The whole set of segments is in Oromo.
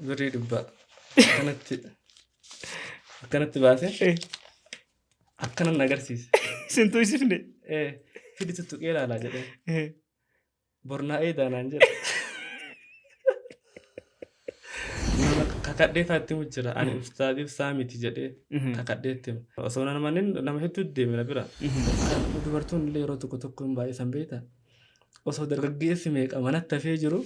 Birrii 100 akkanatti akkanatti baasee akkanan na agarsiise. Sin tuysifne. Ee, fidi tuttuqee ilaalaa jedhee. Bornaa eedaa naan jedhe. Nama kakadhee faatti himu jira. Ani ustaaz ibsaa miti jedhee kakadhee itti hima. Osoo nama manin nama hedduu deeme na bira. Dubartoonni illee yeroo tokko tokko hin baay'isan beektaa? Osoo dargaggeessi meeqa manatti hafee jiru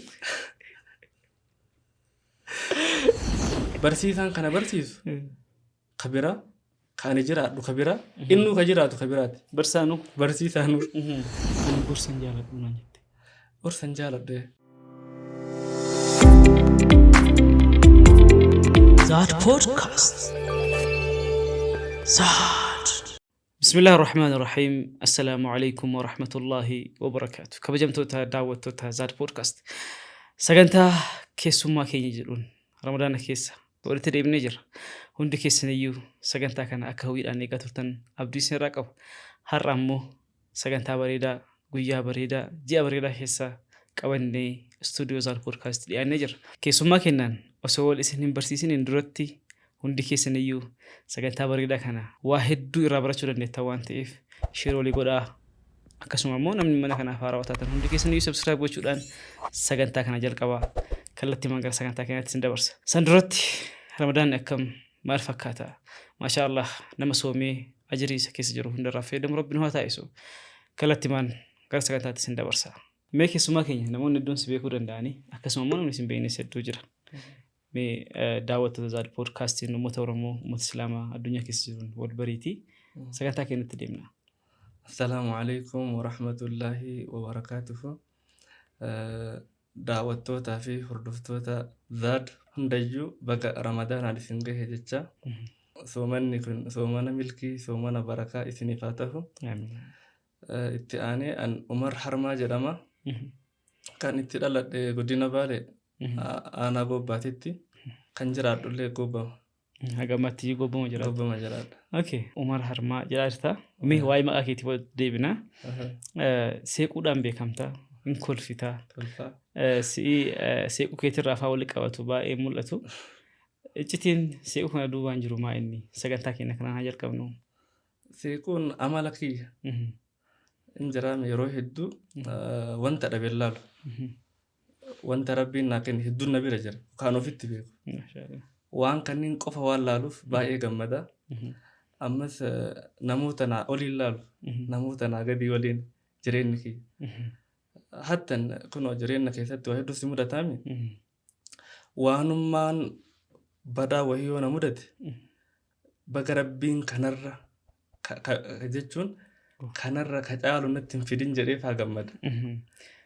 barsiisaan kana barsiisu ka biraa ka ani jiraadhu ka biraa innuu ka jiraatu ka biraati. Barsaanuu. Barsiisaanuu. Ani gorsan jaaladhu naan jette. Gorsan jaaladhu. Zaad Podcast. Zaad. Bismillah ar-Rahmaan ar-Rahiim. Assalaamu alaikum wa rahmatullahi wa barakaatu. Kabajamtoota daawwattoota Zaad Podcast. Sagantaa keessummaa keenya jedhuun Ramadaana keessa walitti deebinee jirra. Hundi keessaniyyuu sagantaa kana akka hawwiidhaan eegaa turtan abdii isinirraa qaba. Har'a ammoo sagantaa bareedaa, guyyaa bareedaa, ji'a bareedaa keessa qabannee istuudiyoo Zaad Podcast dhiyaannee jirra. Keessummaa kennaan osoo wal isin hin barsiisiniin duratti Hundi keessaniyyuu sagantaa bareedaa kana waa hedduu irraa barachuu dandeettan waan ta'eef share walii godhaa. Akkasuma immoo namni mana kanaaf haarawaa taatan hundi keessaniyyuu subscribe gochuudhaan sagantaa kana jalqabaa. Kallattiimaan gara sagantaa keenyaatti isin dabarsa. San duratti Ramadaanni akkam maal fakkaata? Maashaa Allah nama soomee ajirii isa keessa jiru hundarraa fayyadamu Rabbi nu haa taasisu. Kallattiimaan gara sagantaatti isin dabarsa. Mee keessumaa keenya namoonni hedduun si beekuu danda'anii akkasuma immoo namni si hin beeknes hedduu jira. Mee daawwattoota Zaad Poodkaastiin uummata Oromoo, uummata Islaamaa addunyaa keessa jiruun wal bariitii sagantaa keenyatti deemna. Assalaamu alaikum warahmatullaahi wabarakaatuhu. Daawwattootaa fi hordoftoota Zaad hundayyuu baga Ramadaanaan isin gahe jecha. Soomanni kun soomana milkii, soomana barakaa isiniif haa tahu. Itti aanee an Umar Harmaa jedhama. Kan itti dhaladhe godina Baalee aanaa Goobbaatitti kan jiraadhullee Goobbama. Haga ammaatti Goobbama jiraata. Goobbama jiraadha. Okay. Umar Harmaa jedhaa jirta. Mee waa'ee maqaa keetii wal deebina. Seequudhaan beekamta. Hin kolfita. Kolfaa. Si'i seequu keetirraa afaan walitti qabatu baay'ee mul'atu. Iccitiin seequu kana duubaan jiru maa inni? Sagantaa keenya kanaan haa jalqabnu. Seequun amala kiyya. Hin jiraame yeroo hedduu wanta dhabe hin laalu. Wanta Rabbiin naa kenne hedduun na bira jira. Kan ofitti beeku. Waan kanneen qofa waan laaluuf baay'ee gammada. Ammas namoota naa oliin laalu. Namoota naa gadii waliin jireenyi kiyya. Hattan kunoo jireenya keessatti waa hedduu si mudataami. Waanummaan badaa wahii yoo na mudate baga Rabbiin kanarra jechuun kanarra ka caalu natti hin fidin jedhee faa gammada.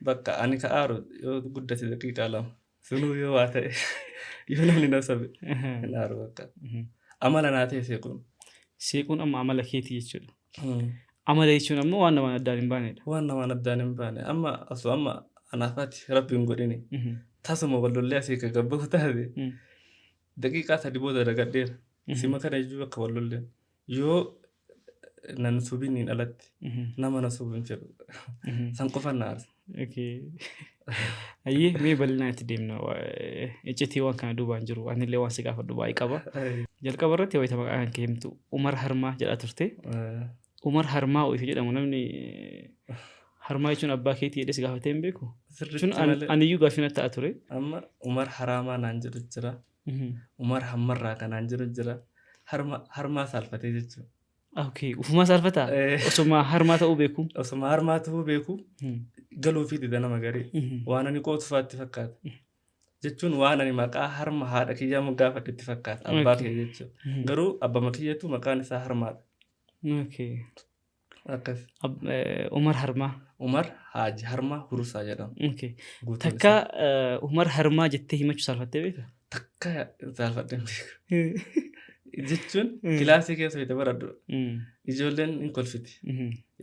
Bakka ani ka aaru yoo guddate daqiiqaa 2 sunuu yoo waa ta'e yoo namni na sobe hin aaru bakka. Amala naa ta'e seequun. Seequun amma amala keetii jechuudha. Amala jechuun ammoo waan namaan addaan hin baanedha. Waan namaan addaan hin baane. Amma osoo amma anaaf ati Rabbi hin godhini. Tasuma wal lollee asii ka gabbahu taate daqiiqaa 3 booda dagadheera. Sima kana iyyuu akka wal lolleen. Yoo nan subiniin alatti nama na subu hin fedhu. San qofan na aarsa. Okay. Ayyee mee bal'inaan itti deemna. Iccitii waan kana duubaan jiru anillee waan si gaafadhu baay'ee qaba. Jalqaba irratti wayita maqaa kan kee himtu Umar Harmaa jedhaa turte. Umar Harmaa wayita jedhamu namni Harmaa jechuun abbaa keetii jedhee si gaafatee hin beeku. Sirriitti Jechuun malee. aniyyuu gaaffii natti ta'a ture. Amma Umar Haraamaa naan jedhu jira. Umar Hammarraa kanaan jedhu jira. Harma harmaa saalfatee jechuudha. Okay. Ufumaa saalfataa? Eh. Osuma harmaa ta'uu beeku. Osuma harmaa ta'uu beeku galuufii dida nama garii. Waan ani qootu fa'aatti fakkaata. Jechuun waan ani maqaa harma haadha kiyyaa moggaafadhe itti fakkaata. Abbaa kiyya jechuudha. Garuu abbama kiyyatu maqaan isaa harmaadha. Okay. Akkas. Umar Harmaa. Umar Haaji Harmaa Hurusaa jedhama. Okay. Guutuun Takka isaa. Umar Harmaa jettee himachuu saalfattee beektaa? Takka saalfadhee hin beeku. Jechuun kilaasii keessa wayita baradhu ijoolleen hin kolfiti.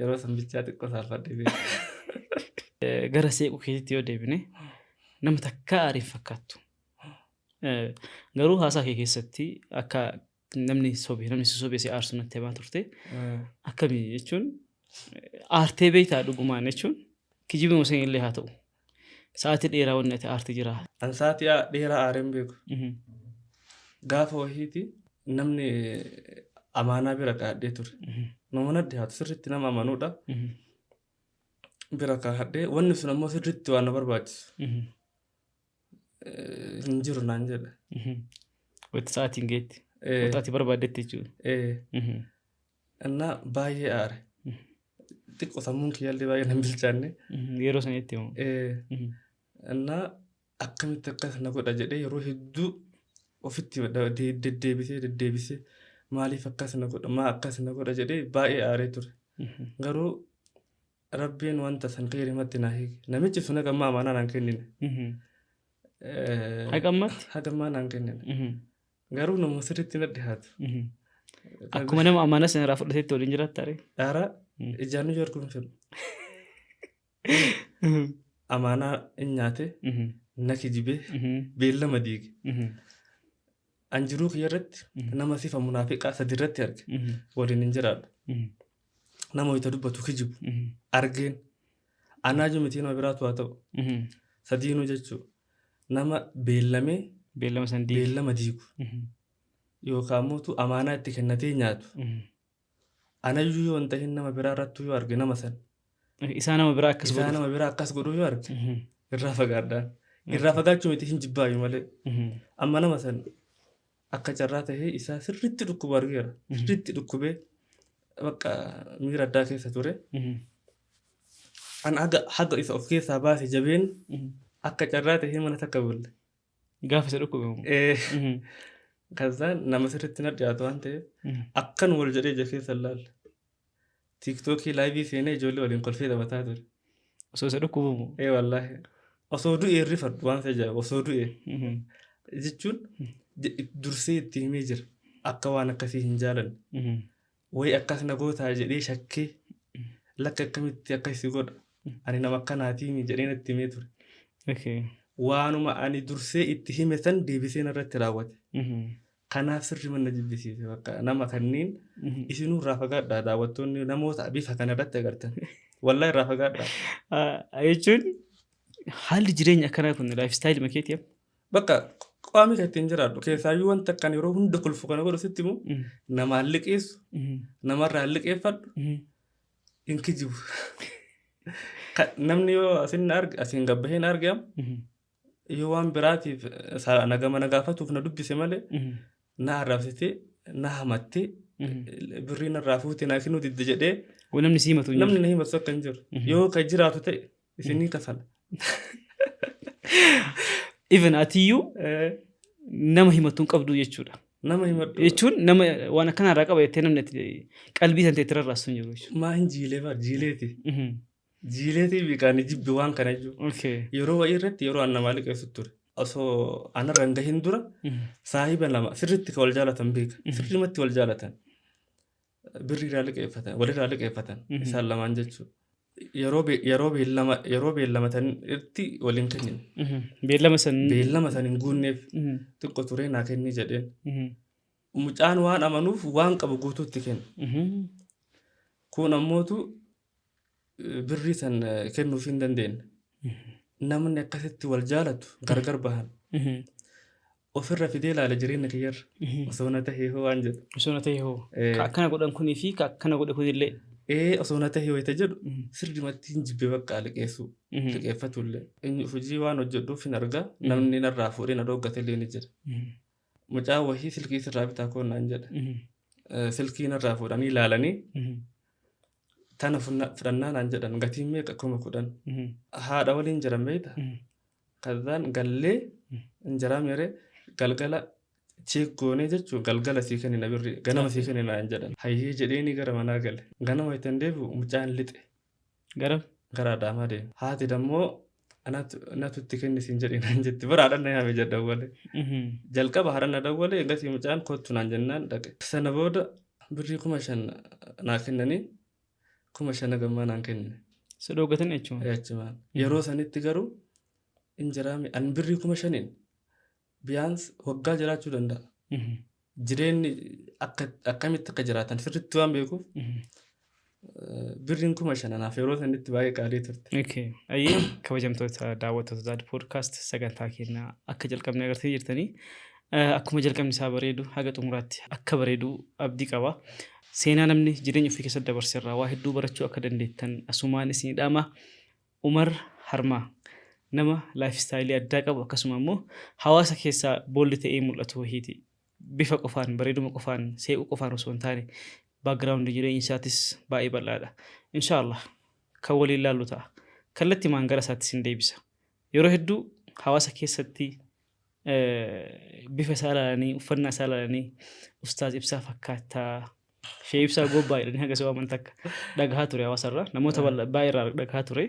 Yeroo san bichaa xiqqoo saalfadhee beeku. Gara seequu keetitti yoo deebine nama takka aariin fakkaattu. Garuu haasaa kee keessatti akka namni sobe namni si sobe si aarsu natti himaa turte. Akkami jechuun aartee beektaa dhugumaan jechuun kijibuma san illee haa ta'u. Sa'aatii dheeraa wanni ati aarte jira? An sa'aatii dheeraa aaree hin beeku. Gaafa wahiiti namni amaanaa bira kaa'adhee ture. Nama na dhiyaatu sirriitti nama amanuudha. Bira kaa'adhee wanni sun ammoo sirriitti waan na barbaachisu. Hin jiru naan jedhe. Wanta sa'aatiin geetti. Wanta ati barbaaddetti jechuudha. Innaa baay'ee aare. Xiqqoo sammuun kiyyaallee baay'ee nan bilchaanne. Yeroo sanitti moo? Innaa akkamitti akkas na godha jedhee yeroo hedduu ofitti deddeebisee deddeebisee maaliif akkas na godha, maa akkas na godha jedhee baay'ee aaree ture. Garuu Rabbiin wanta san kheyrimatti naa hiike. Namichi sun haga ammaa amaanaa naan kennine. Haga ammaatti? Haga ammaa naan kennine. Garuu nama sirriitti na dhihaatu. Akkuma nama amaanaa sana irraa fudhatetti waliin jiraattaa ree? Dhaara ijaan nuyi arguu hin fedhu. Amaanaa in nyaate, na kijibee, beellama diige. An jiruu kiyya irratti nama sifa munaafiqaa sadi irratti arge waliin hin jiraadhu. Nama wayita dubbatu kijibu argeen anaa jiru miti nama biraatu haa ta'u sadiinuu jechuu nama beellamee Beellama san diige. Beellama diigu yookaan mootu amaanaa itti kennatee nyaatu. Anayyuu yoo hin tahin nama biraa irrattuu yoo arge nama san. Isaa nama biraa akkas Isaa godhu. nama biraa akkas godhuu yoo arge irraa fagaadhaan. Irraa fagaachuu miti hin jibbaayyu malee. Amma nama san akka carraa tahee isaa sirriitti dhukkubu argeera. Sirriitti dhukkubee bakka miira addaa keessa ture. An haga isa of keessaa baase jabeen akka carraa tahee mana takka bulle. Gaafa isa dhukkube moo? Ee. Kazaan nama sirriitti na dhiyaatu waan ta'eef akkan wal jedhee ija keessa hin laalle. Tiiktookii laayivii seenee ijoollee waliin kolfee taphataa ture. Osoo isa dhukkubu moo? Ee wallaahi. Osoo du'ee hin rifadhu waan si ajaa'ibu osoo du'ee. Jechuun dursee itti himee jira. Akka waan akkasii hin jaalanne. Wayi akkas na gootaa jedhee shakkee lakki akkamitti akkas si godha ani nama akkanaatiimi jedhee natti himee ture. Waanuma ani dursee itti hime san deebisee narratti raawwate. Kanaaf sirrima na jibbisiise bakka nama kanniin isinuu irraa fagaadhaa daawwattoonni namoota bifa kana irratti agartan. Wallahi irraa fagaadhaa. Jechuun haalli jireenya akkanaa kun laayif istaayilii makeetii amma. Bakka qaamni kan ittiin jiraadhu keessaayyuu wanta akkan yeroo hunda kolfu kana godhu sitti himu namaan liqeessu namarraa hin liqeeffadhu hin kijibu. Namni yoo asin na arge asiin gabbahee na arge amma yoo waan biraatiif nagama na gaafatuuf na dubbise malee na arrabsitee na hamattee birrii narraa fuute naa kennuu didde jedhee Namni si himatu hin jiru. Namni na himatu akka hin jiru. Yoo kan jiraatu ta'e isinii kafala. Even atiyyuu nama himattu hin qabdu jechuudha. Nama himadhu. Jechuun nama waan akkanaa irraa qaba jettee namni ati qalbii san teetti rarraastu hin jiru jechuudha. Maa hin jiilee bar jiileeti. Jiileetii biqaani jibbi waan kana jechuudha. Yeroo wayii irratti yeroo an namaa liqeessu ture. Osoo anarra hin gahin dura saahiba lama sirriitti kan wal jaalatan beeka. Sirrimatti wal jaalatan. Birrii irraa liqeeffatan walirraa liqeeffatan isaan lamaan jechuudha. Yeroo yeroo beellama yeroo beellamatan irratti waliin kennine. Beellama san. Beellama san hin guunneef xiqqoo turee naa kenni jedheen. Mucaan waan amanuuf waan qabu guutuutti kenne. Kun ammootu birrii san kennuuf hin dandeenye. Namni akkasitti wal jaalatu gargar bahan. Ofirra fidee ilaala jireenya kiyyarra. Osoo na tahee hoo waan jedhu. Osoo na tahee hoo. Ka akkana godhan kunii fi ka akkana godhe kunillee. Ee osoo na tahee wayita jedhu sirrimatti hin jibbe bakka liqeessuu. Liqeeffatullee. Hojii waan hojjedhuuf hin arga. Namni narraa fuudhee na dhoggatellee ni jira. Mucaa wahii silkii sirraa bitaa koo naan jedhe. Silkii narraa fuudhanii ilaalanii tana fudhannaa naan jedhan gatiin meeqa 10,000. Haadha waliin jiran beekta. Kazaan gallee injaraa meeree galgala cheek goonee jechuun galgala sii kennina birrii ganama sii kennina naan jedhan. Hayyee jedheeni gara manaa gale. Ganama ittiin deebi'u mucaan lixe. Gara? Gara Adaamaa deeme. Haati dammoo anatu natu itti kenni siin jedhi naan jetti. Bara haadhan na yaame jedha dawwale. Jalqaba haadhan na dawwale egasii mucaan kottu naan jennaan dhaqe. Sana booda birrii 5,000 naa kennanii 5,000 hagammaa naan kennine. Si dhoogatan jechuudha. Achumaan. Yeroo sanitti garuu in jiraame an birrii 5,000n biyaans waggaa jiraachuu danda'a. Jireenyi akka akkamitti akka jiraatan sirriitti waan beekuuf Birriin 5,000 anaaf yeroo sanitti baay'ee qaalii turte. Okay. Ayyee, kabajamtoota daawwattoota Zaad Podcast, sagantaa keenya akka jalqabne agartanii jirtanii. Akkuma jalqabni isaa bareedu haga xumuraatti akka bareedu abdii qaba. Seenaa namni jireenya ofii keessatti dabarse irraa waa hedduu barachuu akka dandeettan asumaan isinii dhaama. Umar Harmaa nama lifestyle addaa qabu, akkasuma immoo hawaasa keessaa bold ta'ee mul'atu wahiiti. Bifa qofaan, bareeduma qofaan, seequu qofaan osoo hin taane background jireenya isaatis baay'ee bal'aadha. Inshaallah kan waliin laallu ta'a. Kallattimaan gara isaatti sin deebisa. Yeroo hedduu hawaasa keessatti bifa isaa ilaalanii, uffannaa isaa ilaalanii, Ustaaz Ibsaa fakkaattaa, Shee Ibsaa Gobbaa jedhanii haga si waaman takka dhagahaa ture hawaasa irraa. Namoota baay'ee irraa dhagahaa ture.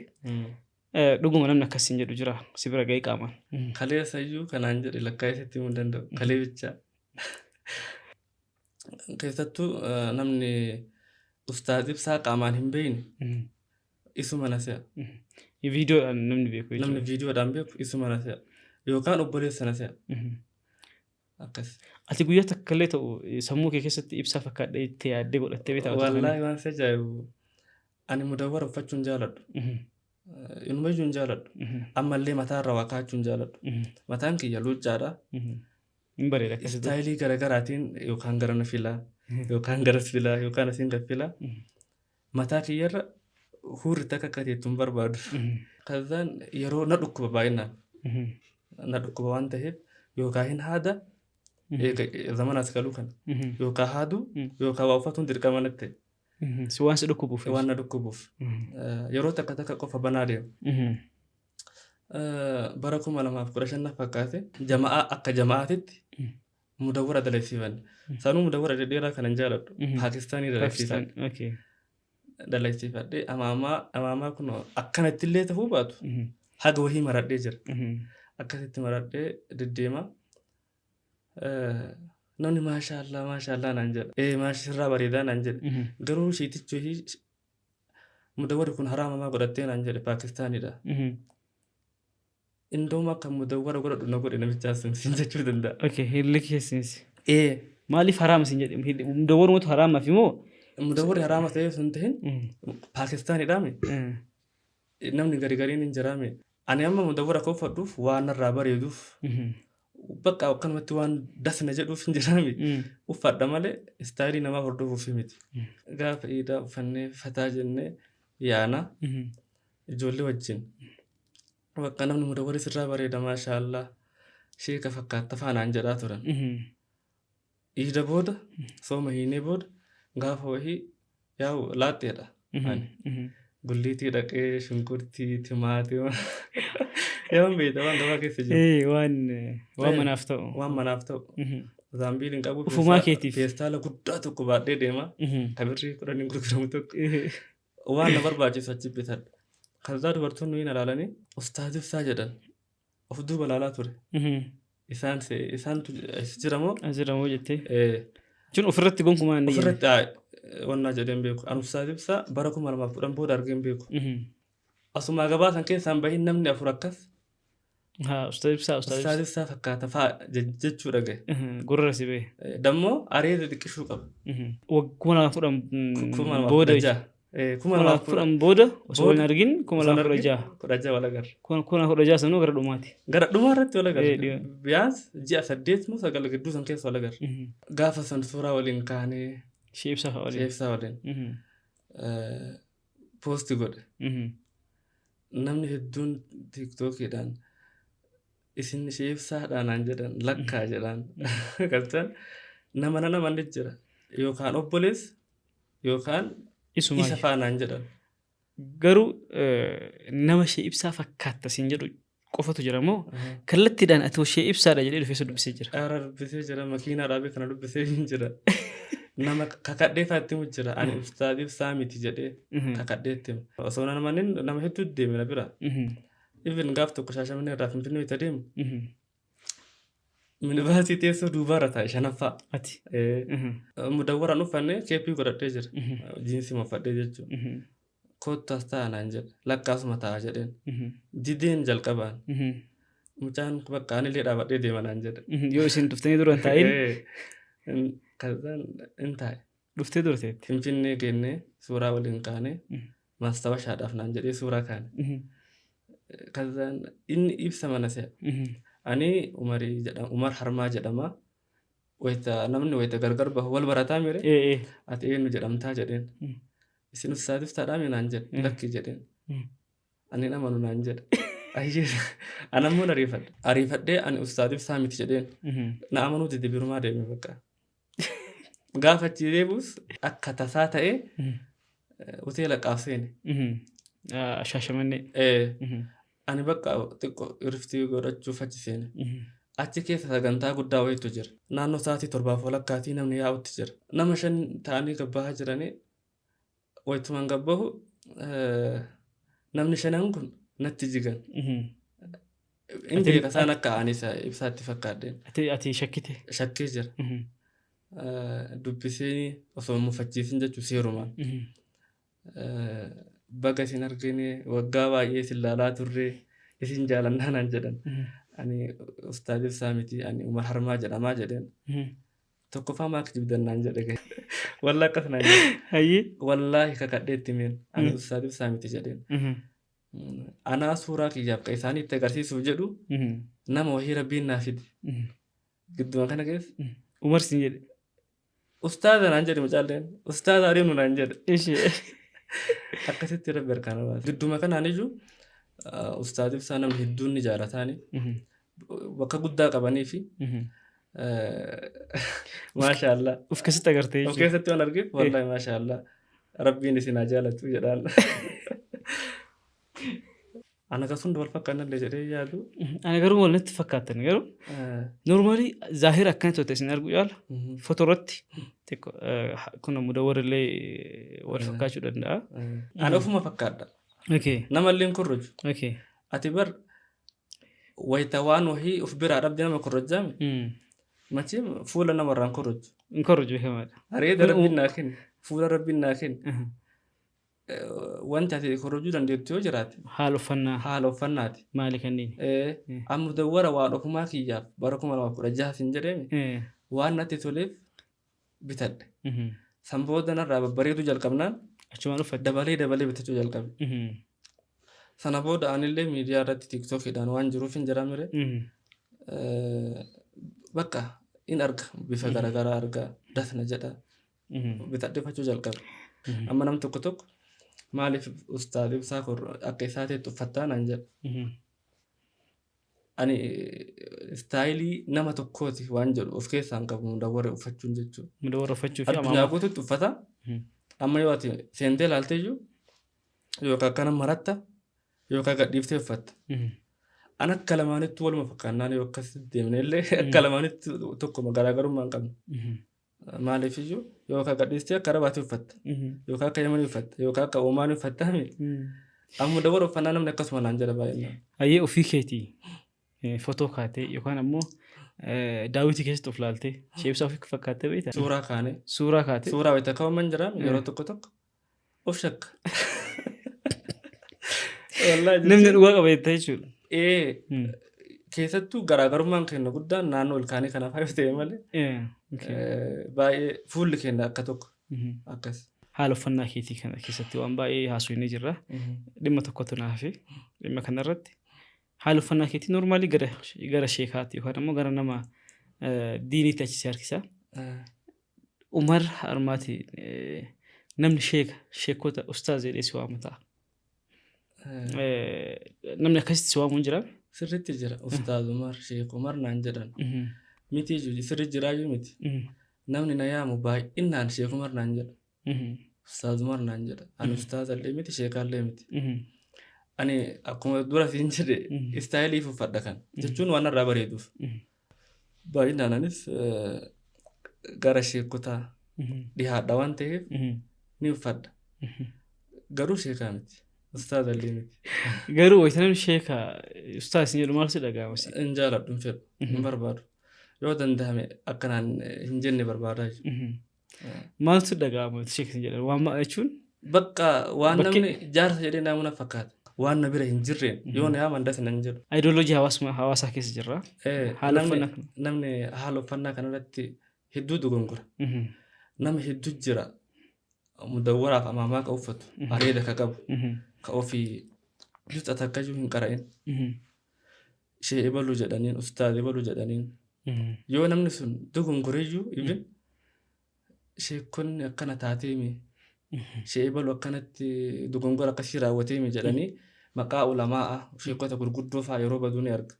Dhuguma namni akkas hin jedhu jira si bira ga'ee qaamaan? Kaleessa iyyuu kanaan jedhe lakkaa'ee sitti himuu hin danda'u. Kalee bichaa. Keessattuu namni Ustaaz Ibsaa qaamaan hin beekne isuma na se'a. Viidiyoodhaan namni beeku jechuudha. Namni viidiyoodhaan beeku isuma na se'a. Yookaan obboleessa na se'a. Akkas. Ati guyyaa takka illee ta'u sammuu kee keessatti Ibsaa fakkaadhee itti yaaddee godhattee beektaa? Wallaahi waan si ajaa'ibu, ani mudawwara uffachuu hin jaaladhu. Inumayyuu hin jaaladhu. Ammallee mataarra waa kaa'achuu hin jaaladhu. Mataan kiyya luuccaadha. Hin bareeda akkasitti. Style garaagaraatiin yookaan gara na filaa, yookaan garas filaa, yookaan asiin gad filaa. Mataa kiyyarra huurri takka akka teettu hin barbaadu. Kazaan yeroo na dhukkuba baay'inaan. Na dhukkuba waan ta'eef yookaan hin haada, eega zamana as galuu kana. Yookaan haaduu yookaan waa uffatuun dirqama natti ta'e. Si waan si dhukkubuuf. Waan na dhukkubuuf. Yeroo takka takka qofa banaa deema. Bara 2015 na fakkaate, jama'aa akka jama'aatitti mudawwara dalagsiifanne. Sanuu mudawwara dhedheeraa kana hin jaaladhu. Paakistaanii dalagsiifadhe. Pakistan. Okay. Dalagsiifadhe amaamaa amaamaa kun akkanatti illee ta'uu baatu haga wahii maradhee jira. Akkasitti maradhee deddeema. Namni maashaallah maashaallah naan jedha. Ee, maash sirraa bareedaa naan jedhe. Garuu shiitichi wahii mudawwarri kun haraamamaa godhattee naan jedhe, Paakistaanidha. Indooma akka mudawwara godhadhu na godhe namichaa sun siin jechuu danda'a. Okay, hilli keessinsi. Ee. Maaliif haraama siin jedhe? Mudawwarumatu haraamaaf immoo? Mudawwarri haraama ta'ee sun ta'in Paakistaanidhaami. Namni gari gariin hin jiraame. Ani amma mudawwara akka uffadhuuf waan narraa bareeduuf, bakka akkanumatti waan dasna jedhuuf hin jiraame. Uffadha malee style namaa hordofuuf miti. Gaafa iidaa uffannee fataa jennee yaana ijoollee wajjin. Bakka namni mudawwarri sirraa bareeda, maashaallah, sheeka fakkaatta faanaan jedhaa turan. Iida booda, sooma hiinee booda, gaafa wahii yaa'u laaxxeedha. Ani gulliitii dhaqee shunkurtii, timaatima, yaa'uun beekta waan gabaa keessa jiru. Ee, waan manaaf ta'u. Waan manaaf ta'u. Zaambiil hin qabu. Ufumaa keetiif. Feestaala guddaa tokko baadhee deema. Ka birrii 10n gurguramu tokko. Waan na barbaachisu achi bitadha. Kazaa dubartoonni wayii na ilaalanii Ustaaz Ibsaa jedhan. Of duuba ilaalaa ture. Isaan isaantu as jira moo? As jira moo jettee? Ee. Jechuun ofirratti gonkumaa hin Ofirratti wannaa jedhee hin beeku. Ani Ustaaz Ibsaa bara 2010 booda argee hin beeku. Asumaa gabaa san keessaan bahin namni afur akkas Haa, Ustaaz Ibsaa, Ustaaz Ustaaz Ibsaa fakkaata fa'a jechuu dhagaye. Gurra si bahe. Dammoo areeda xiqqishuu qaba. 2010 2016 booda. Kuma kuma lamaaf lamaaf kudhan booda osoo booda hin argin 2016. 16 wal agarra. 2016 sanuu gara dhumaati. Gara dhumaa irratti wal agarra. Ee, dhiyoo. Biyaans ji'a 8 moo 9 gidduu san keessa wal agarra. Gaafa san suuraa waliin kaanee Ishee Ibsaa fa'a waliin. Ibsaa waliin post godhe. Namni hedduun TikTokiidhaan isin ishee Ibsaadhaa naan jedhan, lakkaa jedhaan. Galtan nama nan amanne jira. Yookaan obboleessa yookaan Isuma. Isa fa'a naan jedhan. Garuu nama ishee Ibsaa fakkaatta siin jedhu qofatu jira moo kallattiidhaan ati ishee Ibsaadha jedhee dhufee si dubbisee jira? Ara dubbisee jira, makiinaa dhaabee kana dubbisee hin jira. Nama kakadhee fa'aa itti himu jira. Ani Ustaaz Ibsaa miti jedhee kakadhee itti hima. Osoo nan amanin nama hedduu deeme na bira. Even gaaf tokko Shaashamannee irraa Finfinnee itti adeemu minibaasii teessoo duubaarra taa'e shanaffaa. Ati. Mudawwaraan uffanne, keeppii godhadhee jira. Jiinsii uffadhee jechuudha. Kottu as taa'a naan jedhe. Lakkaasuma taa'a jedheen. Dideen jalqabaan. Mucaan bakka anillee dhaabadhee deema naan jedhe. Yoo isin dhuftanii dura hin taa'in. Kazaan hin taa'e. Dhuftee turteetti. Finfinnee geennee suuraa waliin kaane, maastawashaadhaaf naan jedhee suuraa kaane. Kazaan inni ibsa mana se'a. Ani Umarii jedhama, Umar Harmaa jedhama. Wayita namni wayita gargar bahu wal barataa mire, ati eenyu jedhamtaa jedheen. Isin ustaaz ibsaadhaa mi naan jedhe. Lakki jedheen. Ani hin amanu naan jedhe. Ayyee ani ammoo ariifadhe. Ariifadhee ani ustaaz ibsaa miti jedheen. Na amanuu dide, birumaa deeme bakka. Gaafa achii deebi'us akka tasaa ta'ee hoteela qaaf seene. Shaashamannee. Ani bakka xiqqoo iriftii godhachuuf achi seene. Achi keessa sagantaa guddaa wayiitu jira. Naannoo sa'aatii 7:30 namni yaa'utti jira. Nama 5 ta'anii gabbahaa jiranii, wayitumaan gabbahu namni shanan kun natti jigan. Hin beeka isaan akka ani isa ibsaatti fakkaadheen. Ati shakkite. Shakkee jira. Dubbisee osoo hin mufachiisin jechuun seerumaan. Baga isin argine, waggaa baay'ee isin laalaa turre, isin jaalannaa naan jedhan. Ani ustaaz ibsaa miti, ani Umar Harmaa jedhamaa jedheen. Tokkoffaa maa kijibdan naan jedhe gahe. Wallaahi akkas naan jedhe. Wallaahi kakadhee itti himeen ani ustaaz ibsaa miti jedheen. Anaa suuraa kiyyaaf kan isaanii itti agarsiisuuf jedhu nama wahii rabbiin naa fide. Gidduma kana keessa. Umar siin jedhe. Ustaaza naan jedhe mucaalleen. Ustaaza adeemnu naan jedhe. Akkasitti rabbi harkaan baase. Gidduma kanaan iyyuu ustaaz ibsaa namni hedduun ni jaalataani. Bakka guddaa qabanii fi maashaallah. Of keessatti agartee Of jechuudha. keessatti waan argeef wallahi maashaallah. Rabbiin isin haa jaalatu jedhaan. Ana kan hunda wal fakkaannallee jedhee yaadu. Ani garuu wal natti fakkaatan garuu normally zaahira akkana turte isin argu caala foto irratti xiqqoo kun mudawwar illee wal fakkaachuu danda'a. Ani ofuma fakkaadha. Namallee hin korroju. Ati bar wayita waan wahii of biraa dhabde nama korrojjaame, machiin fuula namarraa hin korroju. Hin korroju, beekamaadha. Areeda rabbiin naa kenne, fuula rabbiin naa kenne. Wanti ati korrojuu dandeettu yoo jiraate haala uffannaa. Haala uffannaati. Maali kanneen? Amma mudawwara waan ofumaa kiyyaaf bara 2016 sin jedheemi waan natti toleef bitadhe. San booda narraa babbareeduu jalqabnaan achumaan uffatte. Dabalee dabalee bitachuu jalqabe. Sana booda anillee miidiyaa irratti tiiktookiidhaan waan jiruuf hin jira mire. Bakka in arga, bifa garaagaraa arga, dasna jedha, bitadhifachuu jalqabe. Amma nam tokko tokko maaliif ustaaz ibsaa akka isaa ta'etti uffattaa naan jedha. Ani istaayilii nama tokkooti waan jedhu of keessaa hin qabu mudawwara uffachuun jechuudha. Mudawwara uffachuu fi Addunyaa amaama. guutuutti uffata. Amma yoo ati seentee ilaalte iyyuu yookaan akkana maratta yookaan gadhiiftee uffatta. An akka lamaanittuu waluma fakkaannaan yoo akkasitti deemne illee akka lamaanitti tokkuma, garaagarummaa hin qabnu. Maaliif iyyuu yookaan gadhiistee akka Arabaatti uffatta yookaan akka Yamanii uffatta yookaan akka Omaanii uffatta miti. Amma mudawwara uffannaa namni akkasuma naan jedha baay'inaan. Hayyee, ofii keetii fotoo kaatee yookaan ammoo daawwitii keessatti of laaltee sheebsaa ofii fakkaattee beektaa? Suuraa kaanee. Suuraa kaatee. Suuraa wayita ka'uman jira, yeroo tokko tokko of shakka. Wallaahi Namni jechuun. dhugaa qaba jettee jechuudha. Ee, keessattuu garaagarummaan keenya guddaan naannoo ilkaanii kanaaf yoo ta'e malee baay'ee fuulli keenya akka tokko akkas. Haala uffannaa keetii kana keessatti waan baay'ee haasofnee jirra. Dhimma tokkotu na hafe. Dhimma kanarratti haala uffannaa keetii normally gara sheekaatti yookaan ammoo gara nama diiniitti achi si harkisa. Umar Harmaati namni sheeka, sheekota, ustaaz jedhee si waamu ta'a. Namni akkasitti si waamu hin jiraa? Sirriitti jira. Ustaaz Umar, Sheek Umar naan jedhan. Miti iyyuu sirri jiraayyuu miti. Namni na yaamu baay'inaan Sheek Umar naan jedha. Ustaaz Umar naan jedha. Ani ustaazallee miti, sheekaallee miti. Ani akkuma dura siin jedhe istaayilii uffadha kan jechuun waan narraa bareeduuf. Baay'inaan anis gara sheekotaa dhihaadha waan ta'eef ni uffadha. Garuu sheekaa miti. Ustaazallee miti. Garuu wayita namni sheeka, ustaaz sin jedhu maal si dhaga'ama si? Hin jaaladhu, hin fedhu, hin barbaadu. Yoo danda'ame akkanaan hin jenne barbaadaa jechuudha. Maaltu si dhaga'ama wayita sheeka sin jedhan? Waan maal jechuun? Bakka waan namni jaarsa jedhee naamu na fakkaata. Waan na bira hin jirreen yoo na yaaman das nan jedhu. Ayidooloojii hawaasaa keessa jirra. Haala uffannaa kana. Namni haala uffannaa kanarratti hedduu dogongora. Nama hedduu jira mudawwaraaf amaamaa ka uffatu, areeda ka qabu, ka ofii juxa takkayyuu hin qara'in. Ishee ebalu jedhaniin, ustaaz ebalu jedhaniin. Yoo namni sun dogongoreyyuu ibin sheekonni akkana taateemi, ishee ebalu akkanatti dogongora akkasii raawwateemi jedhanii maqaa ulamaa'a sheekota gurguddoo fa'aa yeroo baduu ni arga.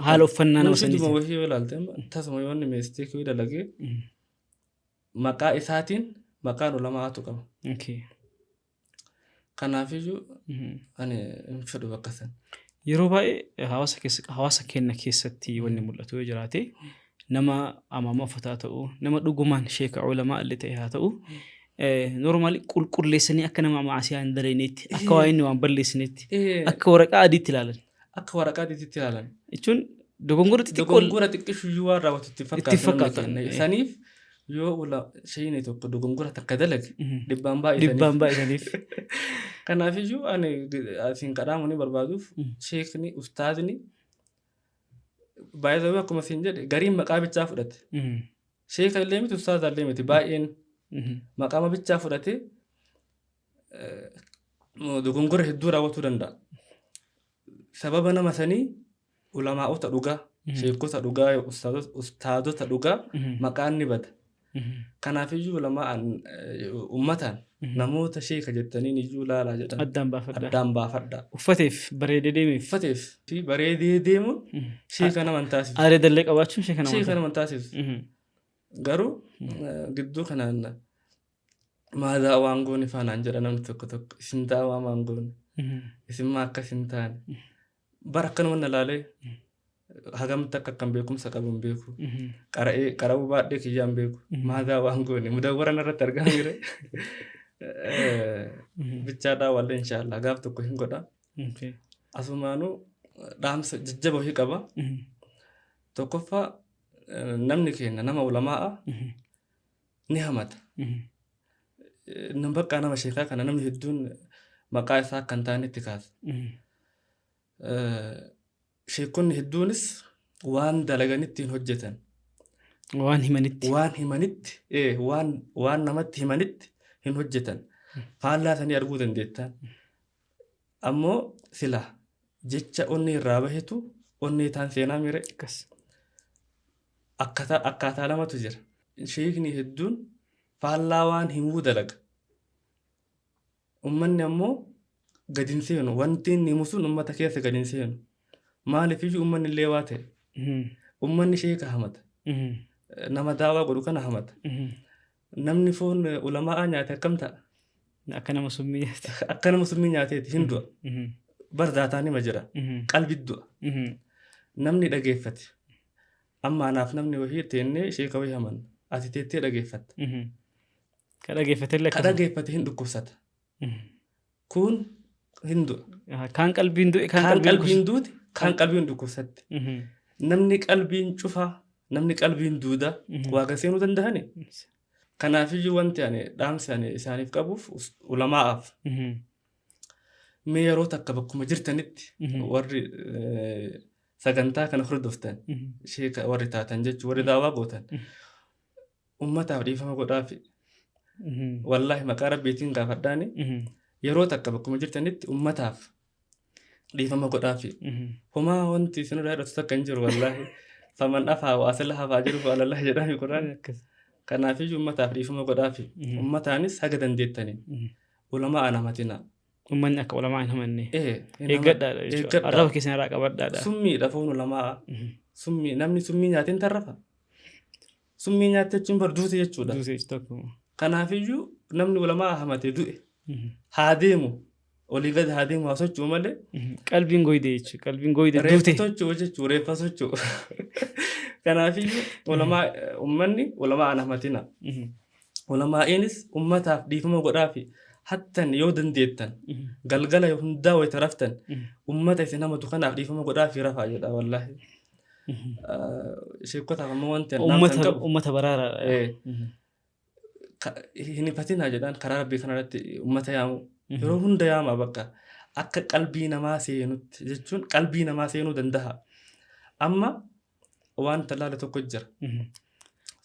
Haala uffannaa nama Murshiiduma saniitiin. wahii yoo ilaalte amma tasuma yoo inni mistake wayii dalagee maqaa isaatiin maqaan ulamaa'aatu qaba. Kanaafiyyuu ani hin fedhu bakka san. Yeroo baay'ee hawaasa keessa hawaasa keenya keessatti wanni mul'atu yoo jiraate nama amaama uffataa ta'u nama dhugumaan sheeka ulamaa illee ta'e haa ta'u normaali qulqulleessanii akka nama maasiyaa hin dalagneetti akka waa inni waan balleessinetti akka waraqaa adiitti ilaalan. Akka waraqaa adiitti ilaalan. Jechuun dogongora xixiqqoo Dogongora xiqqishuyyuu waan raawwatu itti Itti fakkaatu namni fakkaatan, keenya. eh. Saniif yoo ula shayni tokko dogongora takka dalage dhibbaan baay'isaniif. Dhibbaan baay'isaniif. Kanaafiyyuu ani asiin kadhaamu ni barbaaduuf sheekni ustaazni baay'ee akkuma siin jedhe gariin maqaa bichaa fudhate. Sheeka illee miti ustaaza illee miti baay'een maqaama bichaa fudhate dogongora hedduu raawwatuu danda'a. Sababa nama sanii ulamaa'ota dhugaa, sheekota dhugaa, ustaadota dhugaa maqaan ni bada. Kanaafiyyuu ulamaa'aan ummataan namoota sheeka jettaniin iyyuu laalaa jedhan. Addaan baafadhaa. Addaan baafadhaa. Uffateef bareedee deemeef. Uffateef fi bareedee deemuun sheeka nama hin taasisu. Areedallee qabaachuun sheeka nama Sheeka nama hin taasisu. Garuu gidduu kanaan maa daawaan goone faanaan jedha namni tokko tokko isin daawaa maan goone isin maa akkas hin taane bara akkanuma na laalee hagamitti akka akkan beekumsa qabu hin beeku qara'ee qara'uu baadhee kiyyaa hin beeku maa daawaan goone mudawwara narratti argaa jire bichaa daawwallee inshaallah gaaf tokko hin godha asumaanuu dhaamsa jajjaba wahii qaba tokkoffaa namni keenya nama ulamaa'a ni hamata. Nam bakka nama sheekaa kana namni hedduun maqaa isaa akka hin taanetti kaasa. Sheekonni hedduunis waan dalaganitti hin hojjetan. Waan himanitti. Waan himanitti waan namatti himanitti hin hojjetan. Faallaa sanii arguu dandeettan. Ammoo sila jecha onnee irraa bahetu onnee taan seenaa mire. Akkas. Akkaataa lamatu jira. Sheekni hedduun faallaa waan himuu dalaga. Ummanni ammoo gadi hin seenu. Wanti inni himu sun ummata keessa gadi hin seenu. Maaliif iyyuu ummanni illee waa ta'e. Ummanni sheeka hamata. Nama daawaa godhu kana hamata. Namni foon ulamaa'aa nyaate akkam ta'a? Akka nama summii nyaate. Akka nama summii nyaateeti hin du'a. Bar daataan hima jira. Qalbi du'a. Namni dhageeffate. Amma anaaf namni wahii teennee sheeka wahii hamanna. Ati teettee dhageeffatta. Ka dhageeffate illee Ka akkasuma. dhageeffate hin dhukkubsata. Kun hin du'a. Kaan qalbiin du'e kaan Kaan qalbiin qalbiin duute kaan qalbiin dhukkubsatti. Namni qalbiin cufaa namni qalbiin duudaa waaqa seenuu danda'ani. Kanaafiyyuu wanti ani dhaamsi ani isaaniif qabuuf ulamaa'aaf mee yeroo takka bakkuma jirtanitti warri sagantaa kana hordoftan sheeka warri taatan jechuun warri daawaa gootan ummataaf dhiifama godhaafi. Wallaahi maqaa rabbiitiin gaafadhaani yeroo takka bakkuma jirtanitti ummataaf dhiifama godhaafi. Homaa wanti isinirraa hir'atu takka hin jiru wallaahi. Faman afaa wa aslaha fa'ajruhu alallahi jedhami Qur'aan. Kanaafiyyuu ummataaf dhiifama godhaafi. Ummataanis haga dandeettaniin ulamaa an hamatinaa. Ummanni akka ulamaa hin hamanne. Hin Eeggadhaadha jechuudha. Eeggadhaa. Arraba keessan irraa qabadhaadha. Summiidha foon ulamaa. Summii namni summii nyaateen tarrafa. Summii nyaatte jechuun bar duute jechuudha. Duute jechuudha tokko. Kanaafiyyuu namni ulamaa hamate du'e haa deemu. Olii gad haa deemu haa socho'u malee. Qalbiin goyde jechuudha. Qalbiin goyde Reeffa duute. socho'u jechuudha. Reeffa socho'u. Kanaafiyyuu ulamaa ummanni ulamaa an hamatina. Ulamaa'iinis ummataaf dhiifama godhaafi hattan yoo dandeettan galgala hundaa wayita raftan ummata isin hamatu kanaaf dhiifama godhaafi rafaa jedha wallaahi. Sheekotaaf ammoo wanti an dhaamsan Ummata qabu ummata baraaraadha. Hin hifatinaa jedhaan karaa rabbii kanarratti ummata yaamu. Yeroo hunda yaama bakka akka qalbii namaa seenutti jechuun qalbii namaa seenuu danda'a. Amma waan talaala tokko jira.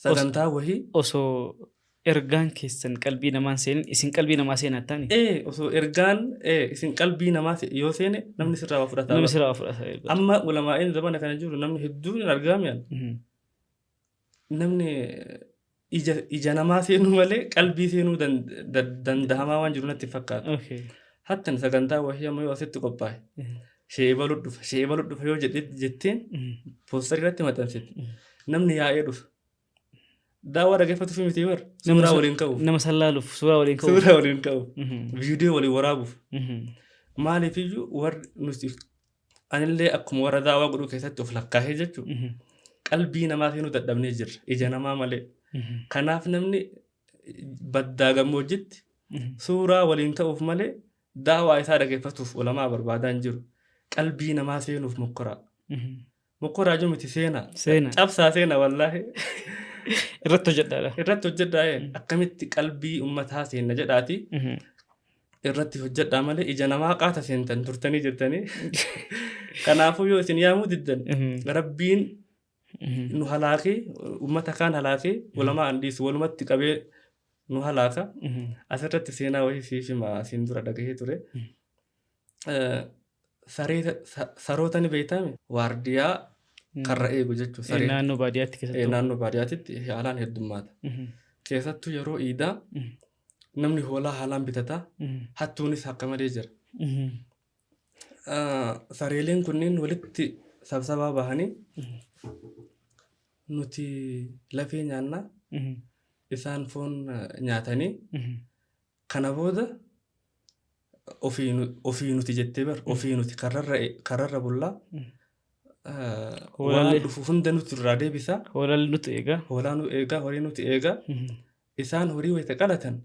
Sagantaa wahii Osoo Ergaan keessan qalbii namaan seenin isin qalbii namaa seenaa taani. Ee, osoo ergaan isin qalbii namaa yoo seene namni sirraa waa fudhata. Namni sirraa waa fudhata. Amma ulamaa'een zamana kana jiru namni hedduun hin argaamiyan. Namni ija namaa seenuu malee qalbii seenuu dandahamaa waan jiru natti fakkaata. Hattan sagantaa wahii amma yoo asitti qophaa'e sheebalu dhufa sheebalu dhufa yoo jetteen poosterii irratti maxxansite namni yaa'ee dhufa. Daawwaa dhaggeeffatuuf miti bar suuraa waliin ka'uuf. Nama san laaluuf suuraa waliin ka'uuf. Suuraa waliin ka'uuf. Viidiyoo waliin waraabuuf. Maaliifiyyuu warri nuti anillee akkuma warra daawwaa godhuu keessatti of lakkaa'ee jechuudha. Qalbii namaa seenuu dadhabnee jirra ija namaa malee. Kanaaf namni baddaa gammoojjitti suuraa waliin ka'uuf malee daawwaa isaa dhaggeeffatuuf ulamaa barbaadaa hin jiru. Qalbii namaa seenuuf mokkoraa. Mokkoraa jiru miti seenaa. Seenaa. Cabsaa seenaa wallaahi. Irratti hojjedhaadha. Irratti hojjedhaa akkamitti qalbii uummataa seenna jedhaati. Irratti hojjedhaa malee ija namaa qaata seentan turtanii jirtanii. Kanaafuu yoo isin yaamuu diddan Rabbiin nu halaakee uummata kaan halaakee ulamaa an dhiisu walumatti qabee nu halaaka. Asirratti seenaa wayii siif hima asiin dura dhagahee ture. Saroota ni beektaame waardiyaa karra eegu jechuudha. Saree Naannoo baadiyyaatti keessattuu. Naannoo baadiyyaatti haalaan heddummaata. Keessattuu yeroo iidaa namni hoolaa haalaan bitata. Hattuunis akka malee jira. Sareeleen kunneen walitti sabsabaa bahanii nuti lafee nyaannaa isaan foon nyaatanii kana booda ofii nuti jettee bar ofii nuti karrarra bullaa waan dhufu hunda nuti irraa deebisa. Hoolaan nuti eegaa. Hoolaa nu eegaa, horii nuti eegaa. Isaan horii wayita qalatan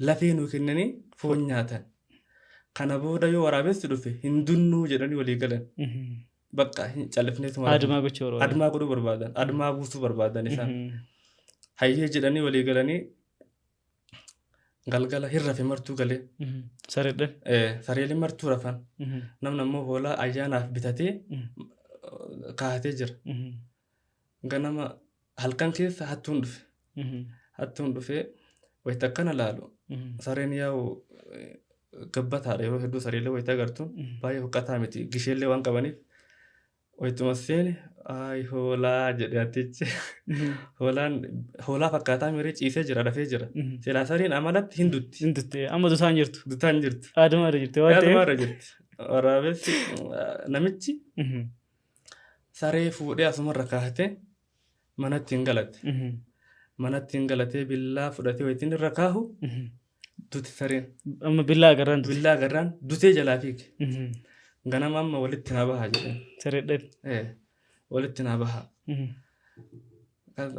lafee nu kennanii foon nyaatan. Kana booda yoo waraabessi dhufe hin dunnuu jedhanii walii galan. Bakka hin callifneetuma. Admaa gochuu barbaadan. Admaa godhuu barbaadan. Admaa buusuu barbaadan isaan. Hayyee jedhanii walii galanii galgala hin rafe martuu galee. Sareedhaan. Sareeleen martuu rafan. Namni ammoo hoolaa ayyaanaaf bitatee kaa'atee jira. Ganama halkan keessa hattuun dhufe. Hattuun dhufee wayita akkana laalu sareen yaa'u gabbataadha yeroo hedduu sareelee wayita agartuun baay'ee huqqataa miti gisheellee waan qabaniif wayituma seene ay hoolaa jedhe hattichi. Hoolaan hoolaa fakkaataa miree ciisee jira rafee jira. Silaa sareen amalatti hin dutti. Hin dutti amma dutaan jirtu. Dutaan jirtu. Aaduma irra jirti waan ta'eef. Aaduma irra jirti. Waraabessi namichi saree fuudhee asumarra kaa'atee manatti hin galate. Manatti hin galatee billaa fudhatee wayitiin irra kaahu duti sareen. Amma billaa agarraan duti. Billaa agarraan dutee jalaa fiige. Ganama amma walitti naa baha jedheen. Sareedhaan. Walitti naa baha.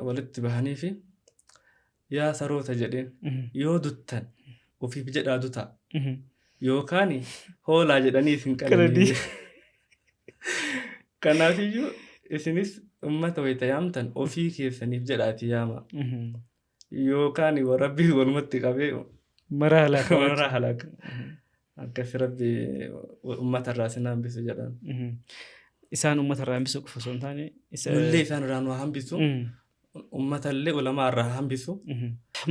Walitti bahanii fi yaa saroota jedheen yoo duttan ofiif jedhaa dutaa. Yookaan hoolaa jedhanii isin qalanii. Kanaafiyyuu isinis uummata wayita yaamtan ofii keessaniif jedhaati yaama. Yookaan rabbii walumatti qabee Maraa halaaka. Maraa halaaka. Akkasi rabbi uummata irraa isin hambisu jedhaan. Isaan uummata irraa hambisuu qofa osoo hin taane. Nullee isaan irraa nu hambisu. Uummata illee ulamaa irraa hambisu.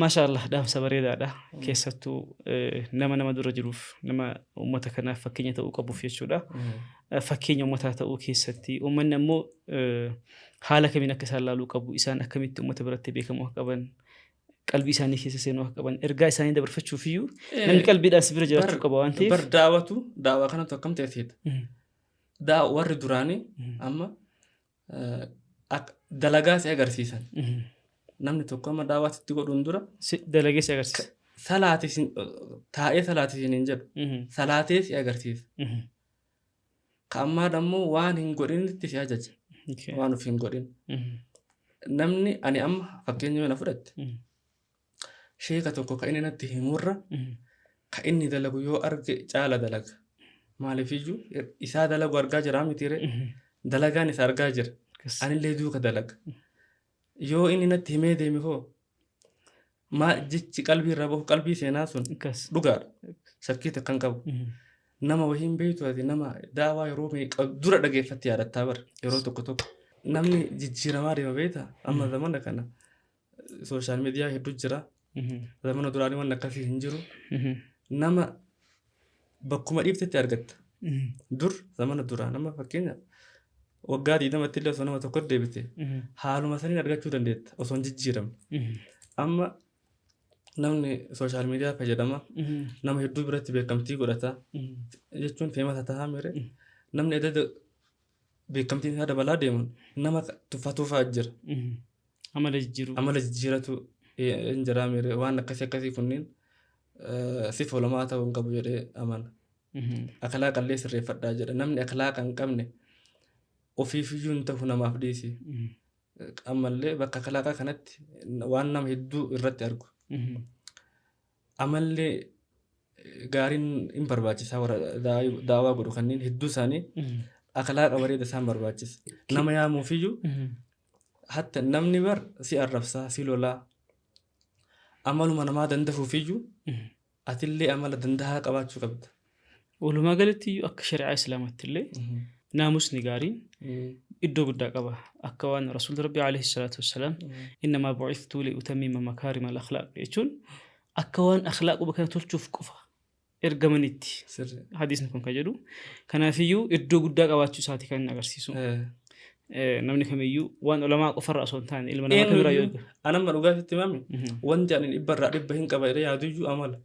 Maasha Allah dhaamsa bareedaadha. Keessattuu nama nama dura jiruuf nama uummata kanaaf fakkeenya ta'uu qabuuf jechuudha. Fakkeenya uummataa ta'uu keessatti uummanni ammoo haala kamiin akka isaan laaluu qabu isaan akkamitti uummata biratti beekamuu akka qaban qalbii isaanii keessa seenuu akka qaban ergaa isaanii dabarfachuuf iyyuu namni qalbiidhaan si bira jiraachuu qaba waan ta'eef. Bar daawwatu daawwaa kanatu akkam ta'e seeta. Warri duraanii amma dalagaa si agarsiisan. Namni tokko amma daawwatitti godhuun dura. Dalagee si agarsiisa. Salaati taa'ee salaati siin hin jedhu. Salaatee si agarsiisa. Ka ammaa ammoo waan hin godhinitti si ajaja. Waan of hin godhin. Namni ani amma fakkeenya yoo na fudhatte. Sheeka tokko ka inni natti himurra ka inni dalagu yoo arge caala dalaga. Maaliifiyyuu isaa dalagu argaa jira mitiire dalagaan isa argaa jira. Anillee duuka dalaga. Yoo inni natti himee deeme hoo maa jechi qalbii irraa bahu qalbii seenaa sun dhugaadha. Shakkii takka hin qabu. Nama wayii hin beektu ati nama daawaa yeroo meeqa dura dhageeffatti yaadattaa bara yeroo tokko tokko. Namni jijjiiramaa deema beektaa amma zamana kana sooshaal miidiyaa hedduu jira. Zamana duraanii waan akkasii hin jiru. Nama bakkuma dhiiftetti argatta. Dur zamana duraa nama fakkeenyaaf waggaa 20tti illee osoo nama tokkotti deebite haaluma saniin argachuu dandeetta osoo hin jijjiiramne. Amma namni social media fayyadama, nama hedduu biratti beekamtii godhata jechuun famous tahaa mire, namni adada beekamtiin isaa dabalaa deemuun nama tuffatuufaa jira. Amala jijjiiruu. Amala jijjiiratu hin jiraa mire, waan akkasii akkasii kunniin si folamaa ta'uu hin qabu jedhee amana. Akhlaaqa illee sirreeffadhaa jedha. Namni akhlaaqa hin qabne ofiifiyyuu hin ta'u, namaaf dhiisi. Ammallee bakka akhlaaqaa kanatti waan nama hedduu irratti argu. Amallee gaariin hin barbaachisaa, warra daawaa godhu kanneen hedduu isaanii akhlaaqa bareeda isaan barbaachisa. Nama yaamuufiyyuu hatta namni bar si arrabsaa, si lolaa, amaluma namaa dandafuufiyyuu atillee amala dandahaa qabaachuu qabda. Walumaa galatti iyyuu akka shari'aa Islaamaatti illee naamusni gaariin iddoo guddaa qaba. Akka waan Rasuulli Rabbii alayhi salaatu wassalaam "innamaa bu'ithtu liutammima makaarima al-akhlaaq" jechuun akka waan akhlaaquma kana tolchuuf qofa ergamanitti hadiisni kun kan jedhu. Kanaafiyyuu iddoo guddaa qabaachuu isaati kan inni agarsiisu. Namni kamiyyuu waan ulamaa qofarraa osoo hin taane ilma namaa kamirraa yoo Eenyuyyuu anamma dhugaa sitti himame, wanti ani 100% hin qaba jedhee yaaduyyuu amala.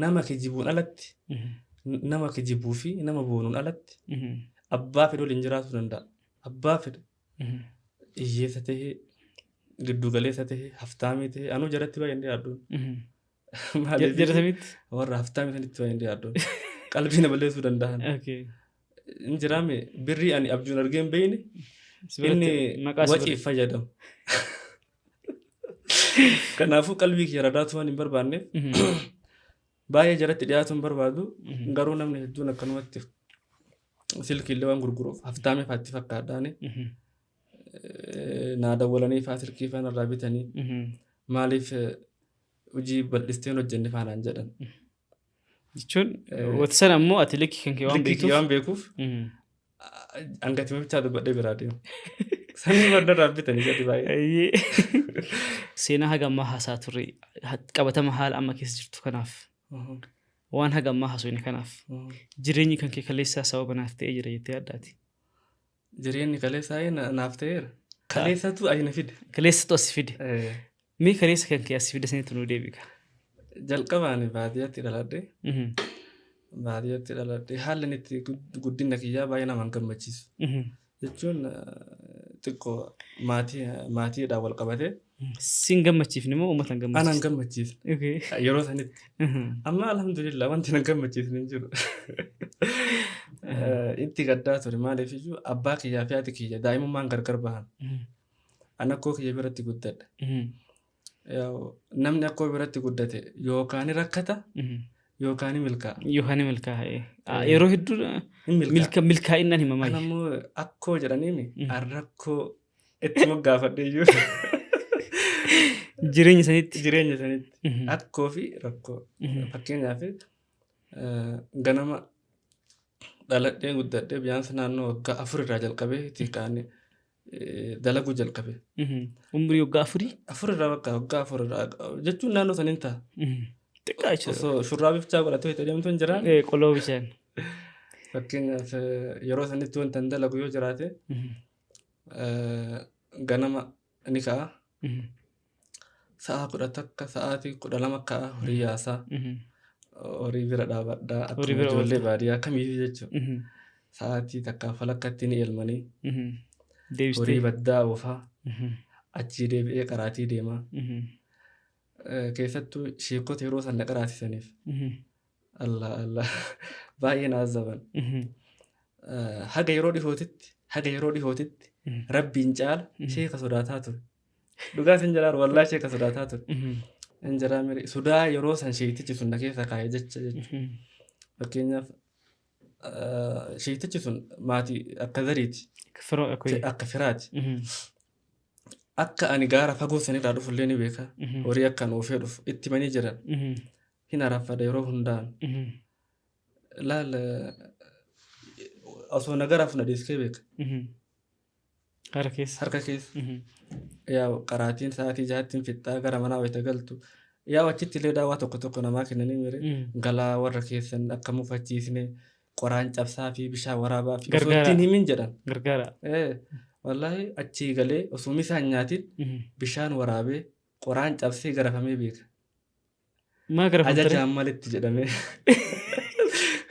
Nama kijibuun alatti, nama kijibuu fi nama boonuun alatti abbaa fedhe waliin jiraachuu danda'a. Abbaa fedhe hiyyeessa tahee, giddu galeessa tahee, haftaamii tahee, anuu jaratti baay'een dhiyaadhuun. Maaliif? Jara samitti? Warra haftaamii sanitti baay'een dhiyaadhuun. Qalbii na balleessuu danda'an. Hin jiraame, birrii ani abjuun argee hin beekne Si biratti inni maqaa si waciif fayyadamu. Kanaafuu qalbii kiyya radaatu waan hin barbaanneef baay'ee jalatti dhiyaatu hin barbaadu. Garuu namni hedduun akkanumatti silkiillee waan gurguruuf haftaamii faatti fakkaadhaani naa dawwalanii faa silkii faa narraa bitanii, maaliif hojii bal'istee hin hojjenne faanaan jedhan. Jechuun wanta sana ammoo ati likki kan kee waan Likkii kiyya beektuuf. waan beekuuf hangatima bichaa dubbadhee biraa deemu. Sanii warra bitanii jedhi baay'ee. Ayyee. Seenaa haga ammaa haasaa turre qabatama haala amma keessa jirtu kanaaf, waan haga ammaa haasofne kanaaf, jireenyi kan kee kaleessaa sababa naaf ta'ee jira jettee yaaddaati? Jireenyi kaleessaa naaf ta'eera. Kaleessatu as na fide. Kaleessatu as fide. Mee kaleessa kan kee as fide sanitti nuu deebi'a. Jalqabaan baadiyyaatti dhaladhe. Baadiyyaatti dhaladhe. Haalli inni itti guddina kiyyaa baay'ee nama hin gammachiisu. Jechuun xiqqoo maatii maatiidhaan wal qabatee. Sin gammachiifne moo uummata hin Ana hin gammachiisne? gammachiisne. Yeroo sanitti. Amma alhamdulillah wanti na gammachiisne hin jiru. Itti gaddaa ture, maaliif iyyuu abbaa kiyyaa fi haati kiyya daa'imummaan gargar bahan. Ani akkoo kiyya biratti guddadhe. Yaa'u, namni akkoo biratti guddate yookaan ni rakkata yookaan ni milkaa'a. Yookaan ni milkaa'a. Yeroo hedduu Hin milkaa'a. Milkaa'inaan himamaa. Ana immoo akkoo jedhaniimi rakkoo itti moggaafadhe iyyuu. Jireenya sanitti. Jireenya sanitti. Akkoo fi rakkoo. Fakkeenyaaf ganama dhaladhee guddadhee biyyaansa naannoo waggaa 4 irraa jalqabee itti kaanee dalaguu jalqabe. Umurii waggaa 4? 4 irraa, bakka waggaa 4 irraa jechuun naannoo saniin ta'a. Xiqqaa jechuudha. Osoo shurraa bifchaa godhatee itti adeemtu hin jiraan. Qoloo bishaan. Fakkeenyaaf yeroo sanitti wanta hin dalagu yoo jiraate, ganama ni ka'a. Sa'a 11, sa'aatii 12 ka'a, horii yaasaa. Horii bira dhaabadhaa. Horii Akkuma bira ijoollee oolta. baadiyyaa kamiifi jechuudha. Sa'aatii takkaaf walakkatti ni elmanii. Horii Deebistee. baddaa oofaa. Achii deebi'ee qaraatii deemaa. Keessattuu sheekota yeroo san na qaraasisaniif. Allah Allah, baay'ee na azaban. Haga yeroo dhihootitti rabbiin caala sheeka sodaataa ture. Dhugaa sin jedhaan, wallaahi sheeka sodaataa ture. Hin jiraa miri sodaa yeroo san sheektichi sun na keessa kaa'e jecha jechuudha. Fakkeenyaaf sheektichi sun maatii akka zariiti. Firoo akka Akka firaati. Akka ani gaara fagoo sanirraa dhufullee ni beeka. Horii akka ani oofee dhufu itti manii jiran. Hin araffadha yeroo hundaan. Laal, osoo nagaraaf na dhiiskee beeka. Harka keessa. Harka keessa. Yaa qaraatiin sa'aatii 6tti fixxaa gara manaa wayita galtu. Yaa achitti illee daawwaa tokko tokko namaa kennanii mire galaa warra keessan akka mufachiisne qoraan cabsaa fi bishaan waraabaa fi osoo Gargaara. ittiin himin jedhan. Gargaara. Wallaahi achii galee osoo misaan nyaatin bishaan waraabee qoraan cabsee garafamee beeka. Maa garafamtare? Ajajaan malitti jedhamee.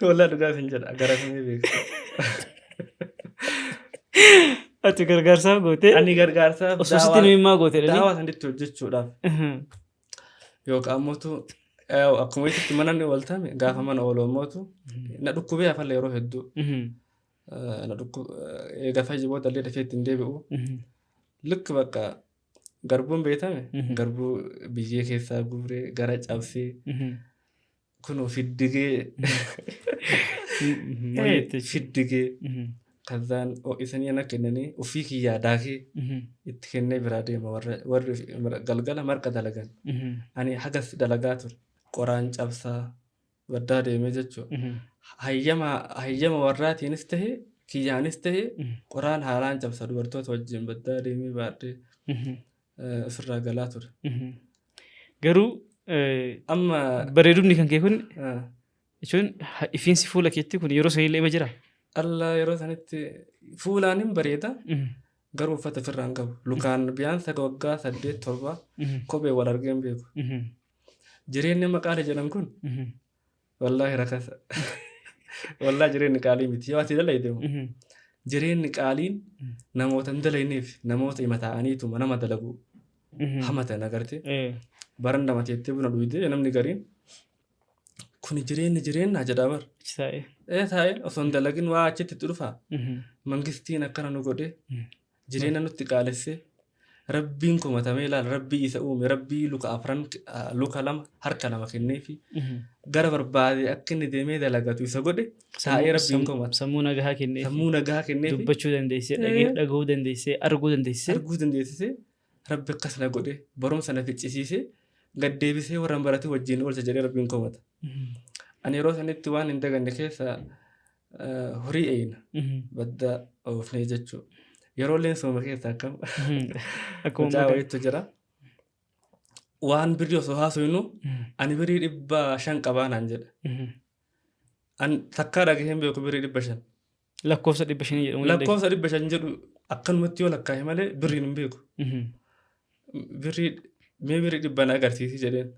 Wallaahi dhugaa isin jedha garafamee beeka. Ati gargaarsaaf gootee Ani gargaarsaaf osoo sitti himin maa goote jedhanii? daawaa sanitti hojjechuudhaaf yookaan ammoo akkuma itti mana ni ooltame gaafa mana oolu ammoo na dhukkubee hafalla yeroo hedduu. Na eega fayyi booda illee dafee ittiin deebi'u. Lukki bakka garbuun beetame garbuu biyyee keessaa guuree gara cabsee kunoo fiddigee fiddigee kazaan ho'isanii ana kennanii ofii kiyyaa daakee itti kennee biraa deema warri galgala marqa dalagan. Ani hagas dalagaa ture. Qoraan cabsaa baddaa deemee jechuudha. Hayyama warraatiinis tahe kiyyaanis tahe qoraan haalaan cabsa dubartoota wajjin baddaa deemee baadhee ofirraa galaa ture. Garuu Amma bareedumni kan kee kun jechuun ifiinsi fuula keetti kun yeroo sanillee ima jira. Alla yeroo sanitti fuulaan hin bareeda garuu uffata ofirraa hin qabu. Lukaan biyaansa waggaa 8 7 kophee wal argee hin beeku. Jireenyi amma qaalii jedhan kun wallaahi rakasa. Wallaahi jireenyi qaalii miti. Yoo ati dalayde jireenyi qaaliin namoota hin dalayneef namoota ima taa'aniituma nama dalagu hamatan agarte. Baran nama teettee buna dhugdee namni gariin kuni jireenyi jireenyaa jedhaa bar. Achi taa'ee. Taa'ee osoo hin dalagin waa achitti itti dhufaa. Mangistiin akkana nu godhe jireenya nutti qaalessee rabbiin komatamee ilaala rabbii isa uume rabbii luka afran luka lama harka lama kenneefi gara barbaade akka inni deemee dalagatu isa godhe taa'ee rabbiin komata. Sammuu nagaa kenneefi. Sammuu nagaa kenneefi. Dubbachuu dandeessee, dhagahuu dandeessee, arguu dandeessee. Arguu dandeessisee rabbi akkas na godhe barumsa na ficcisiisee gad deebisee warra hin baratin wajjin oolcha jedhee rabbiin komata. Ani yeroo sanitti waan hin daganne keessa horii eeyna badda oofnee jechuudha. Yeroo illee sooma keessa akkam Akkuma mucaa mudaa. wayiitu jira. Waan birrii osoo haasofnu ani birrii 500 qabaa naan jedhe. An takkaa dhagahee hin beeku birrii 500. Lakkoofsa 500 jedhamu dandeenya. Lakkoofsa 500 jedhu akkanumatti yoo lakkaa'e malee birriin hin beeku. Birrii mee birrii 100 na agarsiisi jedheen.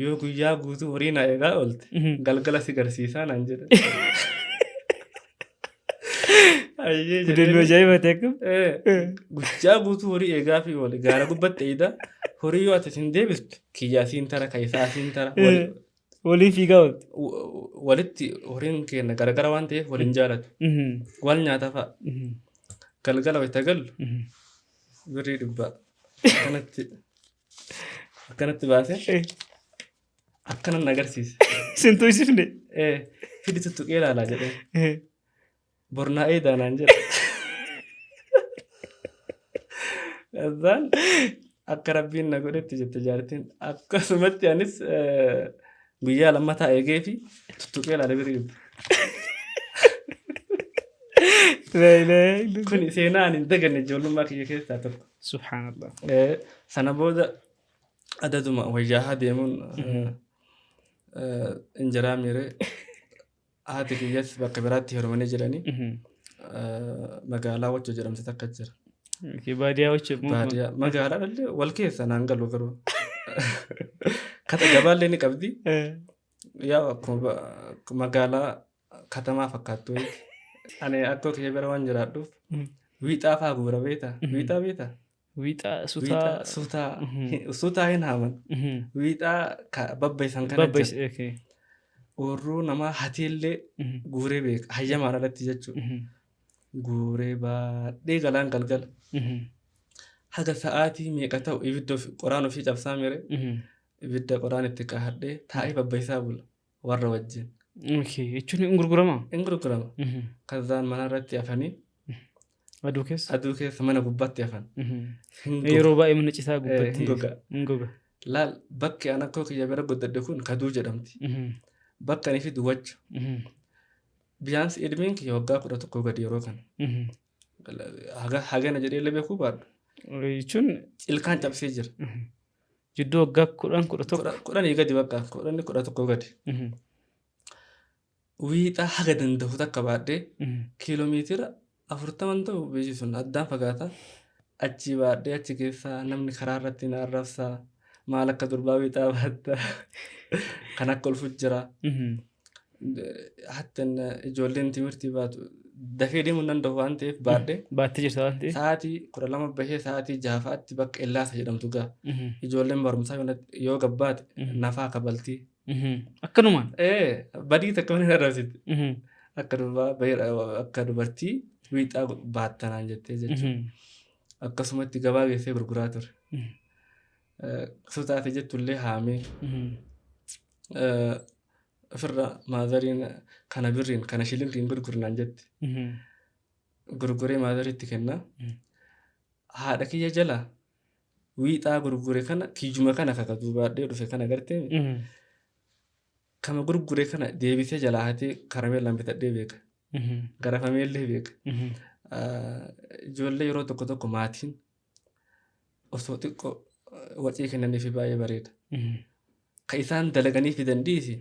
Yoo guyyaa guutuu horii na eegaa oolte galgala si garsiisaa naan jedhe. Ayyee Guddinni jedheen. ajaa'iba ta'e akkam. Guyyaa guutuu horii eegaa fi oole gaara gubbatti eeyda horii yoo ati sin deebistu kiyyaa siin tara kaayisaa siin tara Walii fiigaa oolte. Walitti horiin keenya garagara waan ta'eef waliin jaalatu. Wal nyaata fa'a. Galgala wayita gallu birrii 100 akkanatti baasee akkanan agarsiise. Sin tuysifne. Fidi tuttuqee ilaalaa jedhee. Bornaa eedaa naan jedhe. Kazaan akka rabbiin na godhetti jette jaartiin akkasumatti anis guyyaa lammataa eegee fi tuttuqee ilaale birrii 100. Kun seenaa ani hin daganne ijoollummaa kiyya keessaa tokko. Subhaanallah. Sana booda adaduma wayyaa deemuun injiraa miiree haati kiyyas bakka biraatti heerumanii jiranii magaalaa Wachoo jedhamte takka jira. Baadiyyaa Wachoo. Baadiyyaa magaalaa dhalli wal keessa naan galu garuu. Kata gabaallee ni qabdi. Yaa akkuma magaalaa katamaa fakkaattu wayiiti. Ani akkoo kiyya bira waan jiraadhuuf wiixaa fa'aa guura beektaa? Wiixaa beektaa? Wiixaa suutaa. Suutaa suutaa hin haaman. Wiixaa babba'isan kana jira. Oorruu namaa hatiillee guuree beeka. Hayyamaan alatti jechuudha. Guuree baadhee galaan galgala. Haga sa'aatii meeqa ta'u ibidda qoraan ofii cabsaa mire ibidda qoraan itti kaahadhee taa'ee babba'isaa bula warra wajjin. Jechuun hin gurguramaa? Hin gurgurama. Kazaan mana irratti hafanii. Aduu keessa? Aduu keessa mana gubbaatti hafan. Yeroo baay'ee mana citaa gubbaatti. Hin goga. Hin goga. Laal bakki an akkoo kiyya bira guddadhe kun kaduu jedhamti. Bakka ani fidu wacha. Biyaansi ilmiin kiyya waggaa 11 gadi yeroo kana. Hagana jedhee illee beekuu baadhu. Jechuun Ilkaan cabsee jira. Jidduu waggaa 10 11. 10 gadi bakka 10 11 gadi. Wiixaa haga danda'u takka baadhee kiiloomeetira 40 ta'u biyyi sun addaan fagaata. Achi baadhee achi keessaa namni karaa irratti na arrabsaa, maal akka durbaa wiixaa baatta kan akka ulfu jira. Hattan ijoolleen timirtii baatu dafee deemuu hin danda'u waan ta'eef baadhee. Baattee jirta waan ta'eef. Sa'aatii 12 bahee sa'aatii 6 fa'aatti bakka Ellaasa jedhamtu ga'a. Ijoolleen barumsaa yoo gabbaate nafaa kabaltii. Akkanumaan. Ee, badii takka malee arrabsiti. Akka durbaa akka dubartii wiixaa baattanaan jettee jechuudha. Akkasumatti gabaa geessee gurguraa ture. Sutaate jettullee haamee ofirra maazariin kana birriin kana shilingiin gurgurnaan jetti. Gurguree maazariitti kenna. Haadha kiyya jala wiixaa gurgure kana kiyyuma kana kakaduu baadhee dhufe kana gartee kama gurgure kana deebisee jalaa hatee karameellaan bitadhee beeka. Garafameellee beeka. Ijoollee yeroo tokko tokko maatiin osoo xiqqoo wacii kennaniifi baay'ee bareeda. Ka isaan dalaganii fidan dhiisi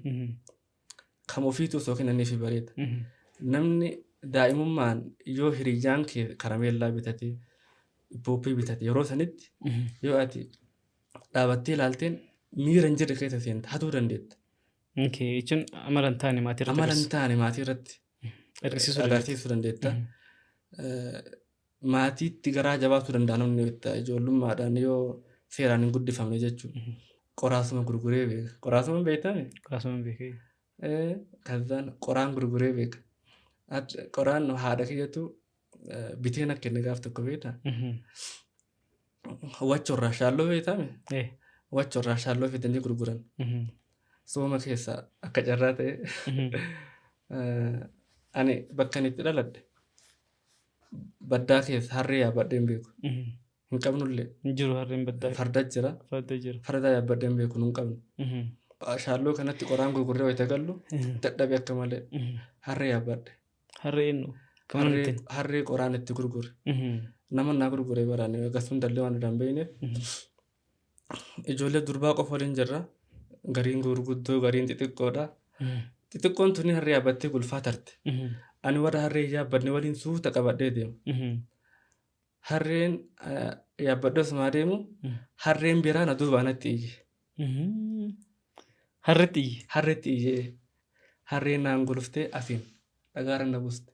kam ofiitu osoo kennaniifi bareeda. Namni daa'imummaan yoo hiriyyaan kee karameellaa bitatee, pooppii bitate, yeroo sanitti yoo ati dhaabattee ilaalteen miira hin jirre keessa seenta, hatuu dandeetta. Okay, jechuun amala hin taane maatii irratti Amala hin taane maatii irratti agarsiisuu dandeetta. Agarsiisuu dandeetta. Maatiitti garaa jabaatuu danda'a namni itti ijoollummaadhaan yoo seeraan hin guddifamne jechuudha. Qoraasuma gurguree beeka. Qoraasuma beektame? Qoraasuma beekee. Kazaan qoraan gurguree beeka. Qoraan haadha kiyyatu bitee na kenne gaaf tokko beektaa? Wachorraa shaalloo beektame? Wachorraa shaalloo fidanii gurguran. Sooma keessa akka carraa ta'e ani bakka inni itti dhaladhe baddaa keessa harree yaabbadhee hin beeku. Hin qabnullee. Hin jiru harreen baddaa. Farda jira. Farda jira. Farda yaabbadhee hin beeku, nu hin qabnu. Shaalloo kanatti qoraan gurgurree wayita gallu dadhabe akka malee harree yaabbadhe. Harree eenyu? Kan mana ittiin. Harree qoraan itti gurgure. Nama naa gurgure baraan akkasuma dallee waan irraa hin beekneef. Ijoollee durbaa qofa waliin jirra. Gariin gurguddoo, gariin xixiqqoodha. Xixiqqoon tuni harree yaabbattee gulfaa tarte. Ani warra harree hin yaabbadne waliin suuta qabadhee deema. Harreen yaabbadhee osuma deemu harreen biraa na duubaa natti iyye. Harreetti iyye. Harreetti iyyee harreen naan guluftee asiin dhagaarra na buuste.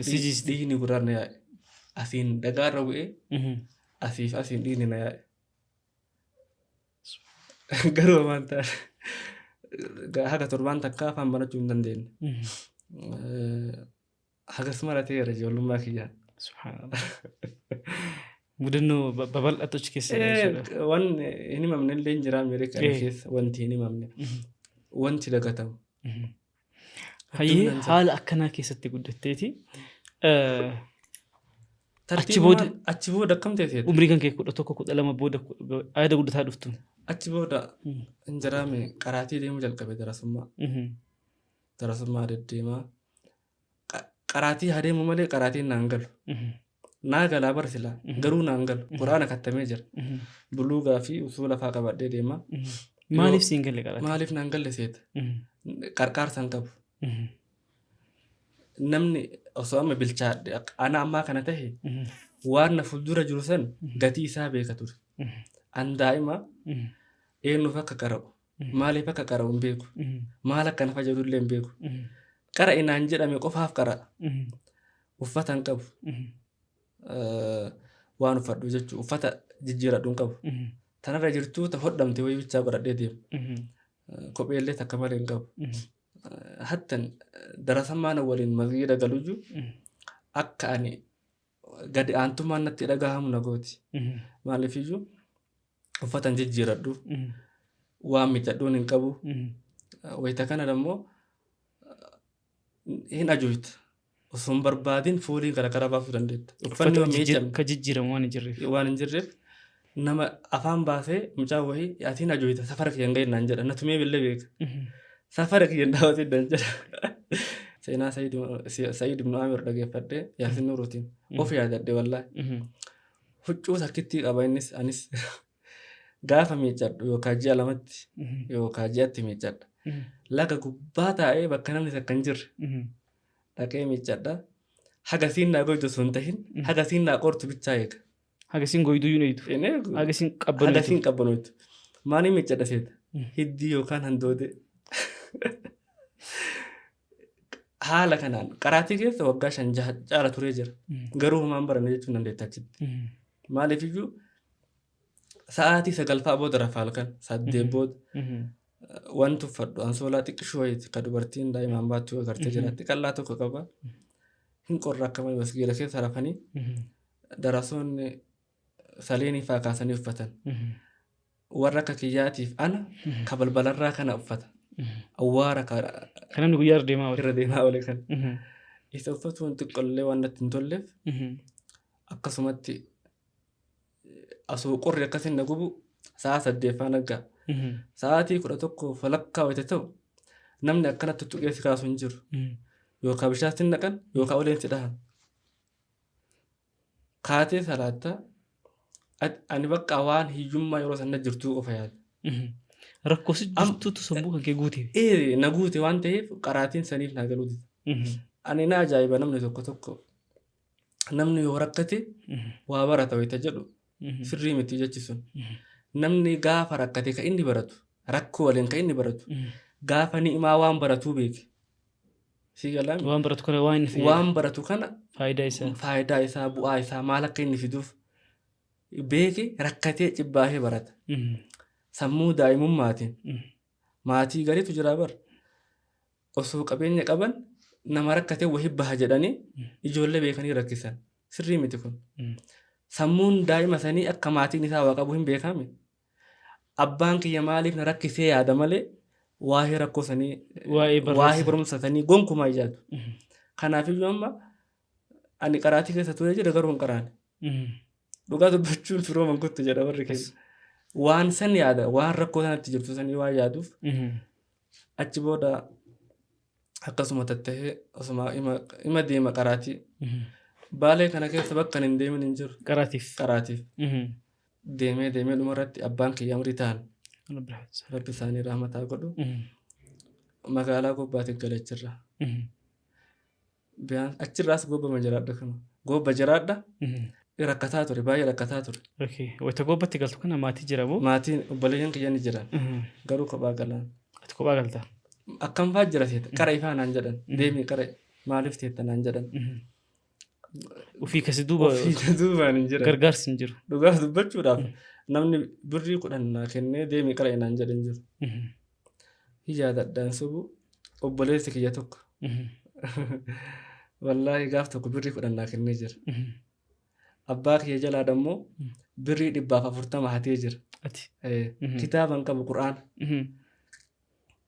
Si jiiste. Dhiigni gurraan na yaa'e. Asiin dhagaarra bu'ee asiif asiin dhiigni na yaa'e. Garuu waan ta'e haga torbaan takka afaan banachuu hin dandeenye. Hagas marateera ijoollummaa kiyyaan. Subhaanallah. Mudannoo babal'atu achi keessa jira jechuudha. Waan hin himamne illee hin jira Ameerikaa keessa, wanti hin himamne. Wanti dagatamu. Hayyee, Hedduminaan jira. Haala akkanaa keessatti guddatteeti. Achi booda Achi booda akkam ta'e seeta? Umrii kan kee 11 12 booda aada guddataa dhuftu. Achi booda hin jiraame, qaraatii deemuu jalqabe darasummaa. Darasummaa deddeemaa. Qaraatii haa deemu malee qaraatiin naan galu. Naa galaa bar silaa, garuu naan galu. Quraana kattamee jira. Buluugaa fi usuula faa qabadhee deema. Maaliif siin galle qaraatii? Maaliif naan galle seeta? Qarqaarsa hin qabu. Namni osoo amma bilchaadhe ana ammaa kana tahe waan na fuuldura jiru san gatii isaa beeka ture. An daa'ima eenyuuf akka qara'u, maaliif akka qara'u hin beeku. Maal akka na fayyadu illee hin beeku. Qara'i naan jedhame qofaaf qara'a. Uffata hin qabu. Waan uffadhu jechuun uffata jijjiiradhu hin qabu. Tanarra jirtuu ta hodhamte wayii bichaa godhadhee deema. Kophee illee takka malee hin qabu. Hattan darasammaan waliin masgiida galuyyuu akka ani gadi aantummaan natti dhagahamu na gooti. Maaliifiyyuu uffata hin jijjiiradhu, waan miidhadhuun hin qabu. Wayita kana immoo hin ajoyta. Osoo hin barbaadin foolii gara baasuu dandeetta. Uffanni yoo miicame Ka jijjiiramu waan hin jirreef. Waan hin jirreef nama afaan baasee mucaa wayii ati hin ajoyta, safara kiyya hin gahin naan jedha. Na tumee billee beeka. Safara kiyya hin daawwatin naan jedha. Seenaa Sa'iid ibnu Aamir dhageeffadhee Yaasin Nuuruutiin of yaadadhe wallaahi. Huccuu takkittii qaba innis anis gaafa miiccadhu yookaan ji'a lamatti yookaan ji'atti miiccadha. Laga gubbaa taa'ee bakka namni takka hin jirre dhaqee miiccadha. Haga siin naa goydu osoo hin tahin haga siin naa qortu bichaa eega. Haga siin goydu iyyuu hin eeydu. Hin eegu. Haga siin Haga qabbanoytu. siin qabbanoytu. Maaliin miiccadha seeta? Hiddii yookaan handoodee. Haala kanaan qaraatii keessa waggaa 5 6 caala turee jira. Garuu homaan baranne jechuun dandeetta achitti. Maaliif iyyuu sa'aatii 9 fa'a booda rafa halkan 8 booda wanti uffadhu ansoolaa xiqqishuu wayiiti ka dubartiin daa'imaan baattu agartee jiraatti qal'aa tokko qaba. Hin qorra akka malee masgiida keessa rafanii darasoonni saleenii fa'aa kaasanii uffatan. Warra akka kiyyaatiif ana ka balbalarraa kana uffata. Awwaara ka Kan namni guyyaa irra deemaa oole. Irra deemaa oole kan. Isa uffatuun xiqqollee waan natti hin tolleef akkasumatti asoo qorri akkasin na gubu sa'a saddeeffaa naggaa. Sa'aatii 11 falakkaa wayita ta'u namni akkanatti tuqee si kaasu hin jiru. Yookaan bishaan si naqan yookaan uleen si dhahan. Kaatee salaatta ani bakka waan hiyyummaa yeroo sana jirtuu qofa yaada. Rakkoo si jirtuutu sammuu kan kee guute. Ee na guute waan ta'eef qaraatiin saniif naa galuu dida. Ani na ajaa'iba namni tokko tokko namni yoo rakkate waa barata wayita jedhu sirrii miti jechi sun. Namni gaafa rakkate ka inni baratu rakkoo waliin ka inni baratu gaafa ni'imaa waan baratuu beeke. Sii galaa Waan baratu kana waan inni fayyada. Waan baratu kana Faayidaa isaa. Faayidaa isaa bu'aa isaa maal akka inni fiduuf beeke rakkatee cibbaahee barata. Sammuu daa'imummaatiin maatii gariitu jira bar. Osoo qabeenya qaban nama rakkatee wahii baha jedhanii ijoollee beekanii rakkisan. Sirrii miti kun. Sammuun daa'ima sanii akka maatiin isaa waa qabu hin beekame. Abbaan kiyya maaliif na rakkisee yaada malee waa'ee rakkoo sanii Waa'ee barumsa. Waa'ee barumsa sanii gonkumaa hin yaadu. Kanaafiyyuu amma ani qaraatii keessa turee jira garuu hin qaraane. Dhugaa dubbachuun firooman kuttu jedha warri keenya. Waan san yaada waan rakkoo sanatti jirtu sanii waan yaaduuf achi booda akkasuma tattahee osuma ima deema qaraatii. Baalee kana keessa bakka hin deemin hin jiru. Qaraatiif. Qaraatiif. Deemee deemee dhumarratti abbaan kiyya amrii ta'an rabbi isaanii rahmataa godhu magaalaa Gobbaatiin gale achirraa. Biyaan achirraas gobbama jiraadha kana. Gobba jiraadha. Rakkataa ture baay'ee rakkataa ture. Okay. Wayita gobbatti galtu kana maatii jira moo? Maatiin obboleeyyan kiyya ni jiran. Garuu kophaa galaan. Ati kophaa galta? Akkam fa'aa jira seeta. Qara ifaa naan jedhan. Deemii qara maaliif teetta naan jedhan. Ofii kasi duuba Ofii duubaan hin jiran. Gargaarsi hin jiru. Dhugaa dubbachuudhaaf namni birrii 10 naa kennee deemii qara naan jedhan jiru. Hin yaadadhaan sobu obboleessi kiyya tokko. Wallaahi gaaf tokko birrii 10 naa kennee jira. Abbaa kiyya jalaa dammoo birrii 140 hatee jira. Ati. Kitaaba hin qabu Qur'aana.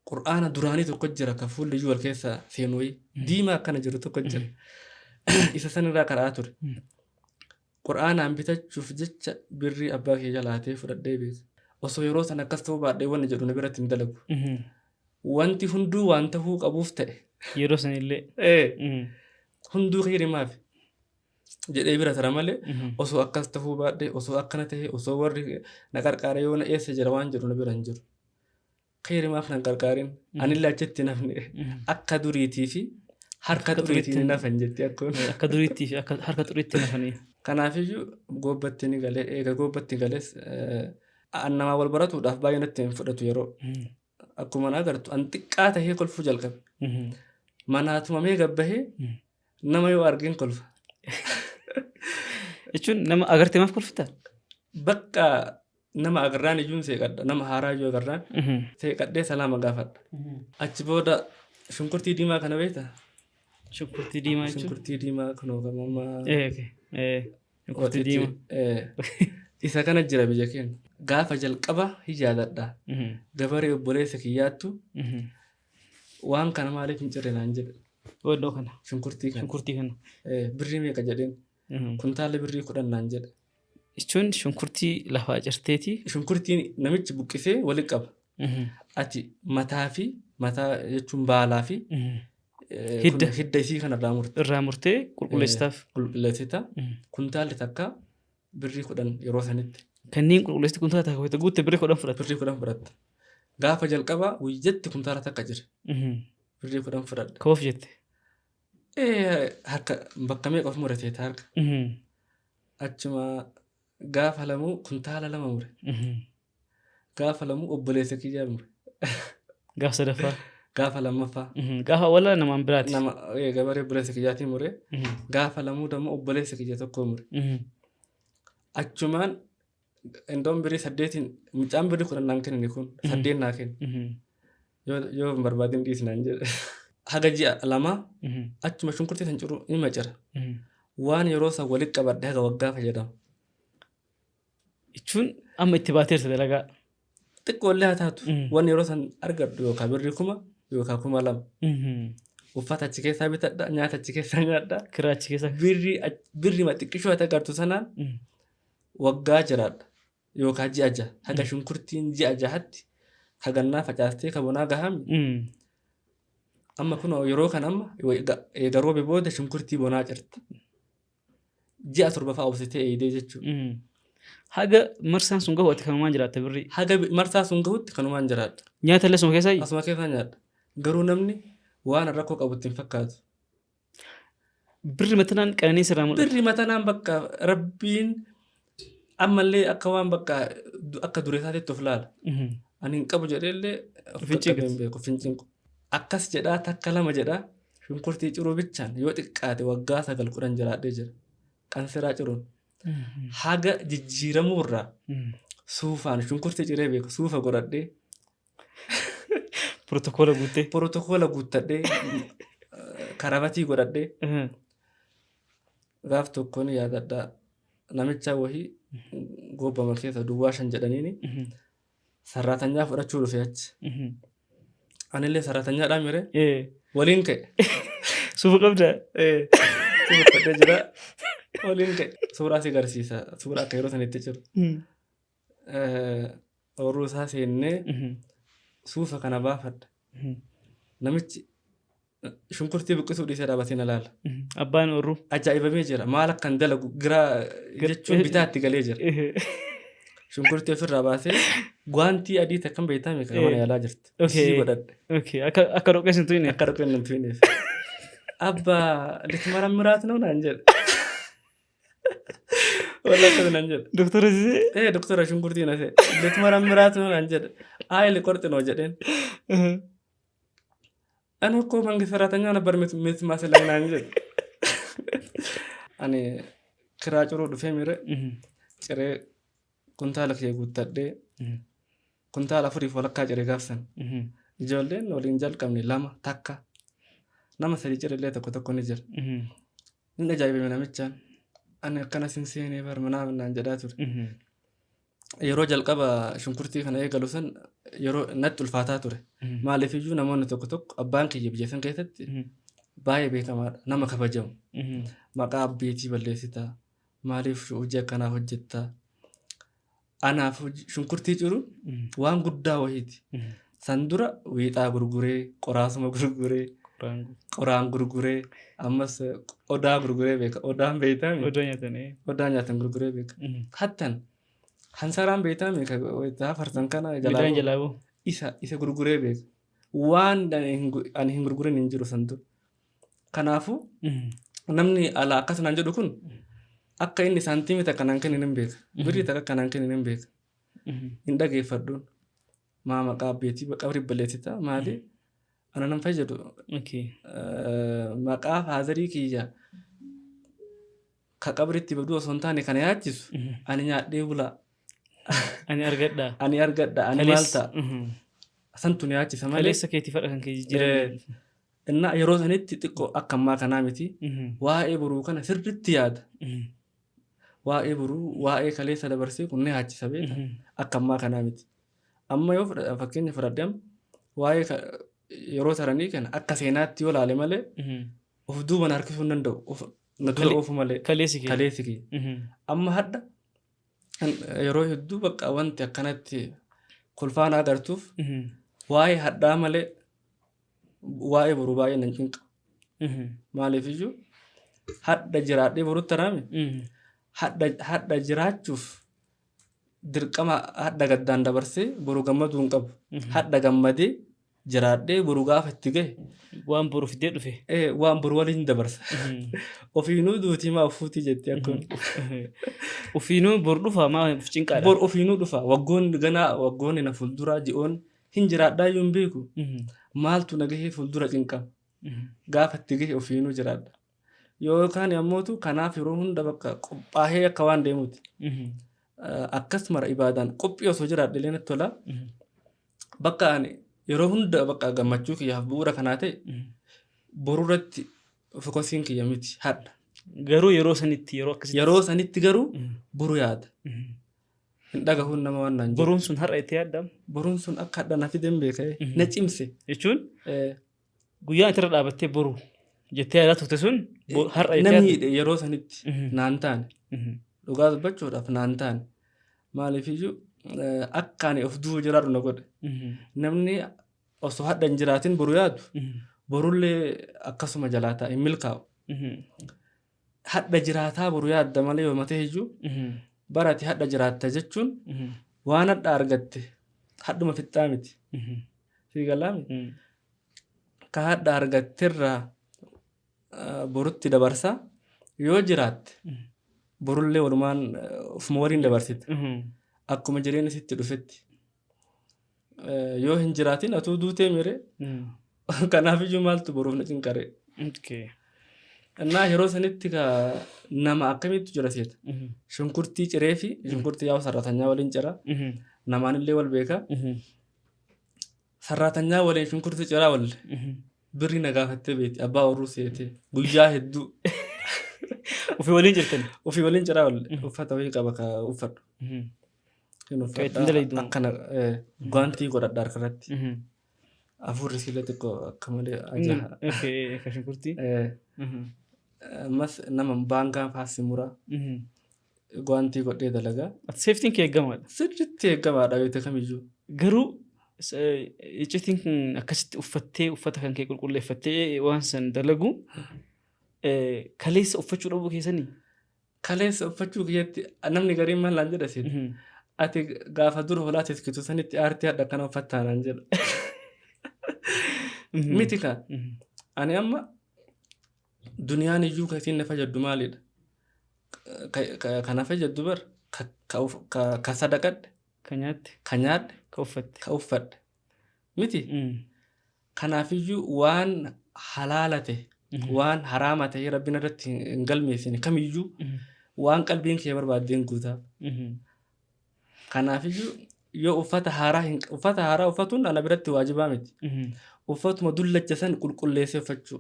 Qur'aana duraanii tokko jira ka fuulli iyyuu wal keessa seenu wayii diimaa akkana jiru tokko jira. Isa sanirraa qara'aa ture. Qur'aanaan bitachuuf jecha birrii abbaa kiyya jalaa hatee fudhadhee beeka. Osoo yeroo sana akkas ta'uu baadhee wanni jedhu na biratti hin dalagu. Wanti hunduu waan tahuu qabuuf ta'e. Yeroo sanillee. Ee. Hunduu kheyrimaafi jedhee bira tara malee osoo akkas tahuu baadhee osoo akkana tahee osoo warri na qarqaare yoo na eessa jira waan jedhu na bira hin jiru. Kheyrimaaf nan qarqaarin anillee achitti hin hafne akka duriitii fi harka Akka xuriitiin hin xuriitti. hafan jetti akkoon. Akka duriitti fi akka harka xuriitti hin hafanii. Kanaafiyyuu goobbatti ni galee eega goobbatti gales an namaa wal baratuudhaaf baay'ee natti hin fudhatu yeroo. Akkuma na agartu an xiqqaa tahee kolfuu jalqabe. Manaa tumamee gabbahee nama yoo argeen kolfa. Jechuun nama agartee maaf kolfita? Bakka nama agarraan iyyuun seeqadha. Nama haaraa iyyuu agarraan seeqadhee salaama gaafadha. Achi booda shunkurtii diimaa kana beektaa? Shunkurtii diimaa jechuun? Shunkurtii diimaa kunoo kan amma Okay. Shunkurtii diimaa. Isa kana jira biyya keenya. Gaafa jalqaba hin yaadadha. Gabaree obboleessa kiyyaattu waan kana maaliif hin cirre naan jedhe. Walloo kana. Shunkurtii kana. Shunkurtii kana. Birrii meeqa jedheen. Kuntaala birrii 10 naan jedhe. Jechuun shunkurtii lafaa cirteeti. Shunkurtii namichi buqqisee walitti qaba. Ati mataa fi mataa jechuun baalaa fi Hidda. Hidda isii kanarraa murte. Irraa murtee qulqulleessitaaf. Qulqulleessita. Kuntaalli takka birrii 10 yeroo sanitti. Kanneen qulqulleessitti kuntaala takka wayita guutte birrii 10 fudhatta. Birrii 10 fudhatta. Gaafa jalqabaa guyyatti kuntaala takka jira. Birrii 10 fudhadha. Koof jette. Harka bakka meeqa of murateeta harka. Achuma gaafa lamuu kuntaala lama mure. Gaafa lamuu obboleessa kiyyaa mure. Gaafa sadaffaa. Gaafa lammaffaa. Gaafa awwalaa namaan biraati. Nama gabaree obboleessa kiyyaatiin mure. Gaafa lamuu dammoo obboleessa kiyya tokko mure. Achumaan indoon birrii 8n mucaan birrii 10 naan kennine kun 8 naa kenne. Yoo hin barbaadin dhiisi naan jedhe. Haga ji'a 2 achuma shunkurtii san ciru ima cira. Waan yeroo san walitti qabadhe haga waggaa fayyadama. Jechuun amma itti baateerta dalagaa. Xiqqoo illee haa taatu. Waan yeroo san argadhu yookaan birrii 1000 yookaan 2000. Uffata achi keessaa bitadha, nyaata achi keessaa nyaadha. Kiraa achi keessaa. Birrii xiqqishoo ati agartu sanaan waggaa jiraadha. Yookaan ji'a 6. Haga shunkurtiin ji'a 6tti hagannaa facaastee ka bonaa gahame. Amma kun yeroo kan amma eega roobe booda shunkurtii bonaa cirta. Ji'a 7 fa'a obsitee eegdee jechuudha. Haga marsaan sun gahu ati kanumaan jiraatta birrii. Haga marsaa sun gahutti kanumaan jiraadha. Nyaata illee asuma keessaa? Asuma keessaa nyaadha. Garuu namni waan rakkoo qabu itti hin fakkaatu. Birri matanaan qananii sirraa mul'ata. Birri matanaan bakka rabbiin ammallee akka waan bakka akka dureessaatitti of laala. Ani hin qabu jedheellee of Of hin qaqqabee hin beeku, of hin cinqu. Akkas jedhaa takka lama jedhaa shunkurtii ciruu bichaan yoo xiqqaate waggaa 9 10 jiraadhee jira. Qansiraa ciruun. Haga jijjiiramuurraa suufaan shunkurtii ciree beeku suufa godhadhee. Protokoola guuttee. Protokoola guuttadhee karabatii godhadhee. Gaaf tokko ni yaadadha namicha wahii gobbama keessa duwwaa 5 jedhaniini sarraatanyaa fudhachuu dhufe achi. Anillee sarraatanyaadhaan mire waliin ka'e. Suufa qabdaa? Suufa uffadhee jira. Waliin ka'e. Suuraa si agarsiisa. Suuraa akka yeroo sanitti jiru. Oorruu isaa seennee suufa kana baafadha. Namichi shunkurtii buqqisuu dhiisee dhaabatee na laala. Abbaan oorruu. Ajaa'ibamee jira. Maal akkan dalagu giraa jechuun bitaatti galee jira. Shunkurtii ofirraa baasee guwaantii adii takkan beektaa meeqa mana yaalaa jirti. Isii godhadhe. Akka dhoqqees hin tuyne. Akka dhoqqeen hin tuyneef. Abbaa litmara miraat noo naan jedhe. Wallah akkana naan jedhe. Doktora sisee. Doktora shunkurtii na se'e. Litmara miraat noo naan jedhe. Aayili qorxi noo jedheen. Ani እኮ መንግስት ሰራተኛ ነበር የምትመስለኝ naan jedhe. Ani kiraa ciruu dhufee mire ciree kuntaala kiyya guuttadhee kuntaala afuriif walakkaa ciree gaafsan. Ijoolleen waliin jalqabne 2 takka nama 3 cirellee tokko tokko ni jira. Inni ajaa'ibame namichaan. Ani akkana sin seenee bar manaa naan jedhaa ture. Yeroo jalqaba shunkurtii kana eegalu san yeroo natti ulfaataa ture. Maaliif iyyuu namoonni tokko tokko abbaan kiyya biyya san keessatti baay'ee beekamaadha. Nama kabajamu. Maqaa abbeetii balleessitaa. Maaliif hojii akkanaa hojjettaa? Anaaf shunkurtii ciruun waan guddaa wayiiti. San dura wiixaa gurguree, qoraasuma gurguree, qoraan gurguree, ammas odaa gurguree beeka. Odaan beektaa mi? Odaa nyaatanii. Odaa nyaatan gurguree beeka. Hattan hansaraan beektaa mi? Wayita farsan kana jalaa Midhaan jalaa bu'u. Isa gurguree beeka. Waan ani hin gurgurin hin jiru san dura. Kanaafuu namni alaa akkas naan jedhu kun akka inni saantiimii takka naan kennin hin beeka. Birrii takka akka naan kennin hin beeka. Hin dhageeffadhuun. Maa maqaa abbeetii qabrii balleessitaa maali? Ana nan fayyadu. Maqaa faazarii kiyya ka qabritti baduu osoo hin taane kana yaachisu ani nyaadhee bulaa. Ani argadha. Ani argadha. Ani maal ta'a? Santu ni yaachisa malee. Kaleessa keetii fadha kan kee jijjiirame. Innaa yeroo sanitti xiqqoo akka ammaa kanaa miti. Waa'ee boruu kana sirriitti yaada. Waa'ee boruu waa'ee kaleessa dabarsee kun ni yaachisa beekta. Akka ammaa kanaa miti. Amma yoo fakkeenya fudhadhe amma waa'ee yeroo taranii kana akka seenaatti yoo ilaale malee of duuba na harkisuu hin danda'u. Of na dura oofu malee. Kaleessi kee. Kaleessi kee. Amma hadda yeroo hedduu bakka wanti akkanatti kolfaan agartuuf waa'ee hadhaa malee waa'ee boruu baay'ee nan cinqa. Maaliif iyyuu hadha jiraadhee borutti haraame hadha jiraachuuf dirqama hadha gaddaan dabarsee boru gammaduu hin qabu. Hadha gammadee jiraadhee boru gaafa itti gahe Waan boru fidee dhufe. Waan boru waliin dabarsa. Ofiinuu duutii maa ufuutii jetti akkoon. Ofiinuu boru dhufa maa of cinqaadha. Bor ofiinuu dhufa. Waggoonni ganaa waggoonni na fuulduraa ji'oon hin jiraadhaa iyyuu hin beeku. Maaltu na gahee fuuldura cinqama. Gaafa itti gahe ofiinuu jiraadha. Yookaan ammootu kanaaf yeroo hunda bakka qophaahee akka waan deemuuti. Akkas mara ibaadaan qophii osoo jiraadhe illee natti tola. Bakka ani yeroo hunda bakka gammachuu kiyyaaf bu'uura kanaa ta'e borurratti fokosiin kiyya miti hadha. Garuu yeroo sanitti yeroo akkasitti. Yeroo sanitti garuu boru yaada. Hin dhagahuun nama waan naan jedhu. Boruun sun har'a itti yaaddamu. Boruun sun akka hadha na fide hin beeka. Na cimse. Jechuun guyyaan itti irra dhaabattee boru jettee yaadaa turte sun har'a itti Na yaadda. miidhe yeroo sanitti naan taane. Dhugaa dubbachuudhaaf naan taane. Maaliifiyyuu akka ani of duuba jiraadhu na godhe. Namni osoo hadha hin jiraatin boru yaadu borullee akkasuma jalaa ta'a hin milkaa'u. Hadha jiraataa boru yaadda malee yoo matee iyyuu bara ati hadha jiraatta jechuun waan hadha argatte hadhuma fixxaa miti. Sii galaami? Ka hadha argatterraa borutti dabarsaa yoo jiraatte borullee walumaan ofuma waliin dabarsita. Akkuma jireenya sitti dhufetti. Yoo hin jiraatin atuu duutee mire kanaaf iyyuu maaltu boruuf na cinqare. Innaa yeroo sanitti ka nama akkamitti jira seeta. Shunkurtii ciree fi shunkurtii yaa'u sarratanyaa waliin cira. Namaanillee wal beeka. Sarraatanyaa waliin shunkurtii ciraa walle. Birrii na gaafattee beekti abbaa orruu seetee guyyaa hedduu. Ofii waliin jirtan. Ofii waliin ciraa walle uffata wayii qaba ka uffadhu. Hin Ka ittiin dalaydu. uffadha akkana guantii godhadha harkarratti. Hafuurri isiillee xiqqoo akka malee ajaa'a. Okay, ka shunkurtii. Ammas nama baangaa faassi muraa guantii godhee dalagaa. Ati seeftiin kee eegamaadha. Sirriitti eegamaadha beekte kamiyyuu. Garuu iccitiin kun akkasitti uffattee uffata kan kee qulqulleeffattee waan san dalagu kaleessa uffachuu dhabuu keessanii. Kaleessa uffachuu kiyyatti namni gariin maal naan jedha seeti. Ati gaafa dur hoolaa tiskitu sanitti aartii hadha akkana uffattaa naan jedha. Miti kaa. Ani amma duniyaan iyyuu kan isiin na fayyaddu maalidha? Ka na fayyaddu bar ka sadaqadhe, Ka nyaatte. ka nyaadhe, Ka uffatte. ka uffadhe. Miti? Kanaafiyyuu waan halaala ta'e, waan haraama ta'e Rabbiin irratti hin galmeessine kamiyyuu waan qalbiin kee barbaaddeen guutaaf. Kanaafiyyuu yoo uffata haaraa hin uffata haaraa uffatuun ana biratti waajibaa miti. Uffatuma dullacha san qulqulleessee uffachuu.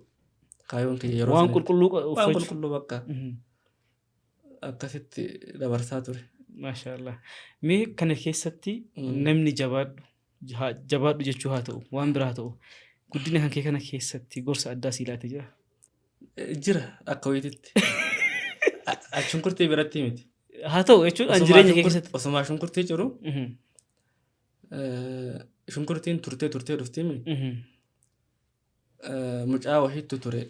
Kaayoon kiyya yeroo Waan sanitti. qulqulluu Waan uffachuu. qulqulluu bakka akkasitti dabarsaa ture. Maashaallah. Mee kana keessatti namni jabaadhu jabaadhu jechuu haa ta'u waan biraa haa ta'u guddina kan kee kana keessatti gorsa addaa sii laate jira? Jira akka wayiititti. Shunkurtii biratti miti. Haa ta'u jechuun an jireenya kee keessatti. Osumaa shunkurtii ciru shunkurtiin turtee turtee dhufti mi? Mucaa wahiitu ture.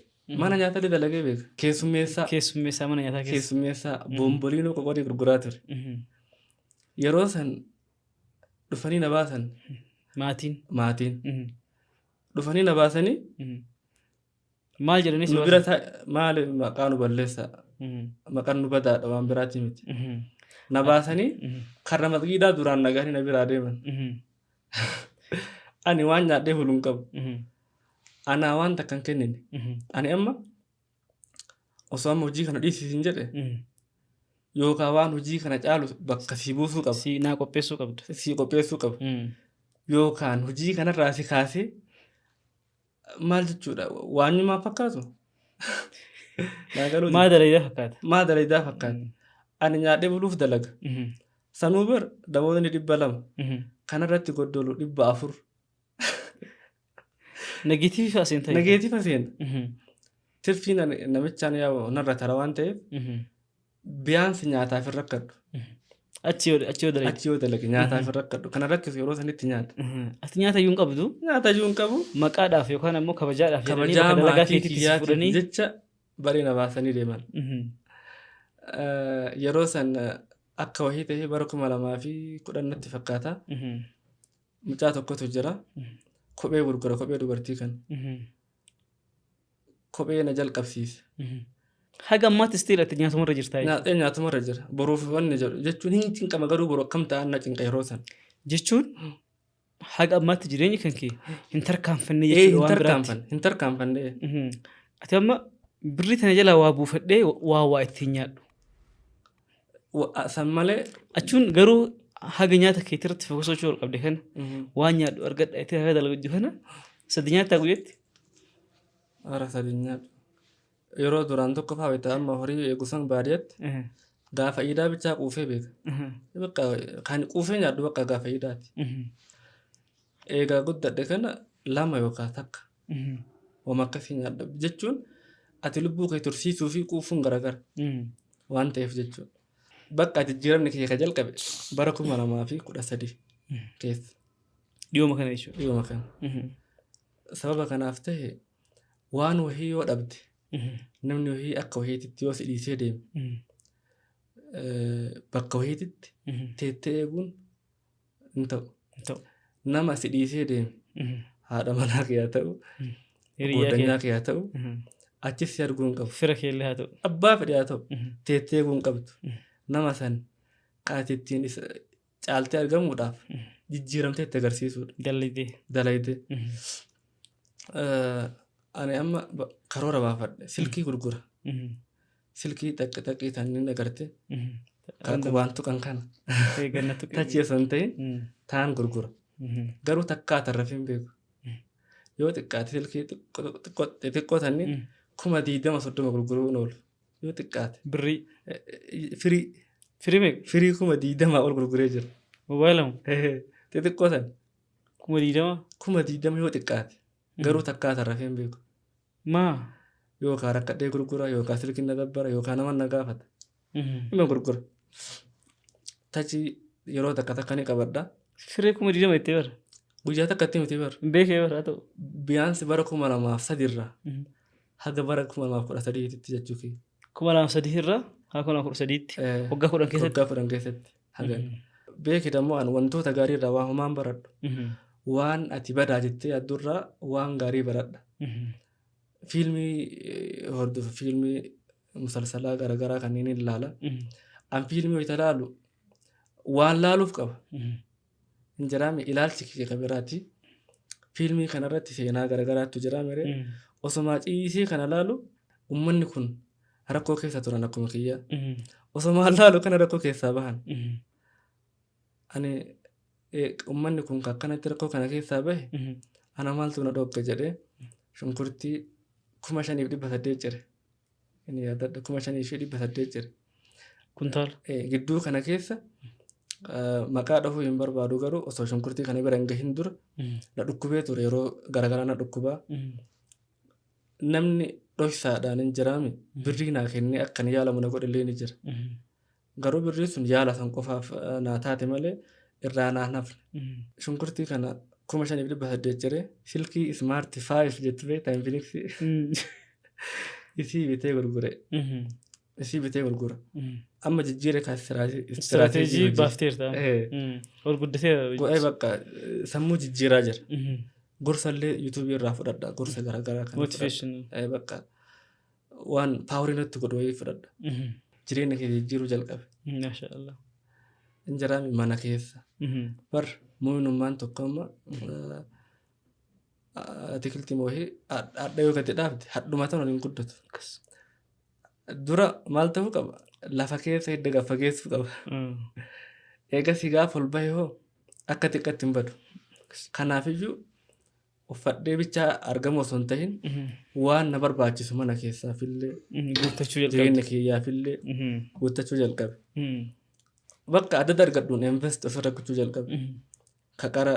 Mana nyaatallee dalagee beeka. Keessummeessaa. Keessummeessaa mana nyaataa keessa. Keessummeessaa bomboliinoo qoqorii gurguraa ture. Yeroo san dhufanii na baasan. Maatiin. Maatiin. Dhufanii na baasanii. Maal jedhanii si Nu bira baasan? Maali maqaa nu balleessaa. Maqaan nu badaadha waan biraati miti. Na baasanii karra masgiidaa duraan na gahanii na biraa deeman. Ani waan nyaadhee bulu hin qabu. Anaa waan takka hin kennine. Ani amma osoo amma hojii kana dhiisi siin jedhe yookaan waan hojii kana caalu bakka sii buusuu qaba. Si naa qopheessuu qabda. Sii qopheessuu qaba. Yookaan hojii kanarraa si kaasee maal jechuudha waanyumaa fakkaatu. Naa galuu Maa dalaydaa fakkaata. Maa dalaydaa fakkaata. Ani nyaadhee buluuf dalaga. Sanuu bar namoonni 200 kanarratti goddolu 400. Negeetiivii fa'a seentaa. Negeetiiva seena. Tirfiin ani namichaan yaa'u narra tara waan ta'eef biyaansi nyaataaf hin rakkadhu. Achi yoo dalagde. Achi yoo dalage nyaataaf hin rakkadhu. Kana rakkisu yeroo sanitti nyaata. Ati nyaata iyyuu hin qabdu. Nyaata iyyuu hin qabu. Maqaadhaaf yookaan ammoo kabajaadhaaf jedhanii Kabajaa bakka dalagaa maatii keetiitti si kiyyaatiif fuudhanii. jecha barii na baasanii deeman. Yeroo san akka wahii ta'ee bara 2010 natti fakkaata. Mucaa tokkotu jira. Kophee gurgura, kophee dubartii kana. Kophee na jalqabsiise. Haga ammaatti still ati nyaatumarra jirtaa jechuudha. Nyaatumarra jira. Boruuf wanni jedhu jechuun hin cinqama, garuu boru akkam ta'an na cinqa yeroo san. Jechuun haga ammaatti jireenyi kan kee hin tarkaanfanne Ee, jechuudha hin waan biraatti. tarkaanfanne, hin tarkaanfanne. Ati amma birrii tana jalaa waa buufadhee waa ittiin nyaadhu. San malee. Achuun garuu haga nyaata keetirratti focus gochuu qabde kana waan nyaadhu argadha itti haga dalagdu kana sadi nyaattaa guyyaatti. Ara, sadi nyaadhu. Yeroo duraan tokko fa'aa wayita amma horii eegu san baadiyyaatti gaafa iidaa bichaa quufee beeka. Bakka kan quufee nyaadhu bakka gaafa iidaati. Eegaa guddadhe kana lama yookaan takka wama akkasii nyaadha jechuun ati lubbuu kee tursiisuu fi quufuun garagara waan ta'eef jechuudha. Bakka jijjiiramni kiyya ka jalqabe bara 2013 keessa. Dhiyooma kana jechuudha. Dhiyooma kana. Sababa kanaaf ta'e waan wahii yoo dhabde, namni wahii akka wahiititti yoo si dhiisee deeme, bakka wahiititti teettee eeguun hin ta'u. Ta'u. Nama si dhiisee deeme, haadha manaa kee haa ta'u, Hiriyaa kee. goddanyaa kee haa ta'u, achis si arguu hin qabu. Fira kee illee haa ta'u. Abbaa fedhe haa ta'u, teettee eeguu hin qabdu. Nama san kaati ittiin isa caaltee argamuudhaaf jijjiiramtee itti agarsiisuudha. Dalagdee. Dalagdee. Ani amma karoora baafadhe, silkii gurgura. Silkii xaqqi xaqqii tanniin agarte kan qubaan tuqan kana. Gannatu. Touch osoo hin ta'in taan gurgura. Garuu takkaa tarrafee hin beeku. Yoo xiqqaate silkii xixiqqoo tanniin 20,000 30 gurguruu hin oolu. Yoo xiqqaate. Birrii. Firii. Firii meeqa? Firii 20,000 ol gurguree jira. Moobaayila moo? Xixiqqoo tan. 20,000? 20,000 yoo xiqqaate. Garuu takkaa tarrafee hin beeku. Maa? Yookaan rakkadhee gurgura, yookaan silkiin na dabbara, yookaan nama na gaafata. Ima gurgura. Touch yeroo takka takka ni qabadha. Firee 20,000 jettee bara. Guyyaa takka itti miti bara. Hin beekee bara haa ta'u. Biyaansi bara 2003 irraa haga bara 2013tti jechuu kiyya. 2003 irraa haa 2013tti. Waggaa 10 keessatti. Waggaa 10 keessatti. Haga. Beeki dammoo an wantoota gaarii irraa waa homaan baradhu. Waan ati badaa jettee yaaddurraa waan gaarii baradha. Fiilmii hordofa, fiilmii musalsalaa garaagaraa kanneen hin ilaala. An fiilmii wayita laalu waan laaluuf qaba. Hin jiraame ilaalchi kiyya kan biraati. Fiilmii kanarratti seenaa garaagaraatu jira mere. Osomaa ciisee kana laalu uummanni kun rakkoo keessa turan akkuma kiyya. Osomaa laalu kana rakkoo keessaa bahan. Ani uummanni kun akkanatti rakkoo kana keessaa bahe, ana maaltu na dhokka jedhee shunkurtii 5,800 cire. Inni yaadadha, 5,800 cire. Kuntaala. Gidduu kana keessa maqaa dhahuu hin barbaadu, garuu osoo shunkurtii kana bira hin gahin dura na dhukkubee ture, yeroo garaagaraa na dhukkubaa. Namni dhoksaadhaan hin jiraami birrii naa kennee akka inni yaalamu na godhe illee ni jira. Garuu birrii sun yaala san qofaaf naa taate malee irraa naa hafne. Shunkurtii kana 5,800 ciree silkii Smart 5 jettu beektaa, Infinix isii bitee gurgure. Isii bitee gurgura. Amma jijjiire kaa. Istirateejii baafteerta. Ol guddateera. Go'ee bakka sammuu jijjiiraa jira. Gorsallee yuutuubii irraa fudhadha. Gorsa garaagaraa kan Motivation. Bakka waan power natti godhu wayii fudhadha. Jireenya kee jijjiiruu jalqabe. Maasha Allah. Injiraami mana keessa. Bar mu'minummaan tokko amma atikiltii wayii hadha yoo gadi dhaabde hadhuma tan waliin guddatu. Dura maal ta'uu qaba? Lafa keessa hidda gad fageessuu qaba. Eegasii gaafa ol bahe hoo akka xiqqatti hin badu. Kanaafiyyuu uffadhee bichaa argamu osoo hin tahin waan na barbaachisu mana keessaafillee Guuttachuu jalqabde. jireenya kiyyaafillee guuttachuu jalqabe. Bakka adda adda argadhuun invest ofirra gochuu jalqabe. Ka qara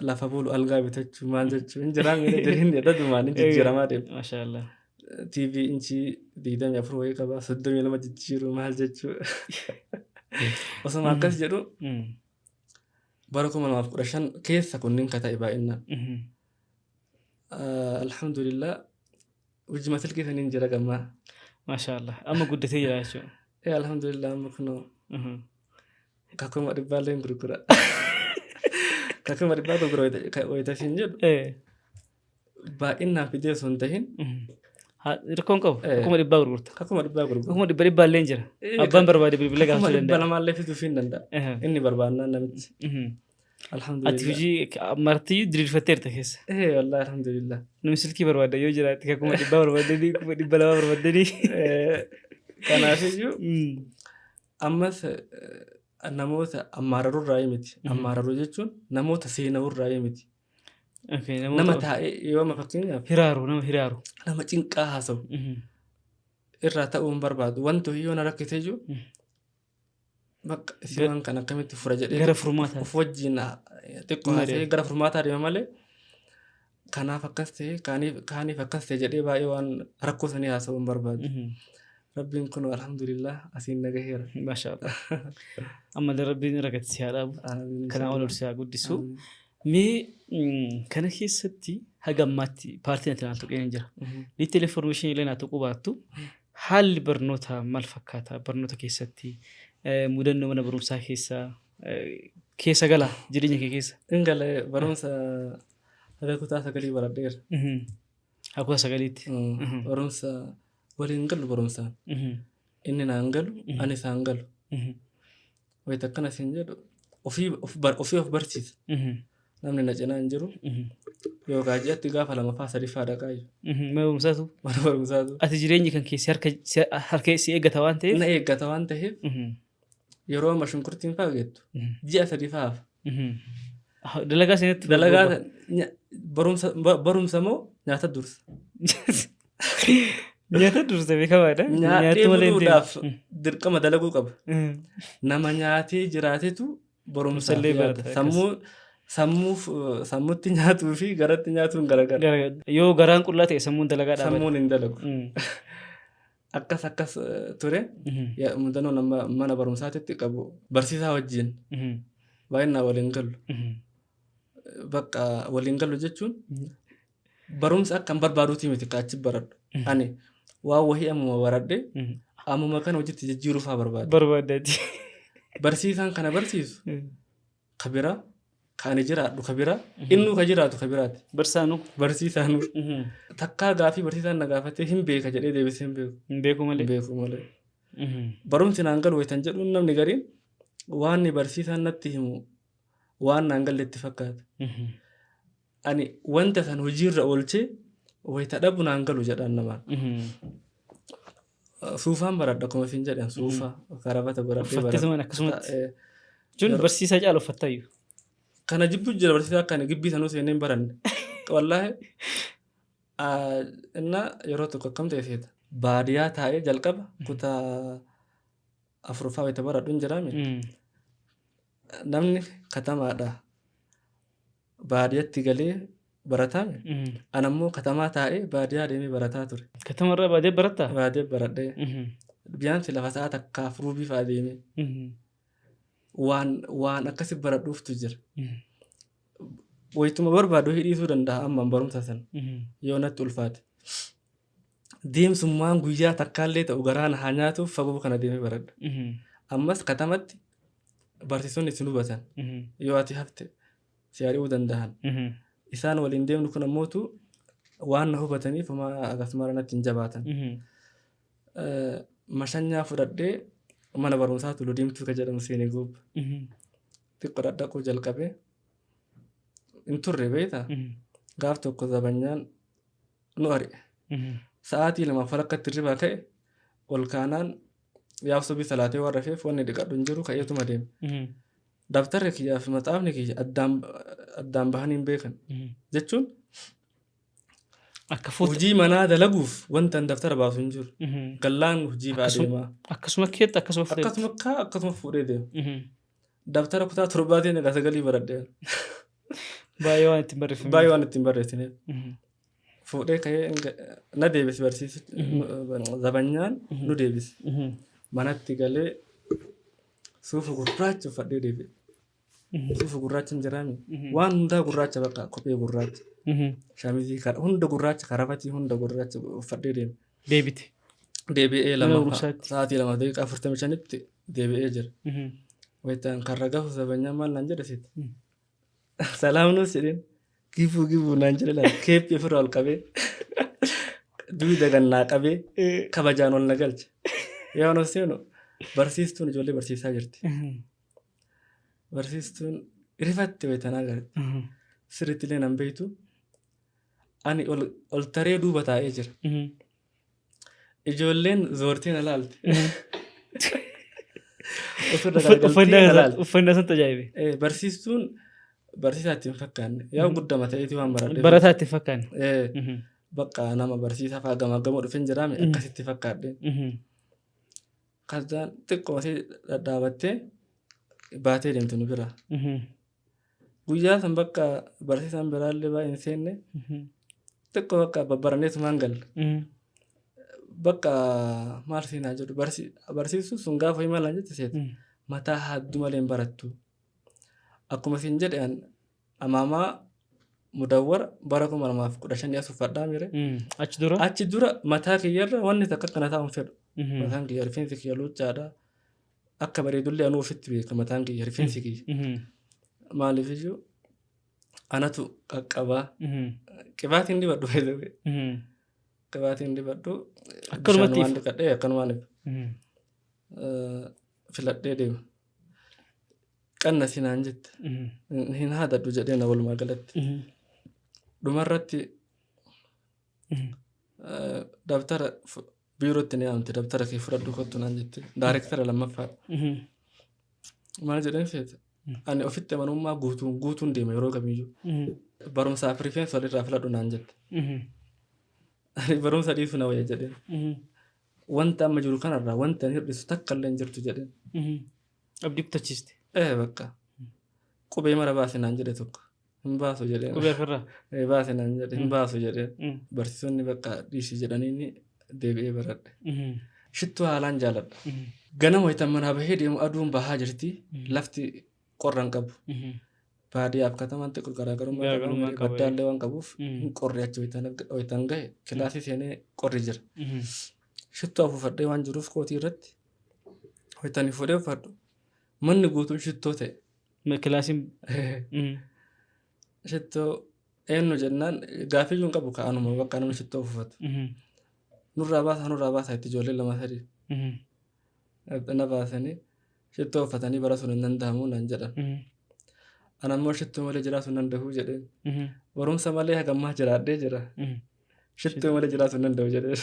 lafa bulu algaa bitachuu maal jechuu hin jiraa miira jireenyi adda addummaan hin jijjiiramaa deema. Maasha Allah. TV inchii 24 wayii qaba, 32 jijjiiruu maal jechuu. Osoma akkas jedhu bara 2015 keessa kunniin ka ta'e baay'inaan. Alhamdulillah, hojii silkii saniin jira gammaa. Maashaa Allah. Amma guddatee jira jechuudha. Ee, alhamdulillah, amma kunoo ka 100,000llee hin gurgura. Ka 100,000 gurgura wayita siin jedhu baay'inaan fidee osoo hin tahin. Rakkoon qabu. 100,000 gurgurta. Ka 100,000 gurgura. Kuma dhibba dhibbaallee hin jira. Abbaan barbaade bilbilee Kuma gaafachuu dhibba danda'a. lamaallee fiduuf hin danda'a. Inni barbaannaan namichi. Ati Alhamdulillah. hojii martiyyuu diriirfatteerta keessa. Ee, wallahi, alhamdulillah. Namni silkii barbaada yoo jiraate ka 100,000 barbaadanii, 200,000 barbaadanii. Kanaafiyyuu ammas namoota ammaararurraa miti. Ammaararuu jechuun namoota seenawurraa miti. Nama taa'ee yoo amma fakkeenyaaf Hiraaru, nama hiraaru. Nama cinqaa haasa'u irraa ta'uu hin barbaadu. Wanti yoo na rakkisee jiru bakka isii waan kana akkamitti fura jedhee Gara furmaataa. of wajjin xiqqoo haasa'ee gara furmaataa deema malee, kanaaf akkas ta'e, kaaniif akkas ta'e jedhee baay'ee waan rakkoo sanii haasa'uu hin barbaadu. Rabbiin kun alhamdulillah asiin na gaheera. Maashaa Allah. Ammallee Rabbiin irra si haa dhaabu. Amiin. Kanaa ol ol si haa guddisu. Amiin. Mee kana keessatti haga ammaatti paartiin ati naan tuqeen jira. Detail information illee naa tuquu baattu, haalli barnootaa maal fakkaata? Barnoota keessatti mudannoo mana barumsaa keessa keessa gala jireenya kee keessa. Ingala, barumsa haga kutaa sagalii baradheera. Haa, kutaa sagaliitti. Barumsa waliin galu barumsaan. Inni naan galu, ani isaan galu. Wayita akkana siin jedhu ofii of ofii of barsiisa. Namni na cinaa hin jiru. Yookaan ji'atti gaafa lamaffaa sadiffaa dhaqaa jiru. Mana barumsaatu. Mana barumsaatu. Ati jireenyi kan keessi harka si eeggata waan ta'eef. Na eeggata waan ta'eef yeroo amma shunkurtiin fa'aa geettu ji'a 3 fa'aa hafa. Dalagaa seenatti. Dalagaa barumsa moo nyaata dursa? Nyaata dursa beekamaadha. Nyaatee buluudhaaf dirqama dalaguu qaba. Nama nyaatee jiraatetu barumsa Barumsallee barata, akkas. Sammuu sammuuf sammutti nyaatuu fi garatti nyaatuun garagara. Yoo garaan qullaa ta'e sammuun dalagaa dhaabata. Sammuun hin dalagu. Akkas akkas ture. Mudannoon amma mana barumsaatitti qabu barsiisaa wajjin baay'inaan waliin galu. Bakka waliin galu jechuun barumsa akka hin barbaaduuti miti ka achi baradhu. Ani waan wahii ammuma baradhe ammuma kana hojiitti jijjiiruu fa'aa barbaada. Barbaaddaati. Barsiisaan kana barsiisu ka biraa, ka ani jiraadhu ka biraa, innuu ka jiraatu ka biraati. Barsaanuu. Barsiisaanuu. Takkaa gaafii barsiisaan na gaafatee hin beeka jedhee deebisee hin beeku. Hin beeku Hin malee. beeku malee. Barumsi naan galu wayitan jedhuun namni gariin waan inni barsiisaan natti himu waan naan galle itti fakkaata. Ani wanta san hojiirra oolchee wayita dhabu naan galu jedhaan namaan. Suufaan baradha akkuma isin jedhan, suufa karabata baradhee Uffattee baradha. tuman akkasumatti. Jechuun barsiisaa caalu uffattaayyuu. Kana jibbuu jira barsiisaa akka ani gibbii sanuu seenee hin baranne. Wallaahi inna yeroo tokko akkam ta'e seeta. Baadiyyaa taa'ee jalqaba kutaa afuraffaa wayita baradhu hin jiraame. Namni katamaadha. Baadiyyatti galee barataame. Ana immoo katamaa taa'ee baadiyyaa deemee barataa ture. Katamarraa baadiyyaa barattaa? Baadiyyaa baradhee. Biyyaansi lafa sa'a takkaaf ruubii fa'aa deemee. Waan akkasi baradhuuftu jira. Wayituma barbaadu hidhiisuu danda'a ammaan barumsa sana yoo natti ulfaate. Deemsummaan guyyaa takkaallee ta'u garaa na haa nyaatuuf fagoo kana deemee baradha. Ammas katamatti barsiisonni isin hubatan yoo ati hafte si ari'uu danda'an. Isaan waliin deemnu kun ammootu waan na hubataniif homaa akkasuma natti hin jabaatan. Mashanyaa fudhadhee mana barumsaa Tullu Diimtuu ka jedhamu seenee guubba. Xiqqoo dhadhaquu jalqabee hin turre beektaa? Gaaf tokko zabanyaan nu ari'e. Sa'aatii 2 falakkatti hirribaa ka'e, ol kaanaan yaaf subii salaatee waan rafeef wanni dhiqadhu hin jiru, ka'eetuma deeme. Dabtarri kiyyaa fi maxaafni kiyya addaan bahanii hin beekan. Jechuun Akka fuuta. hojii manaa dalaguuf wanta an daftara baasu hin jiru. Gallaan hojii fa'aa deemaa. Akkasuma keetti akkasuma fuudhee. Akkasuma kaa akkasuma fuudhee deema. Daftara kutaa torbaatiin egaa sagalii baradhee. Baay'ee waan ittiin barreeffame. Baay'ee waan ittiin barreessineef. Fuudhee ka'ee na deebise barsiisichi, zabanyaan nu deebise. Manatti galee Suufa gurraacha uffadhee deebi'e. Suufa gurraacha hin jiraami. Waan hundaa gurraacha bakka kophee gurraacha. Shamizii hunda gurraacha karabatii hunda gurraacha uffadhee deeme. Deebite. Deebi'ee Mana lama barumsaatti. sa'aatii 2:45tti deebi'ee jira. Wayitaan karra gahu zabanyaan maal naan jedhe sitti. Salaam nuus jedheen gibuu gibuu naan jedhe laal keeppii ofirraa ol qabee dugda gannaa qabee kabajaan ol na galche. Yoo ol seenu barsiistuun ijoollee barsiisaa jirti. Barsiistuun rifatte wayitaan agarte. Sirriitti illee nan beektu. Ani ol taree duuba taa'ee jira. Ijoolleen zoortee na laalte. Ofirra garagaltee na laalte. Uffannaa sanatti ajaa'ibe. Barsiistuun barsiisaa itti hin fakkaanne. Yaa guddama ta'eeti waan baradheef. Barataa itti hin fakkaanne. Bakka nama barsiisaa fa'aa gamaa gamoo dhufeen jiraame akkasitti fakkaadhe. Kazzaan xiqqoo asii dhadhaabattee baatee deemtu nu bira. Guyyaa san bakka barsiisaan biraallee baay'ee hin seenne xiqqoo bakka babbaranneetumaan galle. Bakka maal seenaa jedhu barsiisuun sun gaafa hima laan jette seeta. Mataa haaddu malee hin barattu. Akkuma siin jedhe an amaamaa mudawwara bara 2015 as uffadhaa mire. Achi dura? Achi dura mataa kiyyarra wanni takka akkana taa'u hin fedhu. Mataan kiyya rifeensi kiyya luuccaadha. Akka bareedullee anuu ofitti beeka mataan kiyya rifeensi kiyya. Maaliif iyyuu anatu qaqqabaa. Qibaatiin dibadhu baay'ee. Qibaatiin dibadhu. Akkanumatti Bishaan waan dhiqadhee akkanumaan ifa. Filadhee deema. Qanna sinaan jette. Hin haadadhu jedhee na walumaa galatti. Dhumarratti dabtara biirootti ni yaamte dabtara kee fudhadhu kottu naan jette. Daarektara lammaffaa. Maal jedheen feete? Ani ofitti amanummaa guutuun guutuun deema yeroo kamiyyuu. Barumsaaf rifeensa walirraa filadhu naan jette. Ani barumsa dhiisuu na wayya jedheen. Wanta amma jiru kanarraa wanta ani hir'isu takka illee hin jirtu jedheen. Abdii kutachiiste. Ee bakka. Qubee mara baasi naan jedhe tokko. Hin baasu jedheen. Qubee ofirraa. Ee baasi naan jedhe hin baasu jedheen. Barsiisonni bakka dhiisi jedhaniin deebi'ee baradhe. Shittuu haalaan jaaladha. Ganama wayitan manaa bahee deemu aduun bahaa jirti. Lafti qorra hin qabu. Baadiyyaaf katamaan xiqqoo garaagarummaa qaba Garaagarummaa malee qaba, baddaallee waan qabuuf hin qorri achi wayitan gahe kilaasii seenee qorri jira. Shittoo afuuffadhee waan jiruuf kootii irratti wayitan fuudhee uffadhu manni guutuun shittoo ta'e. Kilaasiin. Shittoo eenyu jennaan gaaffii hin qabu ka'anuma bakka namni shittoo afuuffatu. Nurraa baasaa nurraa baasaa itti ijoollee lama sadii. Na baasanii shittoo uffatanii bara sun hin danda'amu naan jedhan. Ana immoo shittoo malee jiraachuu hin danda'u jedheen. Barumsa malee hagammaa jiraadhee jira. Shittoo malee jiraachuu hin danda'u jedheen.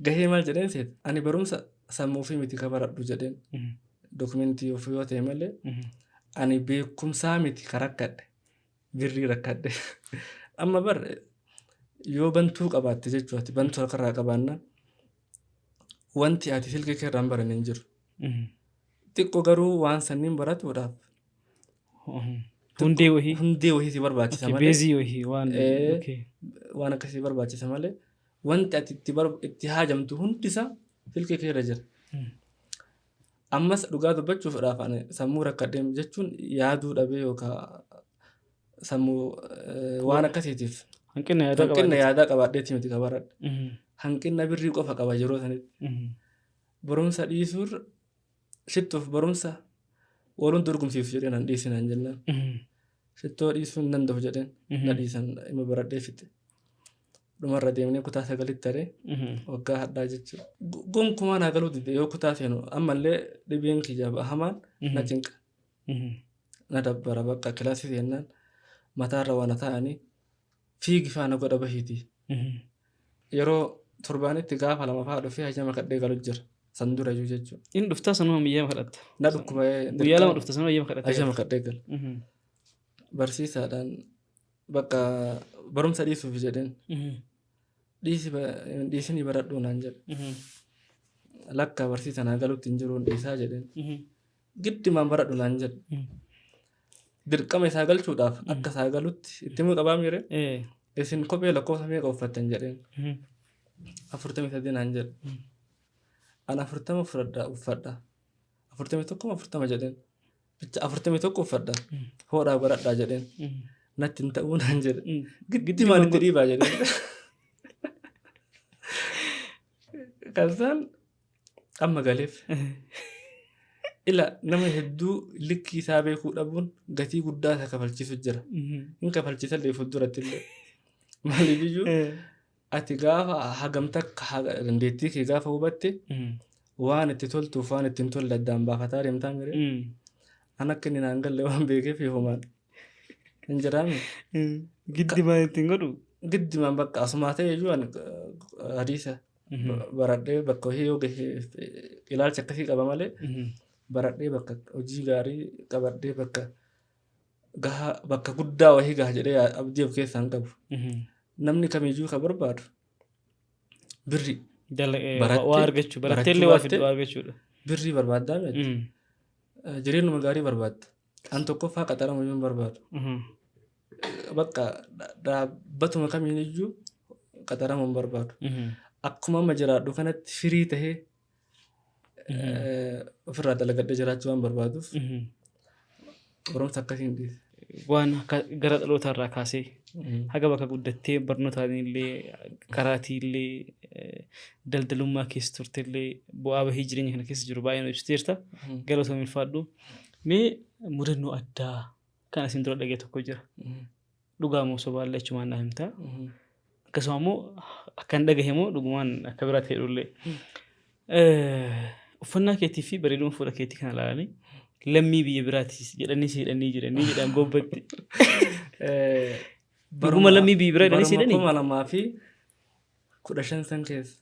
Gahee maal jedheen seet ani barumsa sammuu fi miti ka baradhu jedheen. Dokumentii ofii yoo ta'e malee ani beekumsaa miti ka rakkadhe birrii rakkadhe. Amma bar yoo bantuu qabaatte jechuudha ati bantuu harkarraa qabaannaan wanti ati silkii kee irraan baranne hin jiru. Xiqqoo garuu waan sanniin baratuudhaaf Hundee wahii. Hundee wahii si barbaachisa malee. Beezii wahii waan. Waan akkasii barbaachisa malee wanti ati itti haajamtu hundisaa silkii kee irra jira. Ammas dhugaa dubbachuudhaaf ani sammuu rakkadhee jechuun yaaduu dhabee yookaan sammuu waan akkasiitiif Hanqina yaadaa hanqina yaadaa qabaadheeti miti ka baradhe. Hanqina birrii qofa qaba yeroo sanitti. Barumsa dhiisuurra shittoof barumsa waluun dorgomsiisu jedheen an dhiisinaan jennaan. Shittoo dhiisuu hin danda'u jedheen na dhiisan ima baradhee fixe. Dhumarra deemnee kutaa 9tti taree waggaa hadhaa jechuudha. Gonkumaa naa galuu dide yoo kutaa seenu ammallee dhibeen kiyya hamaan na cinqa. Na dabbara bakka kilaasii seennaan mataarra waan taa'anii fiigi faana godha bahiiti. Yeroo torbaanitti gaafa lama fa'aa dhufee hayyama kadhee galu jira. San dura iyyuu jechuudha. Inni dhuftaa sanuma hayyama kadhatta. Na dhukkuba. Guyyaa lama dhufta sanuma hayyama kadhatta. Hayyama kadhee gala. Barsiisaadhaan bakka barumsa dhiisuuf jedheen. Dhiisinii baradhuu naan jedhe. Lakka barsiisa naa galutti hin jiruun dhiisaa jedheen. Giddimaan baradhu naan jedhe. Dirqama isaa galchuudhaaf akka isaa galutti itti himuu qabaa miire. Isin kophee lakkoofsa meeqa uffattan jedheen. 43 naan jedhe. An 40 uffadha. 41 moo 40 jedheen. Bicha 41 uffadha. Hoodhaa godhadhaa jedheen. Natti hin ta'uu naan jedhe. Giddimaan itti dhiibaa jedheen. Kansaan amma galeef. Ila nama hedduu likkii isaa beekuu dhabuun gatii guddaa isa kafalchiisu jira. Hin kafalchiisallee fuulduratti illee. Maaliif iyyuu ati gaafa hagam takka dandeettii kee gaafa hubatte waan itti toltuuf waan itti hin tolle addaan baafataa deemtaa mire. An akka inni naan galle waan beekeef yohumaan hin jiraame. Giddi maal ittiin godhu? Giddimaan bakka asumaa ta'e iyyuu ani hadiisa baradhee bakka hojii yoo gahe ilaalcha akkasii qaba malee baradhee bakka hojii gaarii qabadhee bakka gahaa bakka guddaa wahii gaha jedhee abdii of keessaa hin qabu. Namni kamiyyuu kan barbaadu birrii Waa argachuu barattee illee waa fiddu waa argachuudha. Birrii barbaaddaa miti. Jireenyuma gaarii barbaadda. An tokkoffaa qaxarama iyyuu hin barbaadu. Bakka dhaabbatuma kamiin iyyuu qaxarama hin barbaadu. Akkuma amma jiraadhu kanatti firii tahee ofirraa dalagadhee jiraachuu waan barbaaduuf barumsa akkasiin dhiise. Waan akka gara dhalootaa irraa kaasee haga bakka guddattee barnootaan illee qaraatii illee daldalummaa keessa turte illee bu'aa bahii jireenya kana keessa jiru baay'ee nu ibsiteerta. Galatoomi ulfaadhu. Mee mudannoo addaa kan asiin dura dhagee tokko jira. Dhugaa moo sobaallee achumaan naa himta. Akkasuma immoo akkan dhagahe moo dhugumaan akka biraa ta'e dhullee. Uffannaa keetii fi bareeduma fuula keetii kana ilaalanii lammii biyya biraati jedhanii si hidhanii jiranii jedhan gobbatti. Dhuguma lammii biyya biraa jedhanii si hidhanii? Baruma 2015 san keessa.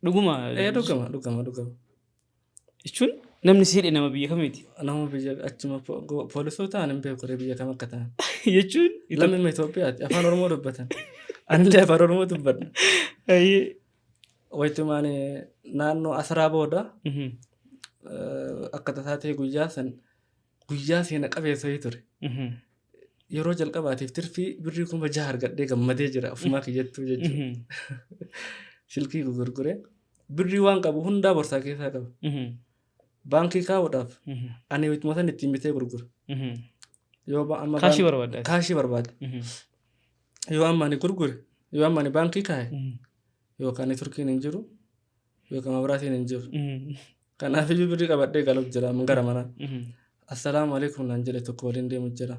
Dhuguma. Ee, dhugama, dhugama, dhugama. Jechuun namni si hidhe nama biyya kamiiti? Nama biyya achuma poolisoota ta'an hin beeku biyya kam akka ta'an. Jechuun Lammii Itoophiyaati. Afaan Oromoo dubbatan. Anillee afaan Oromoo dubbadha. Wayitumaan naannoo Asraa booda akka tasaa ta'e guyyaa san guyyaa seena qabeessa wayii ture. Yeroo jalqabaatiif tirfii birrii 6000 argadhee gammadee jira ofumaa kiyyattuu jechuudha. Silkii gurguree birrii waan qabu hundaa borsaa keessaa qaba. Baankii kaa'uudhaaf ani wayituma san ittiin bitee gurgura. Yoo amma Kaashii barbaadda. Kaashii barbaada. Yoo amma ani gurgure, yoo amma ani baankii kaa'e, yookaan turkiin hin jiru yookaan mabraatiin hin jiru. Kanaaf iyyuu birrii qabadhee galuuf jira gara manaa. Assalaamu alaikum naan jedhe, tokko waliin deemu jira.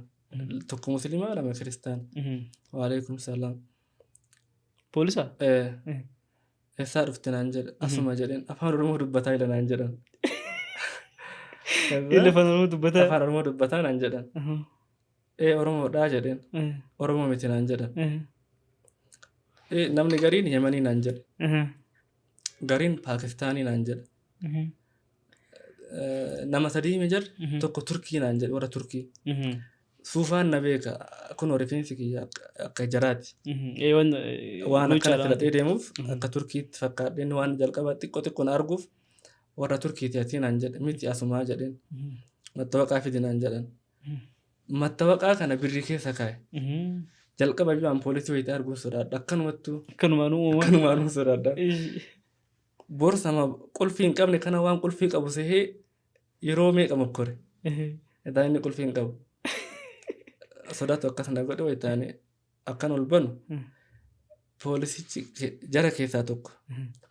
Tokko musliimaa, lama kiristaana. Waalaikum salaam. Poolisa? Eessaa dhufte naan jedhe. Asuma jedheen, afaan Oromoo dubbataa jira naan jedhan. Inni afaan Oromoo dubbataa? Afaan Oromoo dubbataa naan jedhan. Ee, Oromoodhaa jedheen. Oromoo miti naan jedhan. Ee, namni gariin Yemanii naan jedhe. Gariin Paakistaanii naan jedhe. Nama sadii hime jarri, tokko Turkii naan jedhe, warra Turkii. Suufaan na beeka, kunoo rifeensi kiyya akka jaraati. Waan akkana filadhee deemuuf akka Turkiitti fakkaadheen waan jalqaba xiqqoo xiqqoo na arguuf warra Turkiiti ati naan jedhe, miti asumaa jedheen. Mattawaqaa fidi naan jedhan. Mattawaqaa kana birrii keessa kaa'e. Jalqaba iyyuu an poolisii wayita arguun sodaadha. Akkanumattuu Akkanumaanuu uumamaan. Akkanumaanuu sodaadha. Borsama qulfii hin qabne kana waan qulfii qabu sehee yeroo meeqa mokkore. Edaa inni qulfii hin qabu. Sodaatu akkas na godhe. Wayitaani akkan ol banu poolisichi jara keessaa tokko,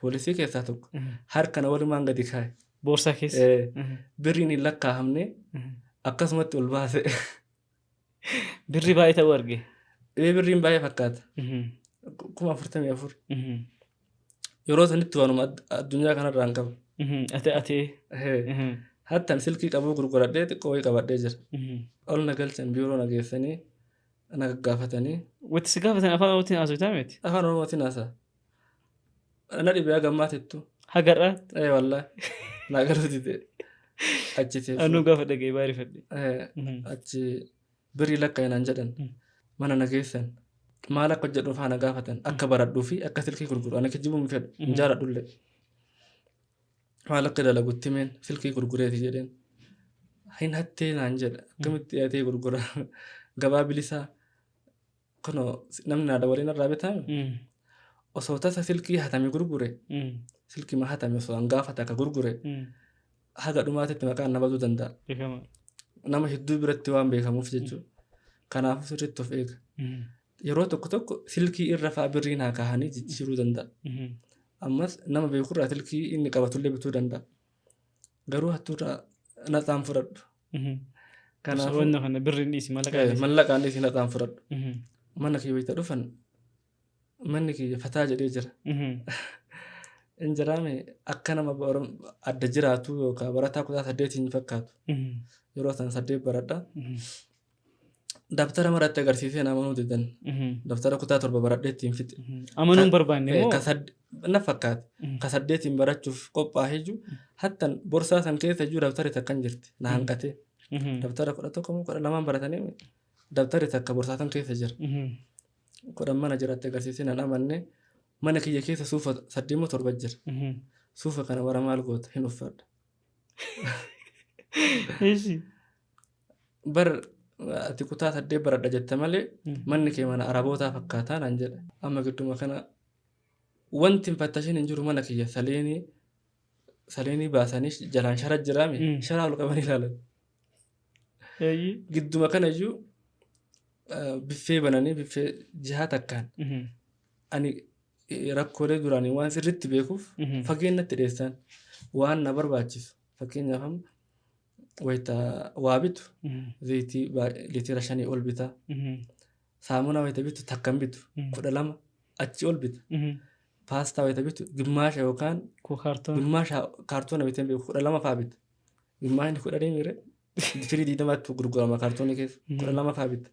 poolisii keessaa tokko harka na walumaan gadi kaa'e. Boorsaa keessa. Birriin hin lakkaa'amne akkasumatti ol baase. Birri baay'ee ta'uu arge. Ee, birriin baay'ee fakkaata. 44,000. Yeroo sanitti waanuma addunyaa kanarraa hin qabu. Ati. Hattan silkii qabuu gurguradhee xiqqoo wayii qabadhee jira. Ol na galchan, biiroo na geessanii na gaggaafatanii. Wanti si gaafatan afaan Oromootiin haasoftaa miti? Afaan Oromootiin haasa'a. Na dhibee hagammaatittu. Hagarraa. Ee, wallaahi. Naa galuu dide. Achi teessoo. Anuu gaafa dhaga'e baay'ee rifadhe. Achi birrii lakkaa'e naan jedhan. Mana na geessan. Maal akka hojjedhu faa na gaafatan. Akka baradhuu fi akka silkii gurguru. Ani kijibuu hin fedhu. Hin jaaladhullee. Maal akka dalagutti himeen, silkii gurgureeti jedheen. Hin hattee naan jedha. Akkamitti dhiyaatee gurgura? Gabaa bilisaa. Kunoo namni naa dabalee narraa bitaame. Osoo tasa silkii hatame gurgure. Silkii ma hatame osoo an gaafate akka gurgure. Haga dhumaatitti maqaan na baduu danda'a. Beekama. Nama hedduu biratti waan beekamuuf jechuudha. Kanaafuu sirriitti of eega. Yeroo tokko tokko silkii irra fa'aa birrii naa kaahanii jijjiiruu danda'a. Ammas nama beekurraa silkii inni qabatullee bituu danda'a. Garuu hattuurraa naxaan fudhadhu. Kanaafuu Wanna kana birriin dhiisi mallaqa dhiisi. Mallaqaan dhiisi naxaan fudhadhu. Mana kiyya wayita dhufan manni kiyya fataa jedhee jira. Injiraame akka nama adda jiraatu yookaan barataa kutaa saddeetiin fakkaatu. Yeroo san saddeet baradha. Dabtara maratti agarsiisee na amanuu didan. Dabtara kutaa torba baradhee ittiin fixe. Amanuu hin barbaanne moo? Na fakkaate. Ka saddeetiin barachuuf qophaa'ee jiru hattan borsaa san keessa jiru dabtari takka hin jirti. Na hanqatee. Dabtara 11 moo 12 baratanii dabtari takka borsaa san keessa jira. 10 mana jiraatti agarsiisee nan amanne. Mana kiyya keessa suufa saddeet moo torba jira. Suufa kana bara maal goota hin uffadha. Eeshi. Bar ati kutaa saddeet baradha jette malee manni kee mana arabootaa fakkaataa naan jedhe. Amma gidduma kana wanti hin fattashin hin jiru mana kiyya saleenii saleenii baasanii jalaan shara jiraame sharaa ol qabanii ilaalan. Gidduma kana iyyuu biffee bananii biffee jihaa takkaan ani rakkoolee duraanii waan sirriitti beekuuf fageenyatti dheessan waan na barbaachisu fakkeenyaaf amma wayita waa bitu zayitii liitira 5 ol bita. Saamunaa wayita bitu takka hin bitu 12 achi ol bita. Paastaa wayita bitu gimmaasha yookaan gimmaasha kaartoona bitee beeku 12 fa'aa bita. Gimmaashni kudhanii miire firii 20tti gurgurama kaartoonii keessa 12 fa'aa bita.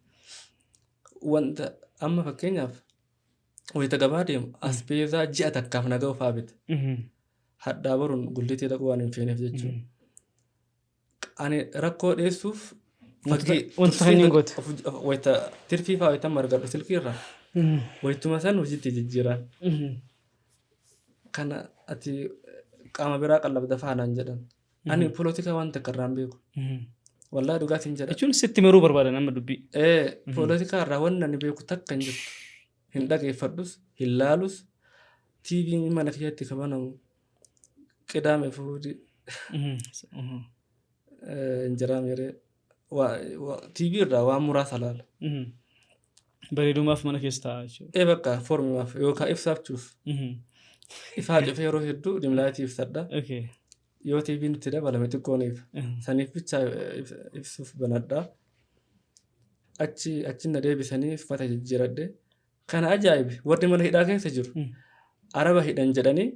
Wanta amma fakkeenyaaf wayita gabaa deemu asbeezaa ji'a takkaaf na ga'u fa'aa bita. Hadhaa baruun gullitii dhaquu waan hin feeneef jechuudha. Ani rakkoo dheessuuf Wanta kanneen goote. Wayita tirfii fa'aa wayita margadhu silkii irraa wayituma san hojiitti jijjiiraan. Kana ati qaama biraa qallabda fa'aa naan jedhan. Ani polotikaa waan takka irraa hin beeku. Wallaahi dhugaa siin jedha. Jechuun sitti maruu barbaadan amma dubbii. Polotikaa irraa wanni ani beeku takka hin jirtu. Hin dhageeffadhus, hin laalus, TV'n mana kiyyatti ka banamu qidaame fuudhi injiraa meeree TV irraa waan muraasa laala. Bareedumaaf mana keessa taa'a jechuudha. Ee bakka foormimaaf yookaan ibsaachuuf ifaa cufee yeroo hedduu dimlaayitii ibsadha. Yoo TV'n itti dabalame xiqqoon ifa. Saniif bicha ibsuuf banadha. Achi achi na deebisanii uffata jijjiiradhe. Kana ajaa'ibe warri mana hidhaa keessa jiru araba hidhan jedhanii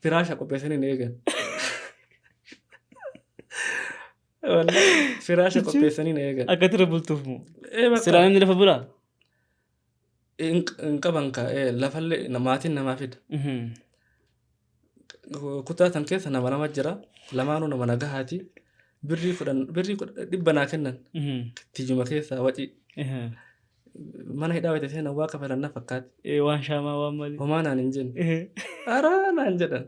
firaasha qopheessanii na eegan. Wallahi firaasha qopheessanii na eegan. Akka tira bultuuf moo? Ee bakka Silaa namni lafa bulaa? Hin qaban kaa lafallee maatiin namaa fida. Kutaa san keessa nama lama jira. Lamaanuu nama nagahaati. Birrii kudhan birrii dhibba naa kennan. Tijuma keessaa wacii. Mana hidhaa wayita seenan waa kafalan na fakkaate. Waan shaamaa waan malee. Homaa naan hin jenne. Araa naan jedhan.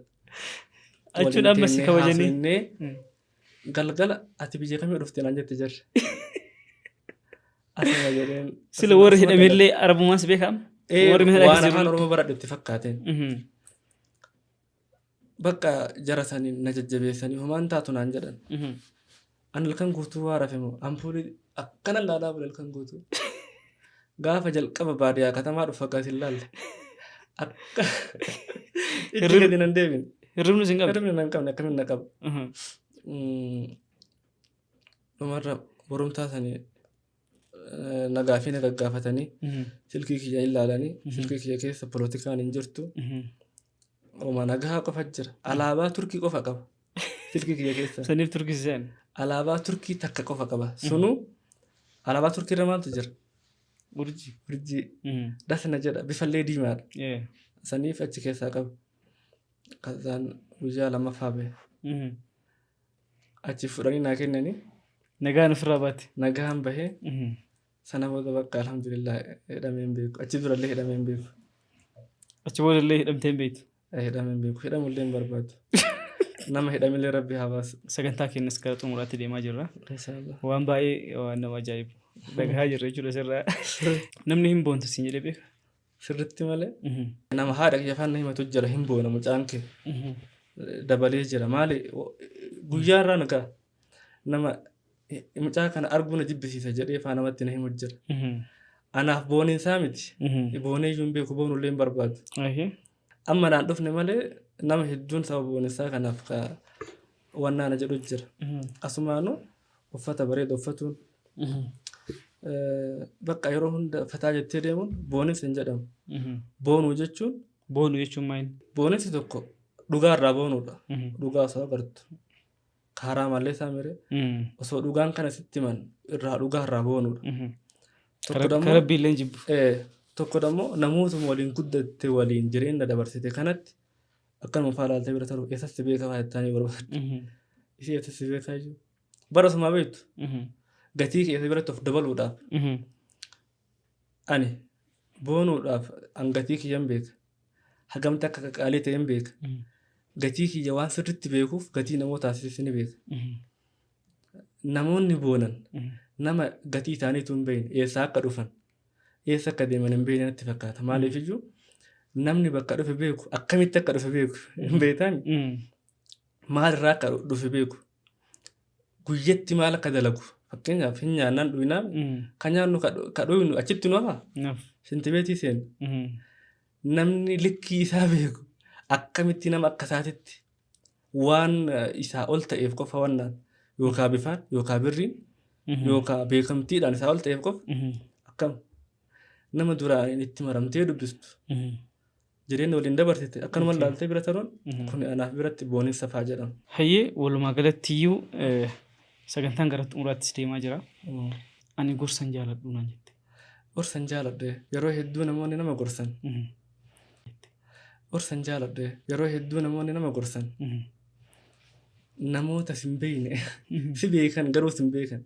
Achuun amma si kabajanii. Haasofnee galgala ati biyya kamii dhufte naan jette jarri. Asuma jedheen. Sila warri hidhamellee arabummaan si beekaama? Warri mana hidhaa Waan keessa afaan jiru. Oromoo baradhe itti fakkaateen. Bakka jara saniin na jajjabeessanii homaan taatu naan jedhan. Ani halkan guutuu waa rafe moo ampuulii akkana laalaa bule halkan guutuu. Gaafa jalqaba baadiyyaa katamaa dhufu akkas hin laalle. Akka itti gadi nan deebine. Hirribni sin qabne. Hirribni nan qabne akkamiin na qaba. Dhumarra borumtaa sanii nagaa fi na gaggaafatanii silkii kiyya ilaalanii silkii kiyya keessa polotikaan hin jirtu. Oma nagaa qofa jira. Alaabaa Turkii qofa qaba. Silkii kiyya keessa. Saniif Turkii si se'an. Alaabaa Turkii takka qofa qaba. Sunuu alaabaa Turkii irra maaltu jira? Urjii. Urjii. Dasna jedha. Bifallee diimaadha. Saniif achi keessaa qaba. Kazaan guyyaa lammaffaa bahe. Achi fudhanii naa kennanii. Nagaan ofirraa baate. Nagaan bahee. Sana booda bakka alhamdulillah hidhamee hin beeku. Achi durallee hidhamee hin beeku. Achi boodallee hidhamtee hin beektu. Hidhamee hin beeku. Hidhamullee hin barbaadu. Nama hidhamillee rabbi haa baasu. Sagantaa keenyas gara xumuraatti deemaa jirra. Inshaallah. Waan baay'ee waan nama ajaa'ibu dhagahaa jirra jechuudha sirraa. Namni hin boontu siin jedhee beeka. Sirritti malee. Nama haadha kiyya faana himatu jira hin boona mucaan kee. Dabalee jira maali Guyyaa irraa na ga'a. Nama mucaa kana arguu na jibbisiisa jedhee faa namatti na himu jira. Anaaf booniinsaa miti. Boonee iyyuu hin beeku, boonullee hin barbaadu. Amma naan dhufne malee nama hedduun sababa booniinsaa kanaaf ka wannaa na jedhu jira. Asumaanuu uffata bareeda uffatuun bakka yeroo hunda fataa jettee deemuun booninsa hin jedhamu. Boonuu jechuun Boonuu jechuun maal? Booninsi tokko dhugaa irraa boonuudha. Dhugaa osoo agartu. Karaa mallee isaa miree osoo dhugaan kana sitti himan irraa dhugaa irraa boonuudha. Tokko Ka dammoo Rabbi illee jibbu. Tokko dammoo namootuma waliin guddatte, waliin jireenya dabarsite kanatti akkanuma faa laaltee bira taru, eessatti beekaa faa jettaanii barbaadde. Ishee eessatti beekaa iyyuu. Bara osumaa beektu gatii keessa biratti of dabaluudhaaf ani boonuudhaaf an gatii kiyyan beeka. Hagamti akka qaqaalii ta'e hin beeka. Gatii kiyya waan sirriitti beekuuf gatii namootaas ni beeka. Namoonni boonan nama gatii isaaniitu hin beekne, eessaa akka dhufan, eessa akka deeman hin beekne natti fakkaata. Maaliif iyyuu namni bakka dhufe beeku, akkamitti akka dhufe beeku hin beektaani? Maalirraa akka dhufe beeku, guyyatti maal akka dalagu, fakkeenyaaf hin nyaannaan dhuynaan, kan nyaannu ka dhuynu achitti nu hafa, shintibeetii seenu. Namni likkii isaa beeku akkamitti nama akka isaatitti waan isaa ol ta'eef qofa wannaan yookaan bifaan yookaan birriin yookaan beekamtiidhaan isaa ol ta'eef qofa akkam nama duraan itti maramtee dubbistu, jireenya waliin dabarsite akkanuma laaltee bira taruun kun anaaf biratti booninsa faa jedhama. Hayyee, walumaa galatti iyyuu sagantaan gara xumuraattis deemaa jira. Ani gorsan jaaladhu naan jette. Gorsan jaaladhe. Yeroo hedduu namoonni nama gorsan. Gorsan jaaladhe. Yeroo hedduu namoonni nama gorsan. Namoota sin beekne, si beekan garuu sin beekan.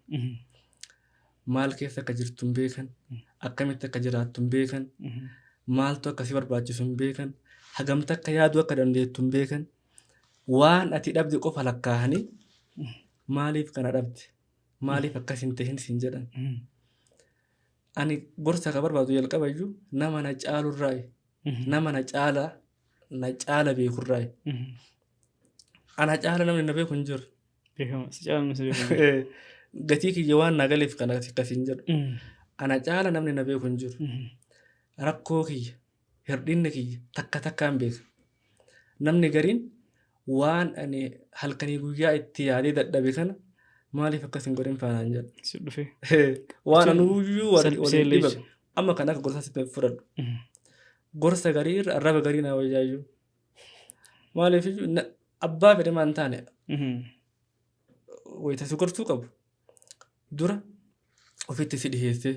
Maal keessa akka jirtu hin beekan. Akkamitti akka jiraattu hin beekan. Maaltu akka si barbaachisu hin beekan. Hagamta akka yaaduu akka dandeettu hin beekan. Waan ati dhabde qofa lakkaa'anii maaliif kana dhabde? Maaliif akkas hin tahin siin jedhan. Ani gorsa ka barbaadu jalqaba iyyuu nama na caalurraayi. Nama na caala beekurraayi. Ana caala namni na beeku hin jiru. Beekama. Si caala namni si beeku hin jiru. Gatii kiyya waan na galeef kana akkasiin jedhu. Ana caala namni na beeku hin jiru. Rakkoo kiyya, hirdhinni kiyya takka takkaan beeka. Namni gariin waan ani halkanii guyyaa itti yaadee dadhabe kana maaliif akkas hin godhin faanaan jedha. Si dhufe. Waan anuyyuu Salphisee waliin illee dhibame. Amma kan akka gorsaa sitti fudhadhu. Gorsa garii irra arraba garii naa wayyaayyuu. Maaliif iyyuu abbaa fedhe maan taane wayita si gorsuu qabu dura ofitti si dhiheessee,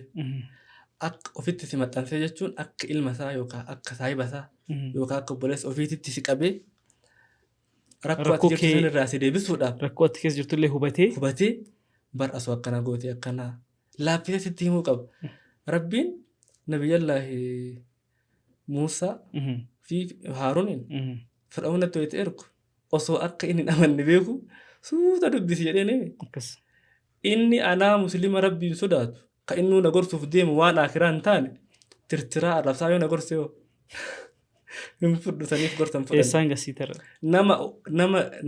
akka ofitti si maxxansee jechuun akka ilma isaa yookaan akka saahiba isaa yookaan akka obboleessa ofiititti si qabee rakkoo ati Rakkoo jirtu kee- san irraa si deebisuudhaaf Rakkoo ati keessa jirtullee hubatee. Hubatee bar asoo akkana gootee akkanaa laaffisee sitti himuu qaba. Rabbiin Nabiyyallaahi Muusaa fi Haaruuniin Fir'aawnatti wayita ergu osoo akka inni hin amanne beeku suuta dubbisi jedheen hime. Akkas. Inni anaa muslima Rabbiin sodaatu ka innuu na gorsuuf deemu waan aakiraa hin taane tirtiraa arrabsaa yoo na gorse hoo hin fudhu, saniif gorsa hin fudhanne. Eessaan gasii tara.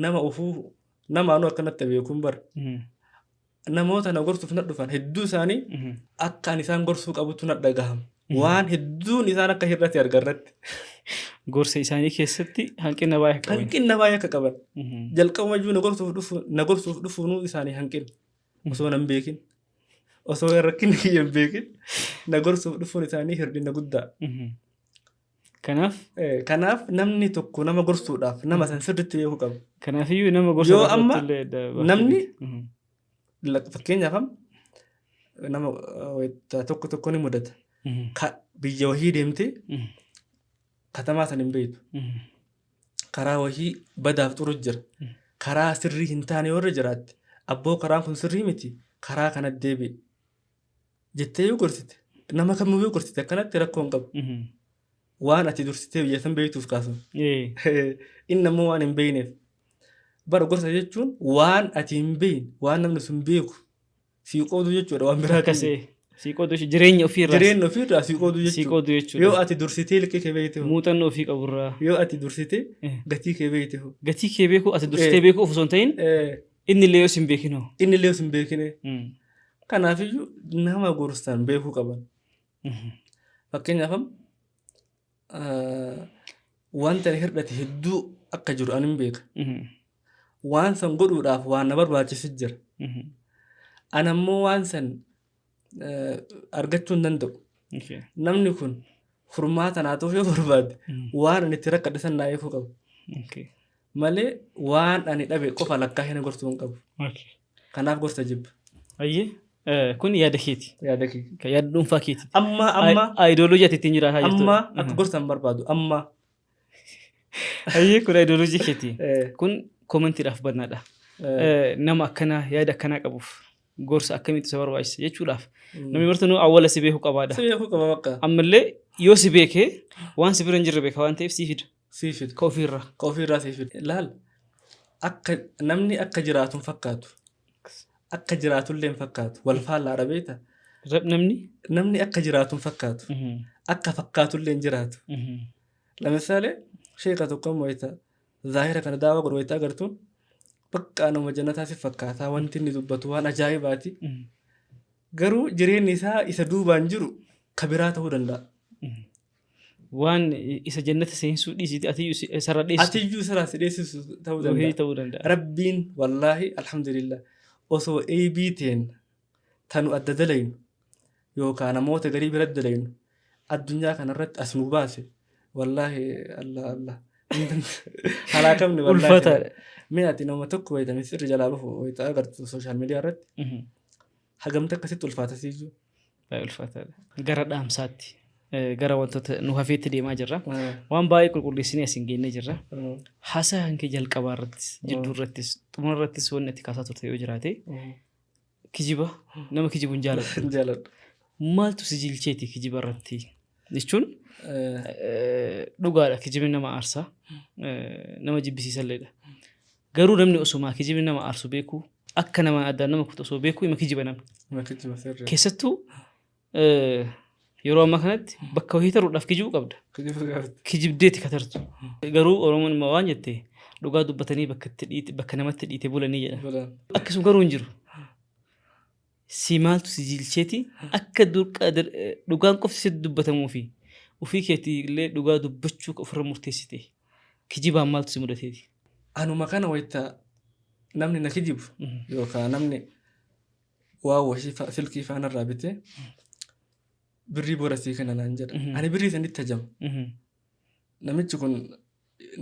Nama ofuu nama anuu akkanatti beekuun bar namoota na gorsuuf na dhufan hedduu isaanii akka ani isaan gorsuu qabutu na dhagahama. Waan hedduun isaan akka hir'ate arga irratti. Gorsa isaanii keessatti hanqina baay'ee akka qaban. Hanqina baay'ee akka qaban. Jalqabuma iyyuu na gorsuuf dhufuunuu isaanii hanqina. Osoo nan beekin. Osoo rakkinni kiyya hin beekin na gorsuuf dhufuun isaanii hir'ina guddaa. Kanaaf Kanaaf namni tokko nama gorsuudhaaf nama san sirriitti beekuu qaba. Kanaafiyyuu nama gorsa Yoo amma irratti illee adda baafte namni beekta. Fakkeenyaaf amma nama wayita tokko tokko ni mudata. Ka biyya wahii deemtee katamaa san hin beektu. Karaa wahii badaaf xuru jira. Karaa sirrii hin taane yoo irra jiraatte, abboo karaan kun sirrii miti, karaa kana deebi'i jettee yoo gorsite, nama kamuu yoo gorsite akkanatti rakkoo hin qabu. Waan ati dursitee biyya san beektuuf kaasu. Inni ammoo waan hin beekneef. Bara gorsa jechuun waan ati hin beekne waan namni sun beeku sii qoodu jechuudha, waan biraa. Akkasee. Sii qoodu jechuudha. Jireenya ofiirraa Jireenya ofiirraa sii qoodu sii jechuudha. qoodu jechuudha. Yoo ati dursitee liqii kee beekte hoo? Muuxannoo ofii qaburraa. Yoo ati dursitee gatii kee beekte hoo? Gatii kee beekuu ati dursitee beekuu of osoo hin ta'in inni illee yoo sin beekin hoo? Inni illee yoo sin beekine. Kanaafiyyuu nama gorsan beekuu qaban. Fakkeenyaaf amma wanta ani hirdhate hedduu akka jiru ani hin beeka. Waan san godhuudhaaf waan na barbaachisu jira. Ani ammoo waan san argachuu hin danda'u. Namni kun furmaata naa ta'uu yoo barbaade waan ani itti rakkadhe san naa eeguu qaba. Malee waan ani dhabe qofa lakkaa'ee na gorsuu hin qabu. Kanaaf gorsa jibba. Ayyee. Kun yaada keeti. Yaada kee. Kan yaada dhuunfaa keeti. Amma amma Ayidooloojii ati ittiin jiraataa jirtu. Amma akka gorsa hin barbaadu amma. Ayyee kun ayidooloojii keeti. Kun koomentiidhaaf bannaadha. Nama akkanaa yaada akkanaa qabuuf gorsa akkamiitu isa barbaachisa jechuudhaaf. Namni martinuu awwala si beekuu qabaadha. Si beekuu qaba bakka. Ammallee yoo si beekee waan si bira hin jirre beeka waan ta'eef sii fida. Sii fida. Ka ofiirraa. Ka ofiirraa sii fida. Laal akka namni akka jiraatu hin fakkaatu. Akka jiraatullee hin fakkaatu. Wal faallaadha beekta. Namni? Namni akka jiraatu hin fakkaatu. Akka fakkaatullee hin jiraatu. Lamisaalee sheeka tokko ammoo wayita zaahira kana daawaa godhu wayita agartuun bakka nama jannataa si fakkaataa wanti inni dubbatu waan ajaa'ibaati. Garuu jireenyi isaa isa duubaan jiru ka biraa ta'uu danda'a. Waan isa jannata seensuu dhiisiti atiyyuu isarra dheessitu. Atiyyuu isarraa si dheessisu ta'uu Wahii danda'a. ta'uu danda'a. Rabbiin wallaahi alhamdulillah osoo eebii teen tanu adda dalaynu yookaan namoota garii bira dalaynu addunyaa kanarratti as nu baase wallaahi Allah Allah halaakamni wallaahi. Ulfaataadha. Mee ati nama tokko wayita misirri jalaa bahu wayita agartu sooshaal miidiyaa irratti hagamta akkasitti ulfaata siyyuu. Baay'ee ulfaataadha. Gara dhaamsaatti gara wantoota nu hafeetti deemaa jirra. Waan baay'ee qulqulleessinee asiin geennee jirra. Haasaa kan kee jalqabaa irrattis, jidduu irrattis, xumura irrattis wanni ati kaasaa turte yoo jiraate kijiba nama kijibu hin jaaladhu. Hin jaaladhu. Maaltu si jilcheeti kijiba irratti jechuun dhugaadha kijibni nama aarsa nama jibbisiisalleedha. Garuu namni osumaa kijibni nama aarsu beeku akka nama addaan nama kutu osoo beekuu ima kijiba namni. Ima kijiba sirrii. Keessattuu yeroo ammaa kanatti bakka wahii taruudhaaf kijibuu qabda. Kijibuu qabda. Kijibdeeti ka tartu. Garuu Oromoon immoo waan jette dhugaa dubbatanii bakka itti dhiite bakka namatti dhiite bulanii jedha. Bulan. Akkasuma garuu hin jiru. Si maaltu si jilcheeti akka dhugaan qofti sitti dubbatamuu fi ofii keetii illee dhugaa dubbachuu ofirra murteessite kijibaan maaltu si mudateeti? Anuma kana wayita namni na kijibu yookaan namni waa wahii silkii faa narraa bitee birrii booda sii kenna naan jedha. Ani birrii sanitti hajama. Namichi kun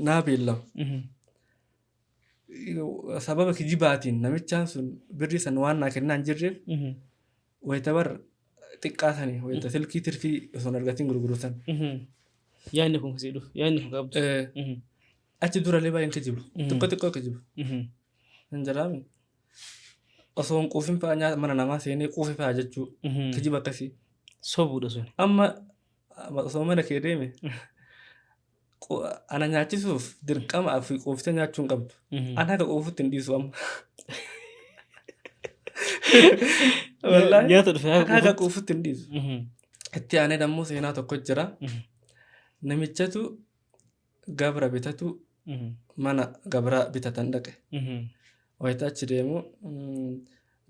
naa beellama. Sababa kijibaatiin namichaan sun birrii san waan naa kennaa hin jirreef wayita bar xiqqaa sanii wayita silkii tirfii osoo hin argatiin gurguru san. Yaadni kun kasii dhufu yaadni kun qabdu. Achi durallee baay'een kijibu. Xiqqoo xiqqoo kijibu. Hin jiraami. Osoo hin quufin fa'aa nyaata mana namaa seenee quufe fa'aa jechuu. Kijiba akkasii. Sobuudha sun. Amma osoo mana kee deeme ana nyaachisuuf dirqama fi quuftee nyaachuu hin qabdu. Ana haga quufutti hin dhiisu amma. Wallaahi Nyaata dhufe haga haga quufutti. quufutti hin dhiisu. Itti aanee dammoo seenaa tokko jira. Namichatu gabra bitatu mana gabraa bitatan dhaqe. Wayita achi deemu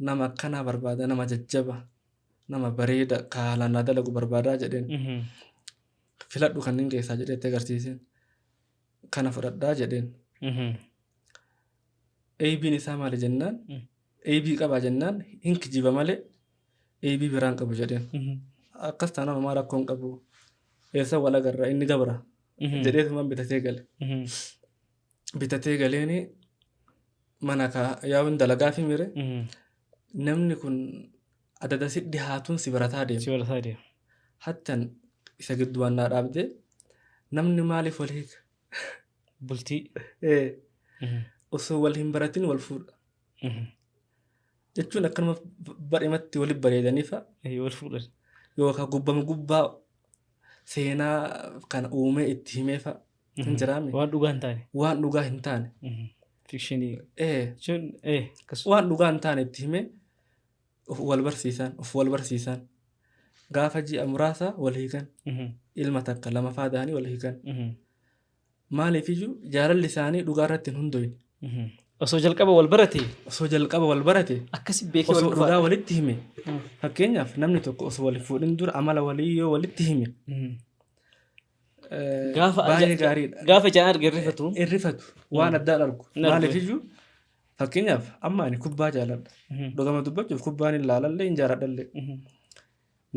nama akkanaa barbaada nama jajjaba nama bareeda ka haalaan naa dalagu barbaadaa jedheen. Filadhu kanneen keessaa jedhee itti agarsiiseen. Kana fudhadhaa jedheen. Eeybiin isaa maali jennaan eeybii qabaa jennaan hin kijiba malee eeybii biraan qabu jedheen. Akkas taanaan homaa rakkoo hin qabu. Eessa wal agarra inni gabra jedheetumaan bitatee gale. Bitatee galeeni mana kaa yaa'uun dalagaa fi mire namni kun adada si dhihaatuun si barataa deema. Si barataa deema. Hattan isa gidduwaan naa dhaabdee namni maaliif wal hiika? Bultii. Osoo wal hin baratin wal fuudha. Jechuun akkanuma badhimatti walitti bareedanii fa'a. Wal fuudhan. Yookaan gubbama gubbaa seenaa kana uumee itti himee fa'a. Hin jiraame. Waan dhugaa hin taane. Waan dhugaa hin taane. Fikshinii. Jechuun akkas. Waan dhugaa hin taane itti himee of wal barsiisan of wal barsiisan. Gaafa ji'a muraasa wal hiikan. Ilma takka lama faa dahanii wal hiikan. Maaliifiyyuu jaalalli isaanii dhugaa irratti hin hundoyne. Osoo jalqaba wal barate. Osoo jalqaba wal barate. Akkasi beekee wal Osoo dhugaa walitti hime. Fakkeenyaaf namni tokko osoo wal hin fuudhin dura amala walii yoo walitti hime. Gaafa Baay'ee gaariidha. Gaafa ijaan arge rifatu. Hin rifatu. Waan addaan argu. Hin argu. Maaliifiyyuu fakkeenyaaf amma ani kubbaa jaaladha. Dhugama dubbachuuf kubbaan hin laalallee hin jaaladhallee.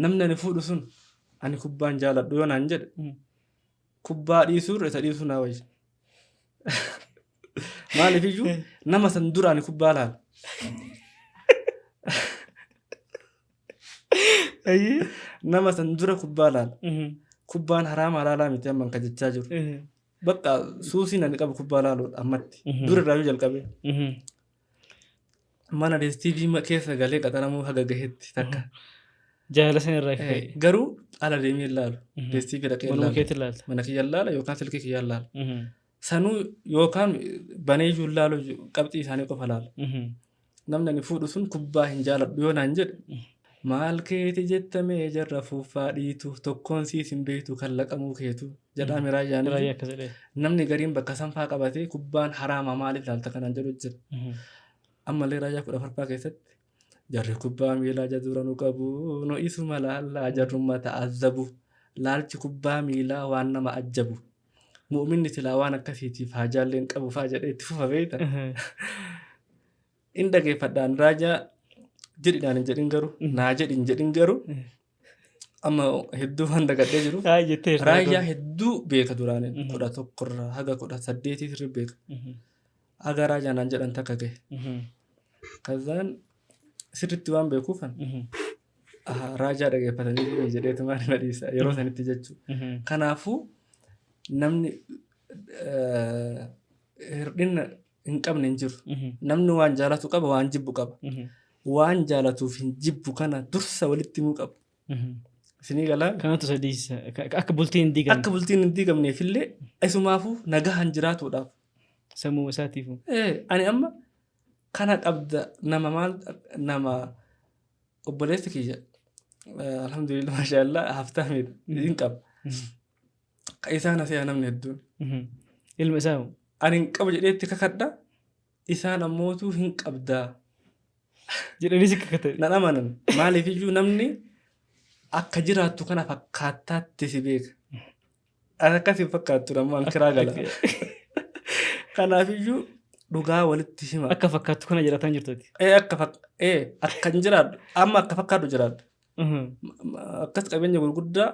Namni ani fuudhu sun ani kubbaan jaaladhu yoo naan jedhe kubbaa dhiisuurra isa dhiisuu naa wayya. Maaliif iyyuu nama san dura ani kubbaa laala. Nama san dura kubbaa laala. Kubbaan haraama halaalaa miti amma kan jechaa jiru. Bakka suusiin ani qabu kubbaa laaluudha ammatti. Dur irraa yoo jalqabee. Mana DSTV keessa galee qaxaramuu haga gahetti takka. Jaalala san irraa ka'e. Garuu ala deemee hin laalu. DSTV dhaqee hin Manuma laalu. keetti ilaalta. Mana kiyya hin laala yookaan silkii kiyya hin laala. Sanuu yookaan banee iyyuu hin laalu qabxii isaanii qofa laala. Namni ani fuudhu sun kubbaa hin jaaladhu yoo naan jedhe maal keeti jettamee jarra fuuffaa dhiitu tokkoon siis hin beektu kan laqamuu keetu jedhaa miraa Raayyaa jaanii akkas jedhee. namni gariin bakka sanfaa qabatee kubbaan haraama maaliif laalta kanaan jedhu jira. Ammallee raayyaa 14ffaa keessatti jarri kubbaa miilaa jadura nu qabu nu isuma laallaa jarrummaa ta'azzabu laalchi kubbaa miilaa waan nama ajjabu mu'minni silaa waan akkasiitiif haajaallee hin qabu faa jedhee itti fufa beekta. In dhageeffadhaan raajaa jedhidhaan hin jedhin garuu naa jedhi hin jedhin garuu amma hedduu waan dagadhee jiru. Haa jetteerta. Raayyaa hedduu beeka duraan 11 irraa haga 18 sirri beeka. Haga raajaa naan jedhan takka gahe. Kazaan sirritti waan beekuufan raajaa dhageeffatanii deemi jedheetu maal na dhiisa yeroo sanitti jechuudha. Kanaafuu namni hir'ina hin qabne hin jiru. Namni waan jaalatu qaba, waan jibbu qaba. Waan jaalatuuf hin jibbu kana dursa walitti himuu qaba. Isinii galaa? Kanatu sadiisa. Akka bultiin hin diigamne. Akka bultiin hin diigamneef illee isumaafuu nagahaan jiraatuudhaaf. Sammuu isaatiif. Ani amma kana qabda nama maal nama obboleessi kiyya alhamdulillah maashaallah haftaamidha hin qaba. Ka isaan hase'a namni hedduun. Ilma isaa hoo? Ani hin qabu jedhee itti kakadha. Isaan ammootu hin qabdaa. Jedhanii si kakatan. Nan amanan. Maaliif iyyuu namni akka jiraattu kana fakkaattaatti si beeka. Ani akkas hin fakkaattu ammoo an kiraa gala. Kanaaf iyyuu dhugaa walitti hima. Akka fakkaattu kana jiraataan jirtuuti. Ee akka fak ee akka hin jiraadhu amma akka fakkaadhu jiraadhu. Akkas qabeenya gurguddaa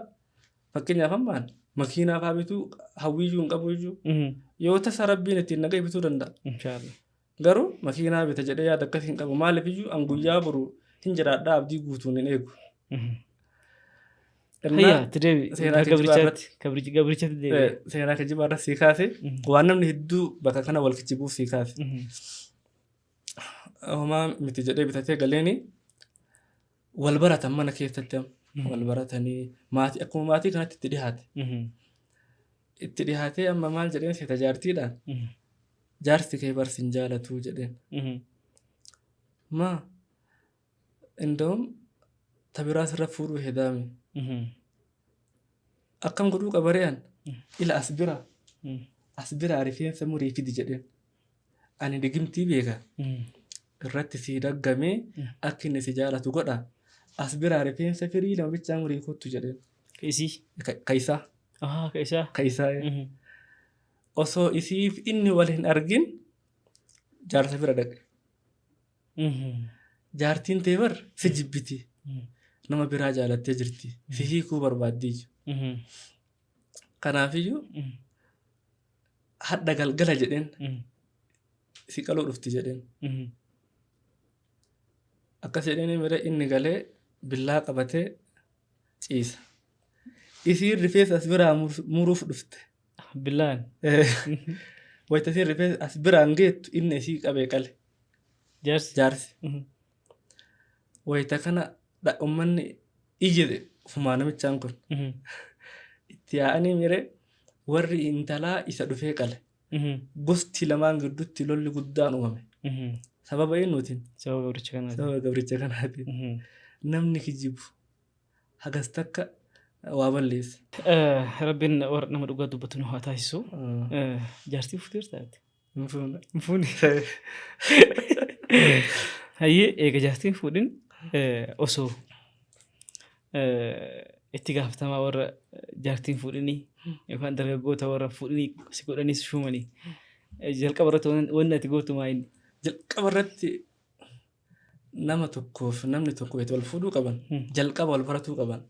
Fakkeenyaaf ammaan makiinaa fa'aa bituu hawwiiyyuu hin qabu iyyuu. Yoo tasa rabbiin ittiin naga'e bituu danda'a. Inshaallah. Garuu makiinaa bita jedhee yaada akkasii hin qabu. Maaliif iyyuu an guyyaa boru hin jiraadhaa abdii guutuun hin eegu. Innaa Hayya, itti deebi. seenaa kijibaa Gabrichaatti. Gabrichatti deebi. Seenaa kijibaa irratti sii kaase waan namni hedduu bakka kana wal kijibuuf sii kaase. Homaa miti jedhee bitatee galeeni wal baratan mana keessatti amma wal baratanii maatii akkuma maatii kanatti itti dhihaate. Itti dhihaatee amma maal jedheen seeta jaartiidhaan jaarsi kee bar sin jaalatuu jedheen. Maa inda'um ta biraa sirra fuudhuu hedaame. Akkam godhuu qabaree an ila as bira as biraa rifeensa murii fidi jedheen. Ani digimtii beeka. Irratti sii daggamee akka inni si jaalatu godha. As biraa rifeensa firii lama bichaa murii kottu jedheen. Ka isii. Ka isaa. Ahaa ka isaa. Ka isaa. Osoo isiif inni wal hin argin jaarsa bira dhaqe. Jaartiin tee bar si jibbiti. Nama biraa jaalattee jirti. Si hiikuu barbaaddii. Kanaafiyyuu hadha galgala jedheen si qaluu dhufti jedheen. Akkas jedheen mire inni galee billaa qabatee ciisa. Isiin rifeensa as biraa muruuf dhufte. Billaan. Wayita isiin rifeensa as biraan geettu inni isii qabee qale. Jaarsi. Jaarsi. Wayita kana uummanni iyye ufumaa namichaan kun. Itti yaa'anii mire warri intalaa isa dhufee qale. Gosti lamaan gidduutti lolli guddaan uumame. Sababa eenyuutiin? Sababa gabricha kanaatiin. Sababa gabricha kanaatiin. Namni kijibu Hagas takka waa balleessa. Rabbiin warra nama dhugaa dubbatu nu haa taasisu. Jaartii fuuteerta ati? Hin fuune. Hin fuune. Hayyee, eega jaartiin fuudhin osoo itti gaafatamaa warra jaartiin fuudhinii yookaan dargaggoota warra fuudhinii si godhanii si shuumanii jalqaba irratti wanni ati gootu maa inni? Jalqaba irratti nama tokkoof namni tokko itti wal fuudhuu qaban jalqaba wal baratuu qaban.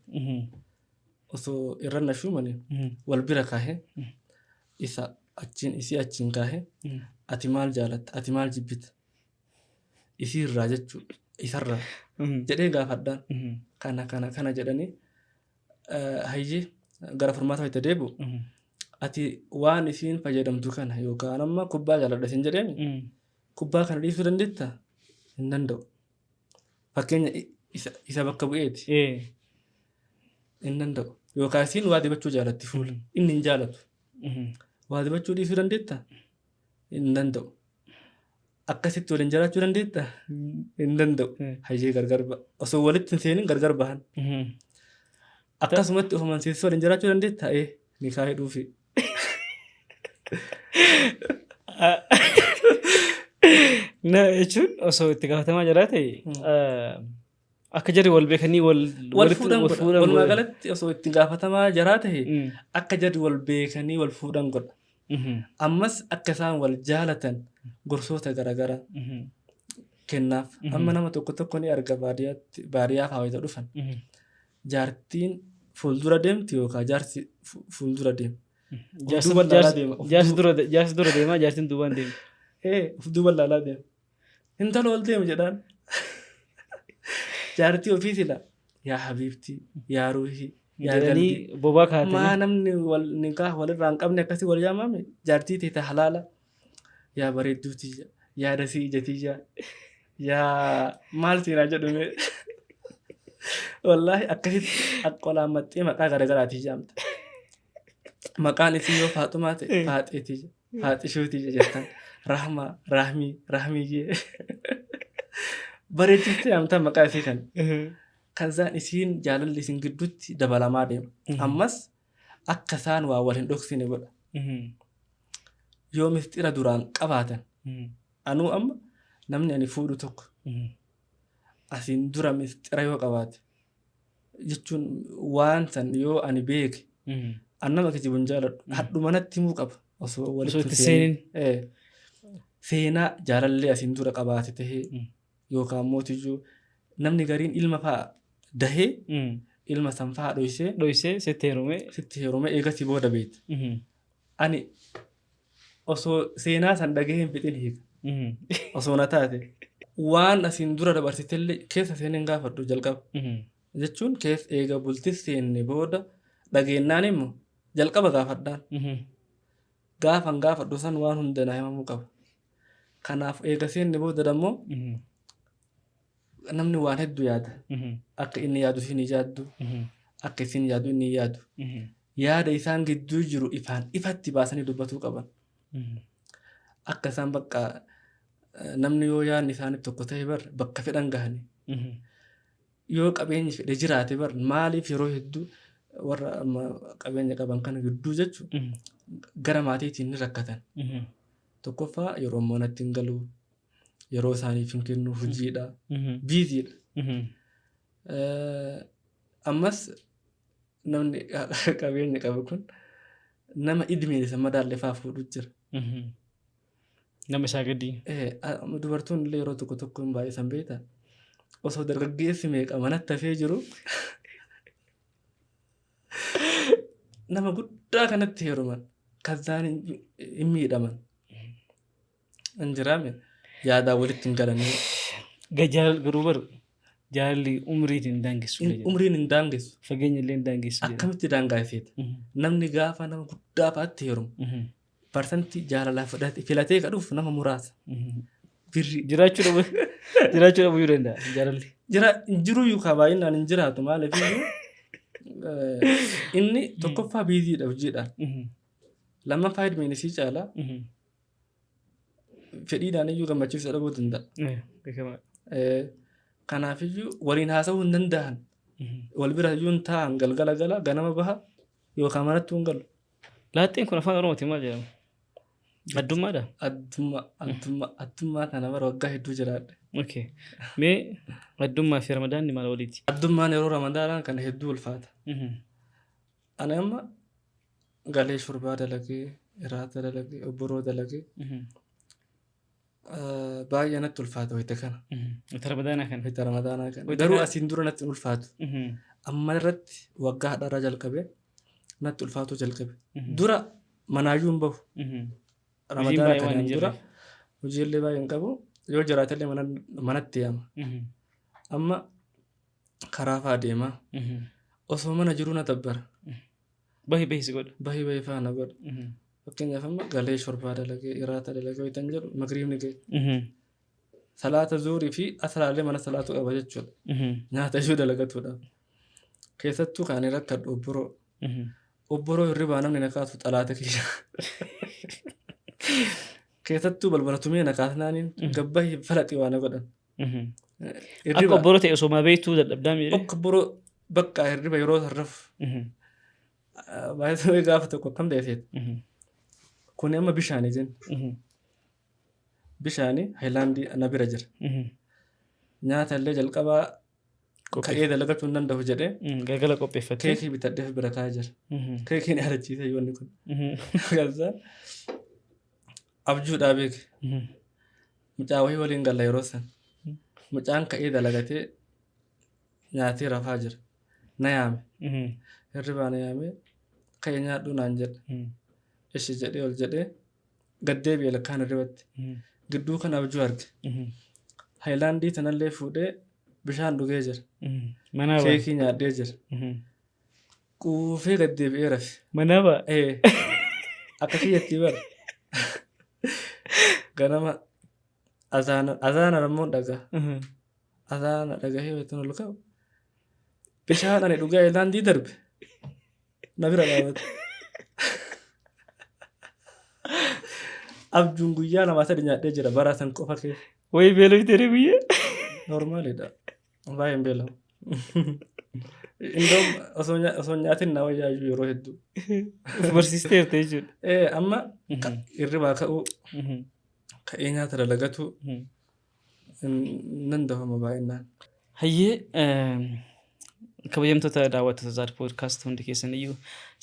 Osoo irra na shuumanii wal bira kaahee, isa achiin isii achiin kaahee, ati maal jaalatta, ati maal jibbita isii irraa jechuu isarraa jedhee gaafadhaan, kana kana kana jedhanii, hayyee, gara furmaata itti deebi'u. Ati waan isiin fayyadamtu kana yookaan amma kubbaa jaaladha isin jedheemi, kubbaa kana dhiisuu dandeettaa? Hin danda'u. Fakkeenya isa bakka bu'eeti. Hin danda'u. Yookaan isiin waa dibachuu jaalatti fuula. Inni hin jaalatu. Waa dibachuu dhiisuu dandeettaa? Hin danda'u. Akkasitti waliin jiraachuu dandeettaa? Hin danda'u. Hayyee, gargar ba'a. Osoo walitti hin seenin gargar bahan. Akkasumatti ofumaan seensisuu waliin jiraachuu dandeettaa? Ee, nikaa hidhuufi. Na jechuun osoo itti gaafatamaa jiraate akka jarri wal beekanii wal wal fuudhan godha. Walumaa galatti osoo itti gaafatamaa jaraa ta'e akka jarri wal beekanii wal fuudhan godha. Ammas akka isaan wal jaalatan gorsoota garaagaraa kennaaf. Amma nama tokko tokko ni arga, baadiyyaatti baadiyyaa fa'aa wayita dhufan. Jaartiin fuuldura deemti yookaan jaarsi fuuldura deema. Of duuba laalaa deema. Jaarsi dura deemaa, jaartiin duubaan deema. Ee, of duuba laalaa deema. Intala ol deemu jedhaan. Jaartii ofii sila yaa habiibtii, yaa ruuhii, yaa jedhanii galbii. Bobaa Maa kaatanii. Namni wal nikaa walirraa hin qabne akkasii wal yaamame, jaartii teeta halaala yaa bareedduu tiyya, yaa dasii ija tiyya, yaa maal seenaa jedhume. Wallaahi akkasitti qolaan maxxee maqaa garaagaraatiin yaamta. Maqaan isii yoo Faaxumaa ta'e Faaxee tiyya, Faaxishuu tiyya jettan. Rahmaa, Rahmii, Rahmiyyee. Bareechistee yaamta maqaa isii kan. Kan isaan isiin jaalalli isin gidduutti dabalamaa deema. Ammas akka isaan waa wal hin dhoksine godha. Yoo mistira duraan qabaatan, anuu amma namni ani fuudhu tokko asiin dura mistira yoo qabaate, jechuun waan san yoo ani beeke, an nama kijibu hin jaaladhu. Hadhuma natti himuu qaba osoo walitti osoo itti hin seenin. Ee, seenaa jaalallee asiin dura qabaate tahee yookaan mootiyyuu namni gariin ilma fa'a dahee ilma san fa'a dhoysee dhoysee sitti heerume. Sitti heerume, eegasii booda beekta. Ani osoo seenaa san dhagahee hin fixin hiika. Osoo na taate. Waan asiin dura dabarsitellee keessa seenee hin gaafadhu jalqaba. Jechuun keessa eega bultis seenne booda dhageennaan immoo jalqaba gaafadhaan. Gaafan gaafadhu san waan hunda naa himamuu qaba. Kanaaf eega seenne booda dammoo namni waan hedduu yaada. Akka inni yaadu isin hin yaaddu. Akka isin yaadu inni hin yaadu. Yaada isaan gidduu jiru ifaan ifatti baasanii dubbatuu qaban. Akka isaan bakka namni yoo yaadni isaanii tokko ta'e bar bakka fedhan gahanii. Yoo qabeenyi fedhe jiraate bar maaliif yeroo hedduu warra amma qabeenya qaban kana gidduu jechuun gara maatiitiin ni rakkatan. Tokkoffaa, yeroo manatti hin galu, yeroo isaaniif hin kennu, hojiidha, busy dha. Ammas namni qabeenya qabu kun nama idmeen isa madaalle fa'aa fuudhu jira. Nama isaa gadi. Dubartoonni illee yeroo tokko tokko hin baay'isan beektaa? Osoo dargaggeessi meeqa manatti hafee jiru nama guddaa kanatti heeruman, kazzaan hin miidhaman. Hin jiraame, yaadaan walitti hin galanii. Garuu bar jaalalli umriitiin hin daangessu illee jedha. Umriin hin daangessu. Fageenya illee hin daangessu jedha. Akkamitti daangaa'eefeeta? Namni gaafa nama guddaa fa'aatti heerumu parsantii jaalalaa filatee ka dhufu nama muraasa. Birri. Jiraachuu dhabuu danda'a jaalalli. Jira, jiru iyyuu ka baay'inaan hin jiraatu. Maaliif iyyuu, inni tokkoffaa busy dha hojiidhaan. Lammaffaa, idmeen isii caalaa fedhiidhaan iyyuu gammachiisuu dhabuu danda'a. Beekamaadha. Kanaafiyyuu waliin haasa'uu hin danda'an. Wal bira iyyuu hin taa'an galgala gala ganama baha yookaan manatti hin galu. Laaxxeen kun afaan Oromootiin maal jedhama? Addummaadha? Addummaa addummaa addummaa kana bara waggaa hedduu jiraadhe. Okay. Mee addummaa fi ramadaanni maal waliiti? Addummaan yeroo ramadaanaa kana hedduu ulfaata. Ani amma galee shorbaa dalagee, iraata dalagee, obboroo dalagee baay'ee natti ulfaata wayita kana. Wayita ramadaanaa kana. Wayita ramadaanaa kana. Wayita Garuu kana- asiin dura natti hin ulfaatu. Amma irratti waggaa hadhaarraa jalqabee natti ulfaatuu jalqabe. Dura manaayyuu hin bahu. Ramadaana baay'ee waan kanaan hin dura jirreef. hojiillee baay'ee hin qabu. Yoo jiraatellee manatti yaama. Amma karaa fa'aa deemaa. Osoo mana jiruu na dabbara. Bahi bahi si godha. Bahii bahii fa'aa na godha. Fakkeenyaaf amma galee shorbaa dalagee iraata dalagee wayitan jedhu magriibni ga'e. Salaata zuurii fi asraallee mana salaatu qaba jechuudha. Nyaata ishuu dalagatuudhaaf. Keessattuu kan ani rakkadhu obboroo. Obboroo hirribaa namni na kaasu xalaata kiyya. Keessattuu balbala tumee na kaasnaaniin gabbahi falaxii waa na godhan. Akka Hirriba obboroo ta'e osoo maa beektuu dadhabdaa miidhe. akka obboroo bakka hirriba yeroo sarrafu. Baay'ee gaafa tokko akkam ta'e seeta. Kuni amma bishaani jenna. Bishaani haayilaandii na bira jira. Nyaata illee jalqabaa ka'ee dalagachuu hin danda'u jedhee Galgala qopheeffattee. keekii bitadheef bira kaa'ee jira. Keekiin yaadachiisa yoonni kun. Galzaan abjuudhaa beeke. Mucaa wayii waliin galla yeroo san. Mucaan ka'ee dalagatee nyaatee rafaa jira. Na yaame. Hirribaa na yaame. Ka'ee nyaadhu naan jedhe. Ishi jedhee ol jedhee gad deebi'e lakkaan hirribatti. Gidduu kana abjuu arge. Haayilaandii tanallee fuudhee bishaan dhugee jira. Manaa ba'a. Keekii nyaadhee jira. Quufee gad deebi'ee rafe. Manaa ba'a. Ee, akka kiyyatti bara. Ganama azaana azaana ammoo dhagaa. Azaana dhagahee wayita ol ka'u. Bishaan ani dhugee haayilaandii darbe. Na bira dhaabate. Abjuun guyyaa lamaa sadi nyaadhee jira bara san qofa keessa. Wayii beelofte ree guyyaa. Normaalidha. Baay'ee hin beelamu. Indoom osoo hin nyaatin na wayyaayyuu yeroo hedduu. Of barsiisteerta jechuudha. Ee amma hirribaa ka'uu ka'ee nyaata dalagatu hin danda'amu baay'inaan. Hayyee kabajamtoota daawwattoota Zaad Poodkaast hundi keessan iyyuu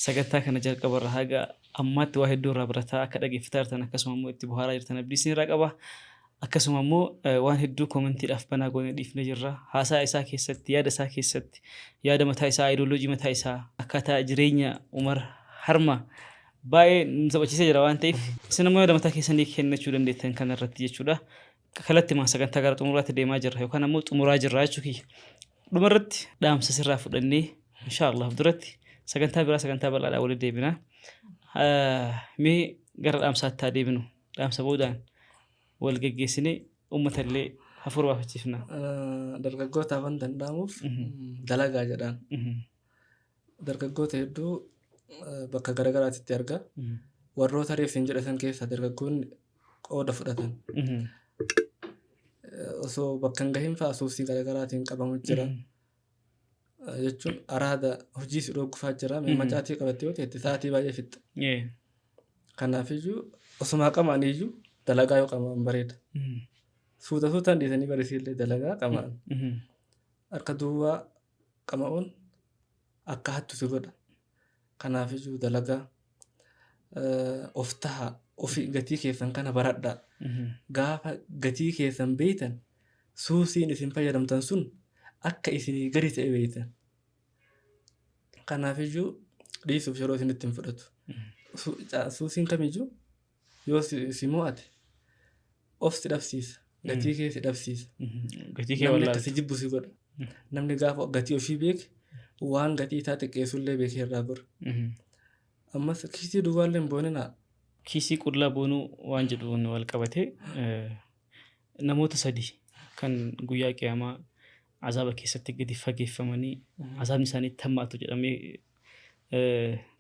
sagantaa kana jalqabarra haga ammaatti waa hedduu irraa barataa akka dhageeffataa jirtan akkasuma immoo itti bohaaraa jirtan abdii isin irraa qaba. Akkasuma immoo waan hedduu koomentiidhaaf banaa goonee dhiifnee jirra. Haasaa isaa keessatti, yaada isaa keessatti, yaada mataa isaa, ayidooloojii mataa isaa, akkaataa jireenya Umar Harma baay'ee nu taphachiisee jira waan ta'eef isin immoo yaada mataa keessanii kennachuu dandeettan kana irratti jechuudha. Kallattimaan sagantaa gara xumuraatti deemaa jirra yookaan ammoo xumuraa jirra jechuu kiyya. Dhumarratti dhaamsa sirraa fudhannee inshaallah duratti sagantaa biraa sagantaa bal'aadhaan walitti deebina. Mee gara dhaamsaatti haa deebinu. Dhaamsa boodaan wal geggeessinee uummata illee hafuura baafachiifna. Dargaggootaaf wanta hin dhaamuuf dalagaa jedhaan. Dargaggoota hedduu bakka garaagaraatti arga. Warroota reef hin jedhatan keessaa dargaggoonni qooda fudhatan. Osoo bakka hin gahin fa'aa suusii garaagaraatiin qabamu jira. Jechuun araada hojii si dhoggufaa jira. Macaatii qabattee yoo teette sa'aatii baay'ee fixxa. Kanaafiyyuu osumaa qama'aniyyuu dalagaa yoo qama'an bareeda. Suuta suutaan dhiisanii barisiillee dalagaa qama'an. Harka duwwaa qama'uun akka hattu si godha. Kanaafiyyuu dalagaa of tahaa ofii gatii keessan kana baradhaa. Gaafa gatii keessan beektan suusiin isin fayyadamtan sun akka isinii gadi ta'e beektan. Kanaafiyyuu dhiisuuf yeroo isinitti hin fudhatu. Suusiin kamiyyuu yoo si mo'ate of si dhabsiisa. Gatii kee si dhabsiisa. Gatii kee Namni akka wallaalta. si jibbu si godha. Namni gaafa gatii ofii beeke waan gatii isaa xiqqeessullee beekee irraa gora. Ammas kiisii duwwaallee hin booninaa. Kiisii qullaa boonuu waan jedhuun wal qabatee namoota sadi kan guyyaa qiyaamaa azaaba keessatti gadi fageeffamanii azaabni isaanii itti hammaatu jedhamee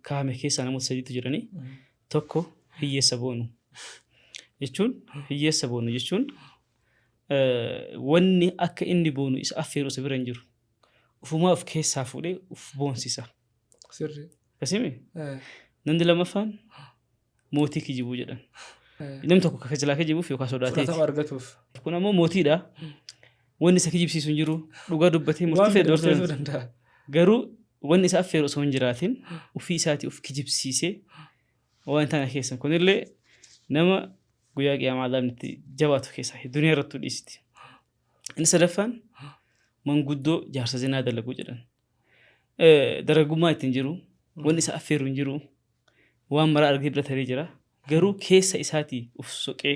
kaa'ame keessaa namoota sadiitu jiranii. Tokko hiyyeessa boonu jechuun hiyyeessa boonu jechuun wanni akka inni boonu isa affeeru isa bira hin jiru. Ufumaa of keessaa fuudhee uf boonsisa. Sirri. Akkasimi? Namni lammaffaan mootii kijibuu jedhan. Namni tokko akka jalaa kijibuuf yookaan sodaateeti. Fudhatama argatuuf. Kun ammoo mootiidha. Wanni isa kijibsiisu hin jiru. Dhugaa dubbatee murtii Waan fedhe fedhe dabarsuu murteessuu danda'a. danda'a. Garuu wanni isa affeeru osoo hin jiraatin ofii isaatii of kijibsiisee waan hin taane keessan. Kunillee nama guyyaa qiyaamaa azaabni itti jabaatu keessaa duniyaa irrattuu dhiisiti. Inni sadaffaan manguddoo jaarsa zinaa dalagu jedhan. Dargaggummaa ittiin jiru, wanni isa affeeru hin jiru, waan maraa argee bira taree jira. Garuu keessa isaatii uf soqee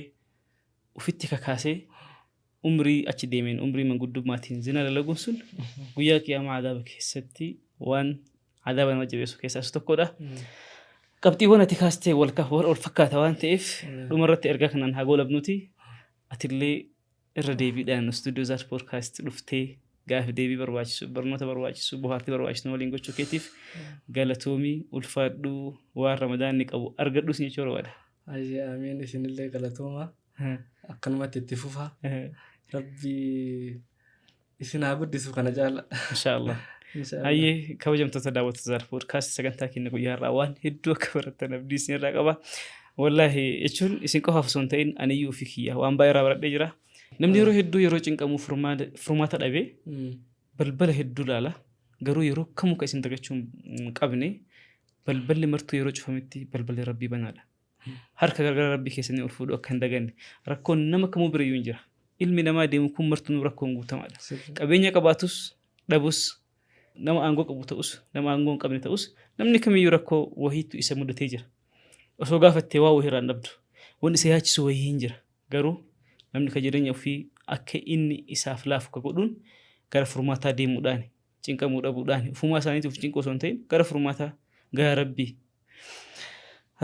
ufitti kakaasee umrii achi deemeen umrii manguddummaatiin zinaa dalaguun sun guyyaa qiyaamaa adaaba keessatti waan adaaba nama jabeessu keessaa isa tokkodha. Qabxiiwwan ati kaastee wal wal fakkaata waan ta'eef dhumarratti ergaa kanaan haa goolabnuti. Atillee irra deebiidhaan istuudiyoo Zaad Poodkaast dhuftee gaafi deebii barbaachisu, barnoota barbaachisu, bohaartii barbaachisu nu waliin gochuu keetiif galatoomii, ulfaadhuu, waan Ramadaanni qabu argadhuu sin jechuu barbaada. Hayyee amiin isinillee galatooma. Akkanumatti itti fufa. Rabbi isin haa guddisu kana caala. Inshaallah. Inshaallah. Hayyee kabajamtoota daawwattoota Zaad Poodkaast sagantaa keenya guyyaa har'aa waan hedduu akka barattan abdii isin irraa qaba. Wallaahi jechuun isin qofaaf osoo hin ta'in aniyyuu ofii kiyya waan baay'ee irraa baradhee jira. Namni yeroo hedduu yeroo cinqamu furmaata dhabee balbala hedduu laala. Garuu yeroo kamuu kan isin dagachuu hin qabne balballi martuu yeroo cufametti balballi Rabbii banaadha. Harka gargara Rabbii keessanii ol fuudhuu akka hin daganne. Rakkoon nama kamuu birayyuu hin jira. Ilmi namaa deemu kun martinuu rakkoon guutamaadha. Qabeenya qabaatus dhabus nama aangoo qabu ta'us nama aangoo hin qabne ta'us namni kamiyyuu rakkoo wahiitu isa mudatee jira. Osoo gaafattee waa wahii irraa hin dhabdu. Wanni isa yaachisu wahii hin jira. Garuu namni ka jireenya ofii akka inni isaaf laafu ka godhuun gara furmaataa deemuudhaani, cinqamuu dhabuudhaani, ofumaa isaaniitiif of cinquu osoo hin ta'in gara furmaataa gara Rabbii.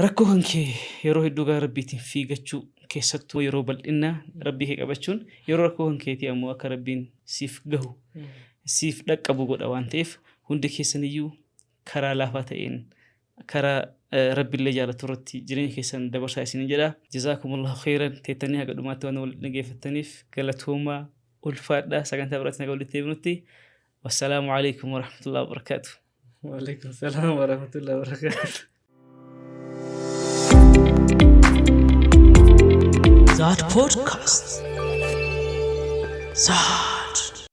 Rakkoo kan kee yeroo hedduu gara Rabbiitiin fiigachuu keessattuu yeroo bal'innaa Rabbii kee qabachuun yeroo rakkoo kan keetii ammoo akka Rabbiin siif gahu siif dhaqqabu godha waan ta'eef hundi keessaniyyuu karaa laafaa ta'een karaa Rabbillee jaalatu irratti jireenya keessan dabarsaa isiniin jedha. Jazaakumullahu khayran teettanii haga dhumaatti waan wal dhageeffattaniif galatoomaa ulfaadhaa sagantaa biraatti naga walitti deebinutti. Wassalaamu alaikum warahmatullahi wabarakaatu. Waalaikum salaam warahmatullahi wabarakatuh. Zaad Podcast. Zaad.